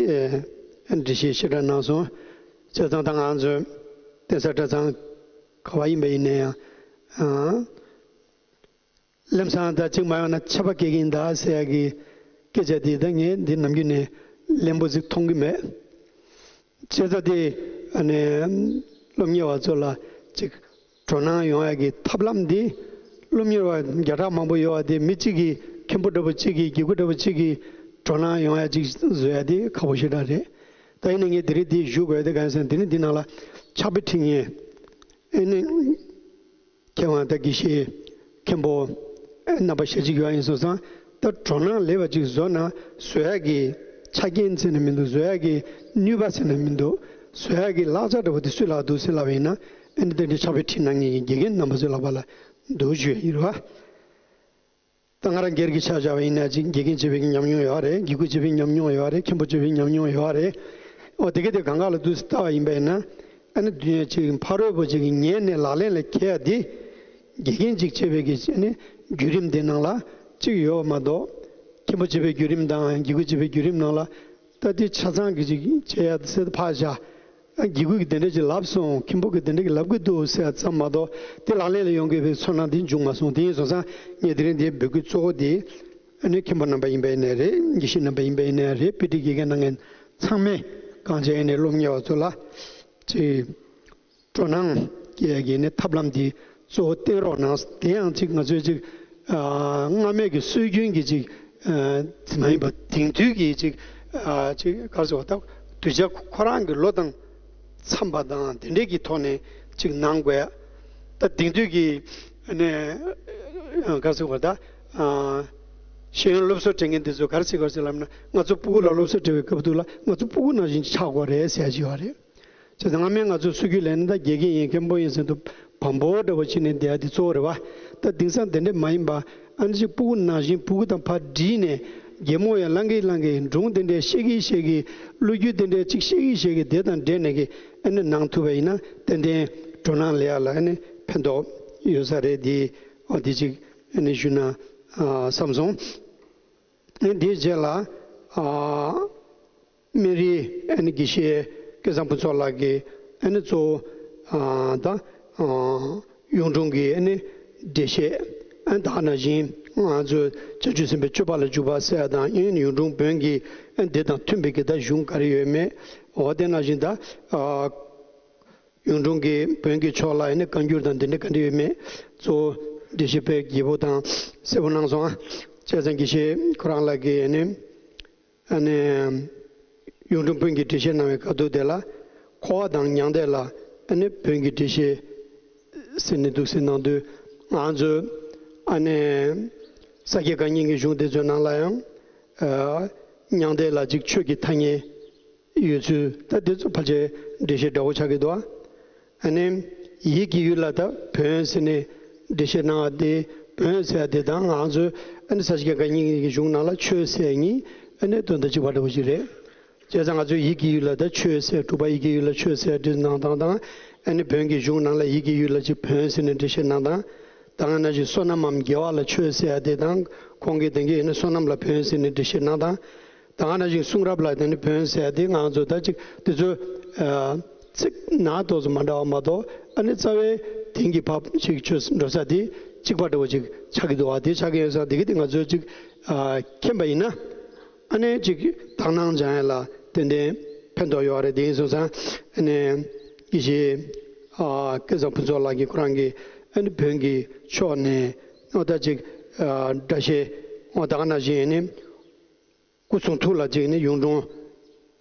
འགྲེལ་བཤད་ཞེ་དྲག་གནང་སོང་། བྱས་ཙང་ད་ང་ཚོ་གདན་ས་གྲྭ་ཚང་ག་བ་ཡིན་པ་ཡིན་ན་ཡང་། ལམ་སང་ད་ཅིག་མ་ཡོང་ན་ཆད་པ་བཀལ་གྱིན་གདའ་ཟེར་ཡ་གི་སྐད་ཆ་དེ་ད་ངས་འདི་ནམ་རྒྱུན་ནས་ལན་པོ་ཟིག་མཐོང་གི་མེད། བྱས་ཙང་དེ་ཨ་ནི་སློབ་གཉེར་བ་ཚོ་ལ་ཅིག་སྤྲོ་སྣང་ཡོང་ཡ་གི་ཐབས་ལམ་འདི། སློབ་གཉེར་བ་བརྒྱ་ཕྲག་མང་པོ་ཡོད་པ་དེ་མི་གཅིག་གིས། མཁན་པོ་འདྲ་པོ་གཅིག་གིས། དགེ་བསྐོས་འདྲ་པོ་གཅིག་གིས་སྤྲོ་སྣང་ཡོང་ཡ་ཅིག་བཟོ་ཡ་དེ་ཁག་པོ་ཞེ་དྲག་རེད། ད་ཡིན་ན་ངས་དེ་རིང་འདི་ཞུ་དགོས་དེ་གང་ཡིན་ཟེར་ན། དེ་རིང་འདི་ནང་ལ་ཕྱག་དཔེ་ཁྲིད་མཁན་ཨ་ནི། མཁས་དབང་དང་དགེ་བཤེས་མཁན་པོ་རྣམ་པ་ཞེ་གཅིག་ཡོད་ཡིན་སོང་ཙང་། ད་སྤྲོ་སྣང་ལེགས་པ་ཅིག་བཟོ་ན་བཟོ་ཡག་གི་ཆ་རྐྱེན་ཟེར་ན་མི་འདུག་བཟོ་ཡག་གི་ནུས་པ་ཟེར་ན་མི་འདུག་བཟོ་ཡག་གི་ལག་ཆ་འདྲ་པོ་དེ་སུས་ལག་འདུག་ཟེར་ལབ་པ་ཡིན་ན། ཨ་ནི་དེ་འདྲའི་ཕྱག་དཔེ་ཁྲིད་གནང་མཁན་གྱི་དགེ་རྒན་རྣམ་པ་ཚོའི་ལག་པ་ལ་འདུག་ཞུ་ཡ་ཡིན་རེད་བ། ད་ང་རང་སྒེར་གྱི་ཆ་བཞག་པ་ཡིན་ན་ཅིག་དགེ་རྒན་བྱས་པའི་ཉམས་མྱོང་ཡོད་རེད། དགེ་བསྐོས་བྱས་པའི་ཉམས་མྱོང་ཡོད་རེད། མཁན་པོ་བྱས་པའི་ཉམས་མྱོང་ཡོད་རེད། འོ་དེ་ག་དེ་གང་ག་ལ་འདུག་སེ་ལྟ་བ་ཡིན་པ་ཡིན་ན། ཨ་ནི་དུས་ཡུན་ཅིག་ཕ་རོལ་པོ་ཅིག་གིས་ཉན་ནས་ལག་ལེན་ལ་འཁེལ་ཡ་དེ། དགེ་རྒན་ཅིག་བྱས་པའི་གི་ཨ་ནི་བརྒྱུད་རིམ་དེ་ནང་ལ་ཅིག་ཡོད་མ་གཏོགས། མཁན་པོ་བྱས་པའི་བརྒྱུད་རིམ་དང་དགེ་བསྐོས་བྱས་པའི་བརྒྱུད་རིམ་ནང་ལ་ད་དེ་ཆ་ཚང་གི་ཅིག་བྱས་ཡ་ཟེར་ཕར་བཞག་ཨ། དགེ་བསྐོས་ཀྱིས་དེ་འདྲ་ཅིག་ལབ་སོང་། མཁན་པོ་གིས་དེ་འདྲ་ཅིག་ལབ་ཀྱི་འདུག་ཟེར་ཡ་ཙམ་མ་གཏོགས། དེ་ལག་ལེན་ལ་ཡོང་དགོས་པའི་ཚོར་སྣང་དེ་བྱུང་མ་སོང་། དེ་ཡིན་སོང་ཙང་ངས་དེ་རིང་འདིའི་འབོད་སྐུལ་གཙོ་བོ་དེ་ཨ་ནི་མཁན་པོ་རྣམ་པ་ཡིན་པ་ཡིན་ནའི་རེད། དགེ་བཤེས་རྣམ་པ་ཡིན་པ་ཡིན་ནའི་རེད། དཔེ་ཁྲིད་དགེ་རྒན་གནང་མཁན་ཚང་མས་གང་བྱས་ནས་སློབ་གཉེར་བ་ཚོ་ལ་ཅིག་སྤྲོ་སྣང་སྐྱེ་ཡ་གི་ནི་ཐབས་ལམ་དེ་གཙོ་བོ་བསྟེན་རོགས་གནང་། དེ་ཡང་ཅིག་ང་ཚོས་ཅིག་ཨ། སྔ་མའི་གི་སྲོལ་རྒྱུན་གྱི་ཅིག་ཨ། མ་ཡིན་པ་དེང་དུས་ཀྱི་ཅིག་ཨ། ཅིག་ག་རེ་ཟེར་བ། ད་གདུལ་བྱ་ཁོ་རང་གི་ལོ་དང་འཚམས་པ་དང་དེ་འདྲའི་གི་ཐོག་ནས་ཅིག་གནང་དགོས་ཡ། ད་དེང་དུས་ཀྱི་ནས་ག་རེ་ཟེར་བ། ད་ཨ། ཤེས་ཡོན་སློབ་གསོ་སྤྲད་མཁན་དེ་ཚོ་ག་རེ་ཟེར་ག་རེ་ཟེར་ལབ་ན། ང་ཚོ་སྤུ་གུ་ལ་སློབ་གསོ་སྤྲད་པའི་སྐབས་དུས་ལ་ང་ཚོ་སྤུ་གུ་ནང་བཞིན་ཆགས་དགོས་རེད་ཟེར་ཡ་ཅིག་ཡོད་རེད། བྱས་ཙང་སྔ་མའི་ང་ཚོའི་སྲོལ་རྒྱུན་ལས་ནི་ད་དགེ་རྒན་ཡིན། མཁན་པོ་ཡིན་ཟེར་དུས་བམ་པོ་འདྲ་བོ་བྱས་ནས་བསྡད་ཡ་དེ་གཙོ་བོ་རེད་བ། ད་དེང་སང་དེ་འདྲ་མ་ཡིན་པ། ཨ་ནི་ཅིག་སྤུ་གུ་ནང་བཞིན་སྤུ་གུ་དང་ཕར་སྒྲིལ་ནས། གད་མོ་ཡང་ལང་གིན་ལང་གིན། སྒྲུང་དེ་འདྲ་བཤད་གིན་བཤད་གིན། ལོ་རྒྱུས་དེ་འདྲ་ཅིག་བཤད་གིན་བཤད་གིན། དེ་དང་འབྲེལ་ནས་གི་ཨ་ནི་གནང་ཐུབ་པ་ཡིན་ན་ཏན་ཏན་སྤྲོ་སྣང་ལེན་ཡ་ལ་ཨ་ནི་ཕན་ཐོགས་ཡོད་ས་རེད། དེ་འོ་དེ་ཅིག་ཨ་ནི་ཞུ་ན་ཨ། བསམ་སོང་། ཨ། དེའི་རྗེས་ལ་ཨ། སྨན་རིའི་ཨ་ནི་དགེ་བཤེས་སྐལ་བཟང་ཕུན་ཚོགས་ལགས་ཀྱིས་ཨ་ནི་གཙོ་བོ་ཨ། ད་ཨ། གཡུང་དྲུང་གི་ཨ་ནི་འགྲེལ་བཤད། ཨ། ད་ག་ནང་བཞིན་ང་ཚོས་བྱང་ཆུབ་སེམས་དཔའི་སྤྱོད་པ་ལ་འཇུག་པ་ཟེར་ཡ་དང་། ཨ་ནི་གཡུང་དྲུང་བོན་གྱི་ཨ། དེ་དང་མཐུན་པའི་གི་ད་གཞུང་ག་རེ་ཡོད་མེད། འོ་དེ་ནང་བཞིན་ད་ཨ། གཡུང་དྲུང་གི་བོན་གྱི་ཕྱོགས་ལ་ཨ་ནི་བཀའ་འགྱུར་དང་དེ་འདྲ་ག་འདྲ་ཡོད་མེད་གཙོ་བོ་འགྲེལ་བཤད་དཔེ་རྒྱས་པོ་དང་གསལ་པོ་གནང་སོང་ཨ། བྱས་ཙང་དགེ་བཤེས་ཁོ་རང་ལགས་ཀྱིས་ཨ་ནི་ཨ་ནི་གཡུང་དྲུང་བོན་གྱི་འགྲེལ་བཤད་གནང་བའི་སྐབས་དུས་དེ་ལ། འཁོར་བ་དང་མྱང་འདས་ལ་ཨ་ནི་བོན་གྱི་འགྲེལ་བཤད་ཟེར་ནས་འདུག་སེ་གནང་དུས། ང་ཚོས་ཨ་ནི་ས་སྐྱ་བཀའ་རྙིང་གི་གཞུང་དེ་ཚོའི་ནང་ལ་ཡང་ཨ། མྱང་འདས་ལ་ཅིག་ཆོས་ཀྱི་ཐ་སྙད་ཡོད་ཚུལ། ད་དེ་ཚོ་ཕལ་ཆེར་འགྲེལ་བཤད་འདྲ་བོ་ཆགས་ཀྱི་འདུག་ཨ་ནི་ཡིད་ཀྱི་ཡུལ་ལ་ད་བོན་ཟེར་ནས་འགྲེལ་བཤད་གནང་བ་དེ། བོན་ཟེར་བ་དེ་དང་ང་ཚོའི་ཨ་ནི་ས་སྐྱ་བཀའ་རྙིང་གི་གཞུང་ནང་ལ་ཆོས་ཟེར་གཉིས་ཨ་ནི་དོན་དག་གཅིག་པ་འདྲ་བོ་ཞིག་རེད། བྱས་ཙང་ང་ཚོའི་ཡིད་ཀྱི་ཡུལ་ལ་ད་ཆོས་ཟེར། དྲུག་པ་ཡིད་ཀྱི་ཡུལ་ལ་ཆོས་ཟེར་འགྲེལ་གནང་སྟངས་དང་། ཨ་ནི་བོན་གྱི་གཞུང་ནང་ལ་ཡིད་ཀྱི་ཡུལ་ལ་ཅིག་བོན་ཟེར་ནས་འགྲེལ་བཤད་གནང་སྟངས། ད་ག་ནང་བཞིན་བསོད་ནམས་མམ་དགེ་བ་ལ་མཆོད་ཟེར་ཡ་དེ་དང་། ཁོང་གིས་དེང་གི་ཡིན་ན་བསོད་ནམས་ལ་བོན་ཟེར་ནས་འགྲེལ་བཤད་གནང་དང་། ད་ག་ནང་བཞིན་གསུང་རབ་ལ་དེ་ནི་བོན་ཟེར་ཡ་དེ་ང་ཚོ་ད་ཅིག་དེ་ཚོ་ཨ་ཚིག་ནང་ཏོག་ཙམ་མ་འདྲ་བ་མ་གཏོགས། ཨ་ནི་རྩ་བའི་དེང་གི་བབ་ཅིག་ཆོས་འགྲོ་ས་དེ་གཅིག་པ་འདྲ་བོ་ཅིག་ཆགས་ཀྱི་འདུག་བ། དེ་ཆགས་ཀྱི་ཡོད་ཙང་དེ་གི་དེ་ང་ཚོས་ཅིག་ཨ་མཁྱེན་པ་ཡིན་ན། ཨ་ནི་ཅིག་དག་སྣང་སྦྱང་ཡ་ལ་ཏན་ཏན་ཕན་ཐོགས་ཡོད་རེད། དེ་ཡིན་སོང་ཙང་ཨ་ནི་དགེ་བཤེས་ཨ་སྐལ་བཟང་ཕུན་ཚོགས་ལགས་ཀྱིས་ཁོ་རང་གི་ཨ་ནི་བོན་གྱི་ཕྱོགས་ནས་ཨོ་ད་ཅིག་ཨ་སྒྲ་བཤད་ཨོ་ད་ག་ནང་བཞིན་ཨ་ནི་སྐུ་གསུང་ཐུགས་ལ་ཅིག་ནི་གཡུང་དྲུང་།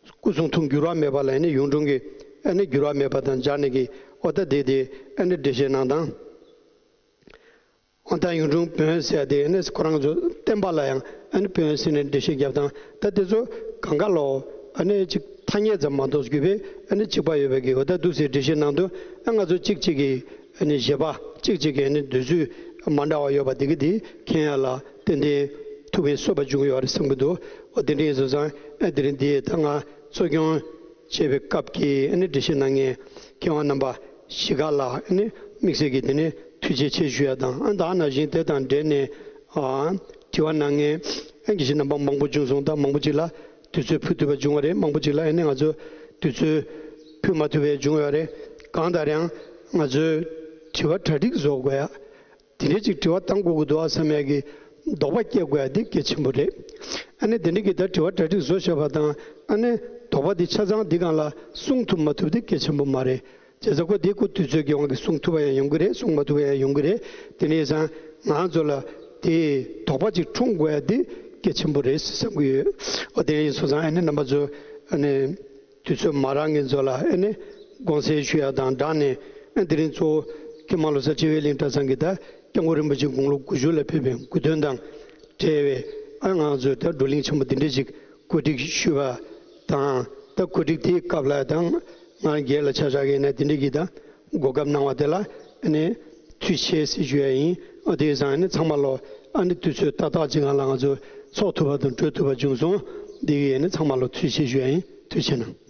སྐུ་གསུང་ཐུགས་འགྱུར་བ་མེད་པ་ལ་ནི་གཡུང་དྲུང་གི་ཨ་ནི་འགྱུར་བ་མེད་པ་དང་སྦྱར་ནས་ཀྱི་ཨོ་ད་དེ་དེ་ཨ་ནི་འགྲེལ་བཤད་གནང་དང་། ཨོ་ད་གཡུང་དྲུང་བོན་ཟེར་ཡ་དེ་ནི་ཁོ་རང་ཚོ་བསྟན་པ་ལ་ཡང་ཨ་ནི་བོན་ཟེར་ནས་འགྲེལ་བཤད་བརྒྱབ་དང་། ད་དེ་ཚོ་གང་ག་ལོ་ཨ་ནི་ཅིག་ཐ་སྙད་ཙམ་མ་གཏོགས་གྱུར་པའི་ཨ་ནི་གཅིག་པ་ཡོད་པའི་གི་འོ་ད་འདུག་སེ་འགྲེལ་བཤད་གནང་དུས། ཨ་ང་ཚོ་གཅིག་གཅིག་གི་ཨ་ནི་བཞེད་པ་གཅིག་གཅིག་གི་ཨ་ནི་འདོད་ཚུལ་མ་འདྲ་བ་ཡོད་པ་དེ་གི་དེ་མཁྱེན་ཡ་ལ་ཏན་ཏན་ཐུགས་ཕན་གསོས་པ་བྱུང་ཡོད་རེད་བསམ་གྱི་འདུག་འོ་དེ་འདྲ་ཡིན་སོང་ཙང་ཨ་དེ་རིང་འདི་ད་ང་གཙོ་སྐྱོང་བྱེད་པའི་སྐབས་ཀྱི་ཨ་ནི་འགྲེལ་བཤད་གནང་མཁན་མཁས་དབང་རྣམ་པ་བཞི་ཀ་ལ་ཨ་ནི་དམིགས་བསལ་གྱི་དེ་ནས་ཐུགས་རྗེ་ཆེ་ཞུ་ཡ་དང་། ཨ་ད་ག་ནང་བཞིན་དེ་དང་འབྲེལ་ནས་ཨ་དྲི་བ་གནང་མཁན་ཨ་དགེ་བཤེས་རྣམ་པ་མང་པོ་བྱུང་སོང་། ད་མང་པོ་ཅིག་ལ་དུས་ཚོད་ཕུལ་ཐུབ་པ་བྱུང་བ་རེད། མང་པོ་ཅིག་ལ་ཨ་ནི་ང་ཚོས་དུས་ཚོད་ཕུལ་མ་ཐུབ་པ་བྱུང་ཡོད་རེད། གང་ལྟར་ཡང་ང་ཚོས་དྲི་བ་གྲ་སྒྲིག་བཟོ་དགོས་ཡ། དེ་འདྲའི་ཅིག་དྲི་བ་བཏང་དགོས་ཀྱི་འདུག་ཨ་བསམ་ཡ་གི་དོགས་པ་སྐྱེ་དགོས་ཡ་དེ་གལ་ཆེན་པོ་རེད། ཨ་ནི་དེ་འདྲའི་གི་ད་དྲི་བ་གྲ་སྒྲིག་བཟོ་བཞག་པ་དང་། ཨ་ནི་དོགས་པ་དེ་ཆ་ཚང་འདི་སྒང་ལ་གསུང་ཐུབ་མ་ཐུབ་དེ་གལ་ཆེན་པོ་མ་རེད། བྱས་ཙང་ཁོ་དེ་ཁོ་དུས་ཚོད་ཀྱི་དབང་གིས་གསུང་ཐུབ་པ་ཡང་ཡོང་གི་རེད། གསུང་མ་ཐུབ་པ་ཡང་ཡོང་གི་རེད། དེ་ནས་ཡིན་ཙང་ང་ཚོ་ལ་དེ་དོགས་པ་ཅིག་འཁྲུངས་དགོས་ཡ་དེ་གལ་ཆེན་པོ་རེད་བསམ་གྱི་ཡོད། འོ་དེ་ཡིན་སོང་ཙང་ཨ་ནི་རྣམ་པ་ཚོ་ཨ་ནི། དུས་ཚོད་མ་རག་མཁན་ཚོ་ལ་ཨ་ནི་དགོངས་སེལ་ཞུ་ཡ་དང་སྦྲགས་ནས། ཨ་དེ་རིང་གཙོ་བོ་ཀྱེ་མ་ལོ་གསར་སྤྱི་བའི་གླིང་གྲྭ་ཚང་གི་ད་སྐྱབས་མགོན་རིན་པོ་ཆེ་དགུང་ལོ་དགུ་བཅུ་ལ་ཕེབས་པའི་དགུང་སྟོན་དང་འབྲེལ་བའི་ཨ་ང་ཚོས་ད་བགྲོ་གླེང་ཆེན་པོ་འདི་འདྲ་ཞིག་གོ་སྒྲིག་ཞུས་པ་དང་། ད་གོ་སྒྲིག་དེའི་སྐབས་ལ་དང་ང་སྒེར་ལ་ཆ་བཞག་གི་ཡིན་ན་དེ་འདྲ་གི་ད་གོ་སྐབས་གནང་བ་དེ་ལ་ཨ་ནི་ཐུགས་རྗེ་ཆེ་ཞུ་ཡ་ཡིན། ཨ་དེ་ཡིན་ཙང་ཨ་ནི་ཚང་མ་ལོ་ཨ་ནི་དུས་ཚོད་ཏག་ཏག་ཅིག་སྒང་ལ་ང་ཚོ་ཚོགས་ཐུབ་པ་དང་གྲོལ་ཐུབ་པ་བྱུང་སོང་། འདི་གི་ཨ་ནི་ཚང་མ་ལོ་ཐུགས་རྗེ་ཆེ་ཞུ་ཡ་ཡིན། ཐུགས་རྗེ་གནང་།